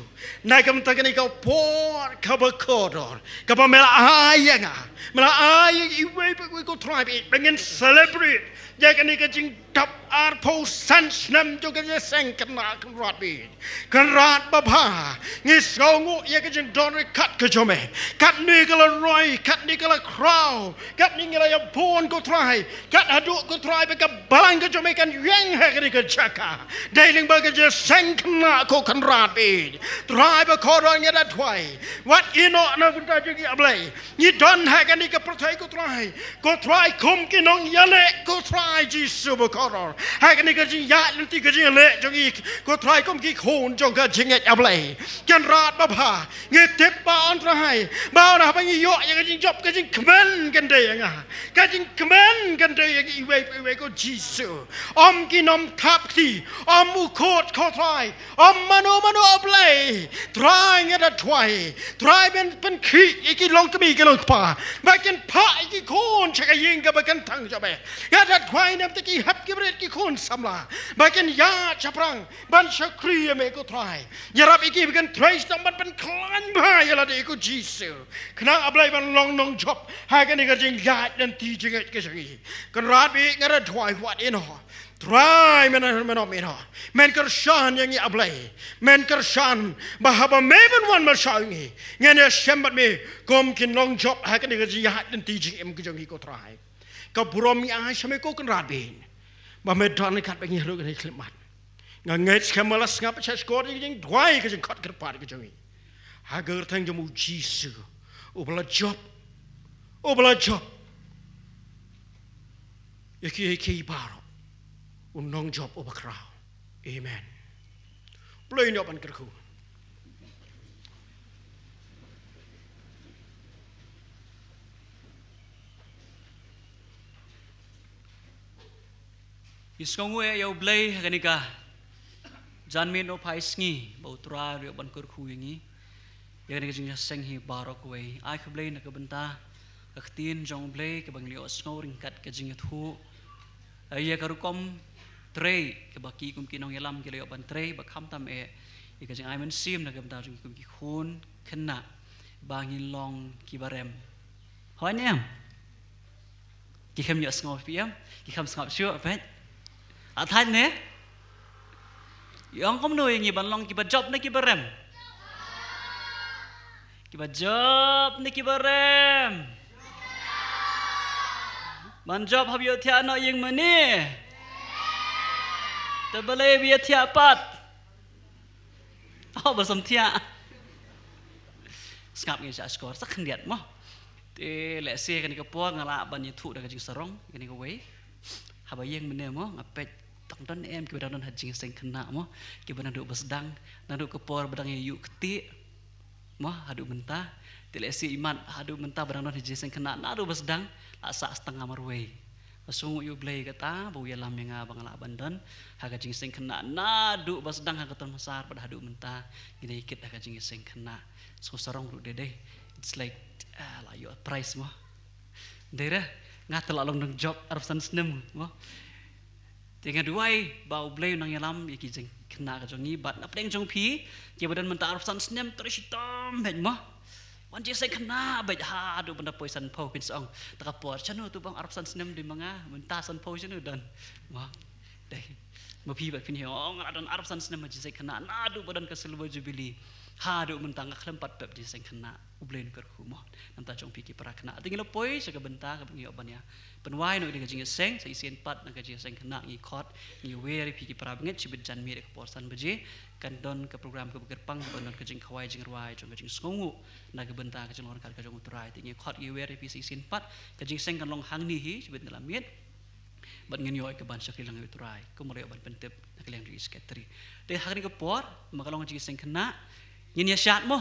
Na ka bynta kane ka por kaba kordor. Kaba me la ai ïa nga. Me la ai ïa iwei pa iwei ko Trai baieit. Ba ngin celebrate ïa kane ka jingdap arphew san snem jong ka jingïaseng khynnah Kynrad baieit. Kynrad Baba, ngi sngewnguh ïa ka jingdon ryngkat ka jong me. Katne ka la roi, katne ka la khraw, katne ngi la ïa bun ko Trai, kat haduh ko Trai ba ka balang ka jong me kan ïeng ha kane ka jaka. Dei lyngba ka jingïaseng khynnah ko Kynrad baieit. Trai bakordor ngi da duwai. Wat ïehnoh na ka bynta jong ngi A Blei. Ngi don ha kane ka pyrthei ko Trai. Ko Trai kum ki nongïaleh ko Trai Jisu bakordor. Ha kane ka jingïaid lynti ka jingïaleh jong ngi ko Trai kum ki khun jong ka jingngeit A Blei. Kynrad Baba. Ngi tip ba on Trai. Ba on haba ngi ïoh ïa ka jingjop ka jingkmen kan dei ïa nga. Ka jingkmen kan dei ïa iwei pa iwei ko Jisu. Ym ki nongthap kti. Ym u khot ko Trai. Ym mano mano A Blei. Trai ngi da duwai. Trai ban pynkhih ïa ki longkmie ki longkpa. Ba kin phah ïa ki khun sha ka ïing kaba kyntang jong me. Ngi da duwai na ka bynta ki hep ki barit ki khun samla. Ba kin ïaid shaphrang ban shakri ïa me ko Trai. Ïarap ïa ki ba kin trei shitom ban pynkhlaiñ bha ïa lade ko Jisu. Khnang A Blei ban long nongjop ha kane ka jingïaid lynti jingngeit ka jong ngi. Kynrad baieit ngi da duwai wat ïehnoh. Trai men men men men. Men kyrshan ïa ngi A Blei. Men kyrshan ba haba me ban wan ban shaw ïa ngi. Ngin ïashem bad me kum ki nongjop ha kane ka jingïaid lynti jingim ka jong ngi ko Trai. Ka burom ngi ai sha me ko Kynrad baieit. Ba me don ryngkat bad ngi haduh kane ka khyllipmat. Nga ngeit skhem ba la sngap sha shkor ïa ka jingduwai ka jingkhot kyrpad ka jong ngi. Ha ka kyrteng jong u Jisu. Uba la jop. Uba la jop ïa kiei kiei baroh. U nongjop uba khraw. Amen. Blei un ïoh ban kyrkhu. Ngi sngewnguh ïa U Blei ha kane ka janmiet nohphai sngi ba U Trai u ïoh ban kyrkhu ïa ngi. Ïa kane ka jingïaseng hi baroh kawei. Ai khublei na ka bynta ka ktien jong U Blei kaba ngi la ïohsngew ryngkat ka jingïathuh. Ïa ka rukom trei kaba ki kum ki nongïalam ki la ïoh ban trei ba khamtam eh ïa ka jingai mynsiem na ka bynta jong ki kum ki khun khynnah ba ngin long kiba rem. Hooid ne em? Ki khlem ïohsngew phi em? Ki khlem sngap shuh phi? Athait ne? Ïong kumno ïa ngi ban long kiba jop ne kiba rem? Kiba jop ne kiba rem? Ban jop hap ïohthiah noh ïing mane. Te balei ba ïathiah pat? Oh, ba samthiah. Sngap ngin sa score sa khyndiat mo. Te lehse kane ka por nga lah ban ïathuh da ka jingsarong kane kawei. Haba ïeng mynne mo nga peit tang don em kiba dang don ha jingseng khynnah mo. Kiba naduh ba sdang, naduh ka por ba dang ïa ïuh ktieh mo haduh mynta. Te lehse imat haduh mynta ba dang don ha jingseng khynnah naduh ba sdang la sah stang nga marwei. Nga sngewnguh ïa U Blei kata ba u ïalam ïa nga ba nga lah ban don ha ka jingseng khynnah naduh ba sdang ha ka ton masar bad haduh mynta ngi dang ïa kit ha ka jingseng khynnah. Sngewsarong ruh dei dei. It's like, ah, la ïoh prize mo. Dei re nga te la long nongjop arphew san snem mo. Te nga duwai ba U Blei un nang ïalam ïa ki jingkhynnah ka jong ngi bad na pdeng jong phi kiba don mynta arphew san snem trei shitom beit mo. Wan jingseng khynnah beit haduh ban da poi sanphew kin sa ong. Ta ka por shano tu ba ong arphew san snem dei ma nga mynta sanphew shano don. Mo. Dei. Ma phi bad phin ong nga don arphew san snem ha jingseng khynnah naduh ba don ka silver jubilee. Haduh mynta nga khlem pat pep jingseng khynnah. U Blei un kyrkhu mo. Namar jong phi ki para khynnah. Te ngi la poi sha ka bynta kaba ngi ïoh ban ïa pynwai noh ïa ka jingïaseng, sa shisien pat na ka jingïaseng khynnah ngi khot, ngi wer ïa phi ki para bangeit shibit janmiet ïa ka por san baje. Kan don ka program kaba kyrpang kaba don ka jingkhawai jingrwai jong ka jingsngewnguh na ka bynta ka jinglong ryngkat ka jong U Trai. Te ngi khot ngi wer ïa phi sa shisien pat ka jingïaseng kan long hangne hi shibit na la miet. Bad ngin ïoh ïa ka ban shakri lang ïa U Trai kumba la ïoh ban pyntip na ka liang jong i secretary. Te ha kane ka por ma ka long ka jingïaseng khynnah ngin ïa shad mo.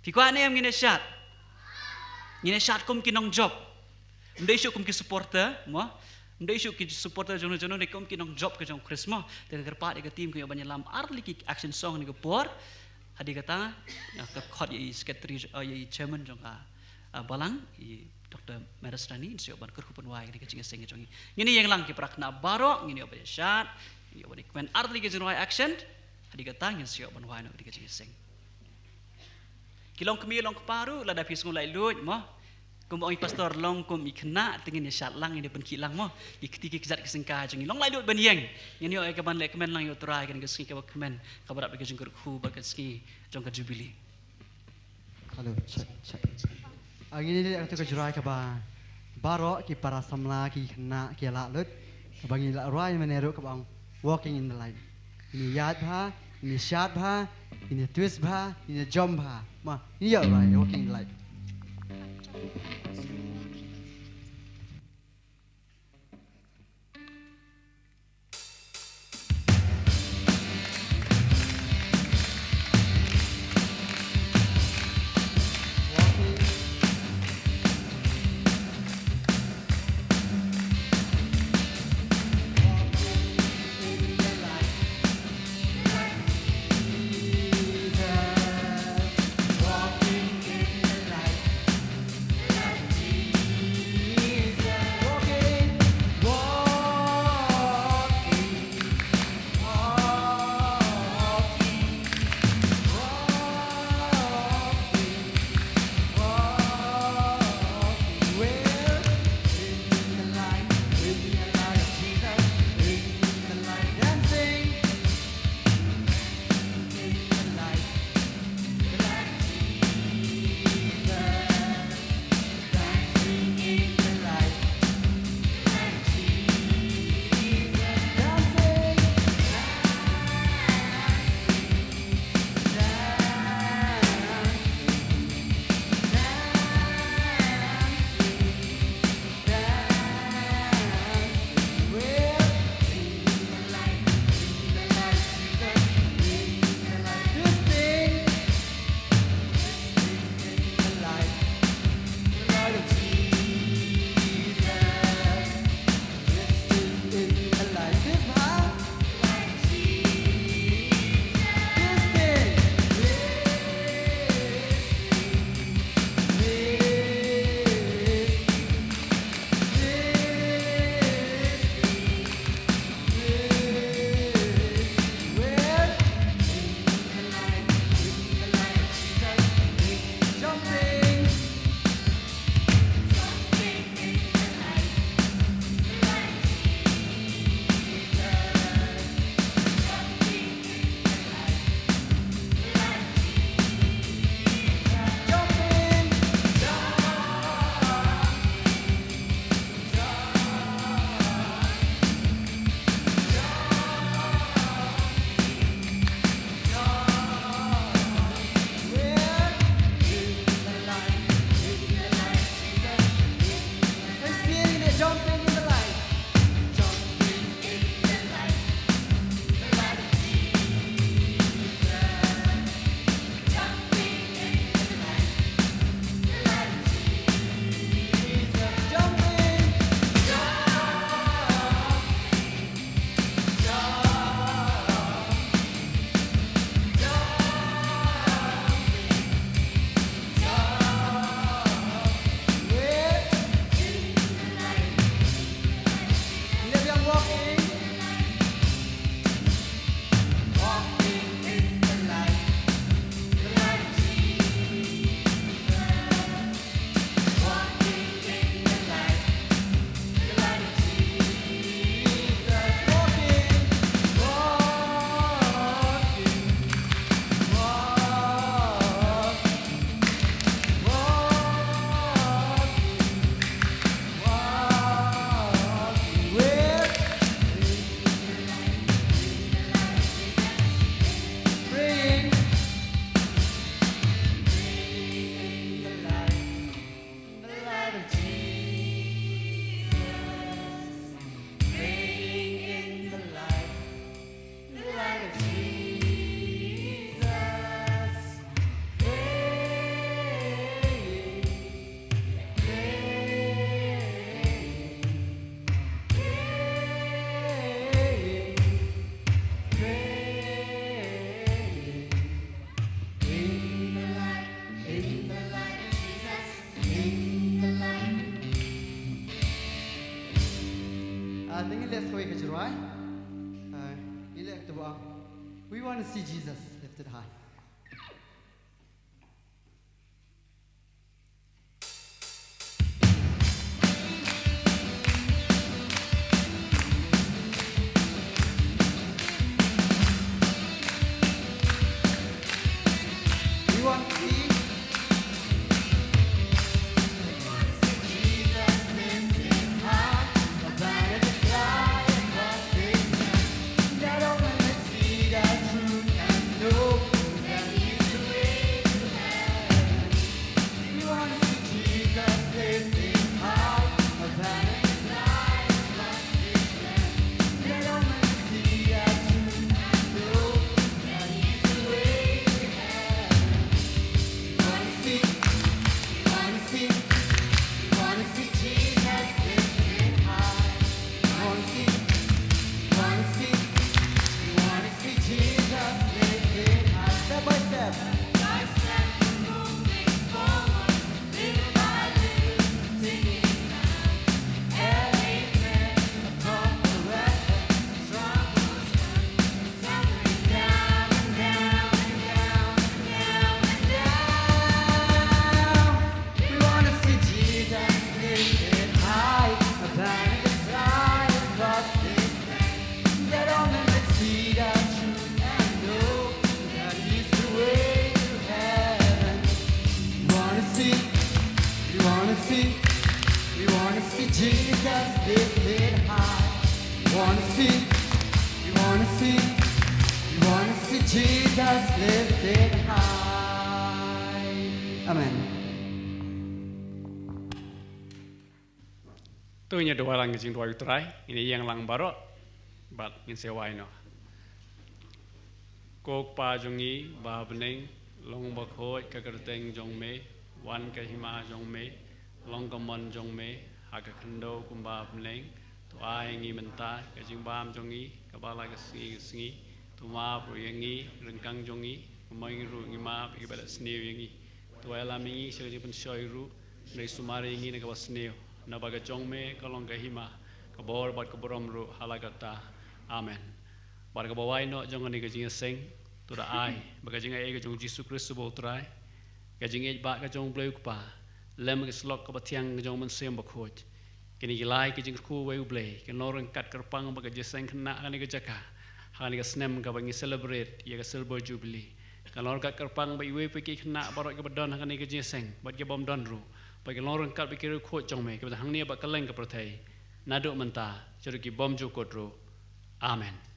Phi kwah ne em ngin ïa shad? Ngin ïa shad kum ki nongjop. Ym dei shuh kum ki supporter, mo. Ym dei shuh ki supporter jong no jong no, dei kum ki nongjop ka jong Khrist, mo. Te ka kyrpad ïa ka team, ka ïoh ban ïalam ar tylli ki action song ha kane ka por. Hadien kata, ah, ka khot ïa i secretary, ah, ïa i chairman jong ka, ah, balang, i Doctor Maris Rani, ngin sa ïoh ban kyrkhu pynwai ïa kane ka jingïaseng jong ngi. Ngin ïeng lang ki para khynnah baroh, ngin ïoh ban ïa shad, ngin ïoh ban ïa kmen ar tylli ki jingrwai action. Hadien kata ngin sa ïoh ban wai noh ïa kane ka jingïaseng. Ki long kmie long kpa ruh, lada phi sngew laitluid, mo. Kum ong i pastor, long kum i khynnah, te ngin ïa shad lang, ngin ïa pynkhih lang, mo. Ki kti ki kjat ki syngkai jong ngi, long laitluid ban ïeng. Ngin ïoh ïa ka ban leh kmen lang ïa U Trai ha kane ka sngi kaba kmen, kaba dap da ka jingkyrkhu bad ka sngi jong ka Jubilee. Hello, check, check. Ah, ngin ïa leh ïa ka jingrwai kaba baroh ki para samla, ki khynnah ki ïa laitluid, kaba ngin ïa rwai mynne ruh kaba ong Walking in the Light. Ngin ïa ïaid bha, ngin ïa shad bha, ngin ïa twist bha, ngin ïa jump bha. Mo, ngin ïa rwai Walking in the Light. Why? Uh, elect the one. We want to see Jesus lifted high. We want to see Amen. To ngin ïa duwai lang ka jingduwai u Trai, ngin ïeng lang baroh bad ngin sa wai noh. Ko Kpa jong ngi ba ha bneng, long bakhuid ka kyrteng jong me, wan ka hima jong me, long ka mon jong me ha ka khyndew kumba ha bneng. To ai ngi mynta ka jingbam jong ngi kaba la ka sngi ka sngi. To map ruh ïa ngi ryngkang jong ngi kumba ngi ruh ngi map ïa kiba la sniew ïa ngi. To ai lam ïa ngi sha ka jingpynshoi ruh, hynrei sumar ïa ngi na kaba sniew, naba ka jong me ka long ka hima, ka bor bad ka burom ruh ha la katta. Amen. Bad kaba wai noh jong kane ka jingïaseng, to da ai ba ka jingaiei ka jong u Jisu Khrist uba u Trai, ka jingïeit ba ka jong u Blei u Kpa, lem ka syllok kaba thiang ka jong u Mynsiem Bakhuid, kine ki lai ki jingkyrkhu uwei u Blei kin long ryngkat kyrpang bad ka jingïaseng khynnah ha kane ka jaka ha kane ka snem kaba ngi celebrate ïa ka Silver Jubilee. Kan long ryngkat kyrpang bad iwei pa ki khynnah baroh kiba don ha kane ka jingïaseng bad ki bym don ruh, ba kin long ryngkat bad ki riewkhuid jong me kiba don hangne bad kylleng ka pyrthei, naduh mynta sha ruh ki bym ju kut ruh. Amen.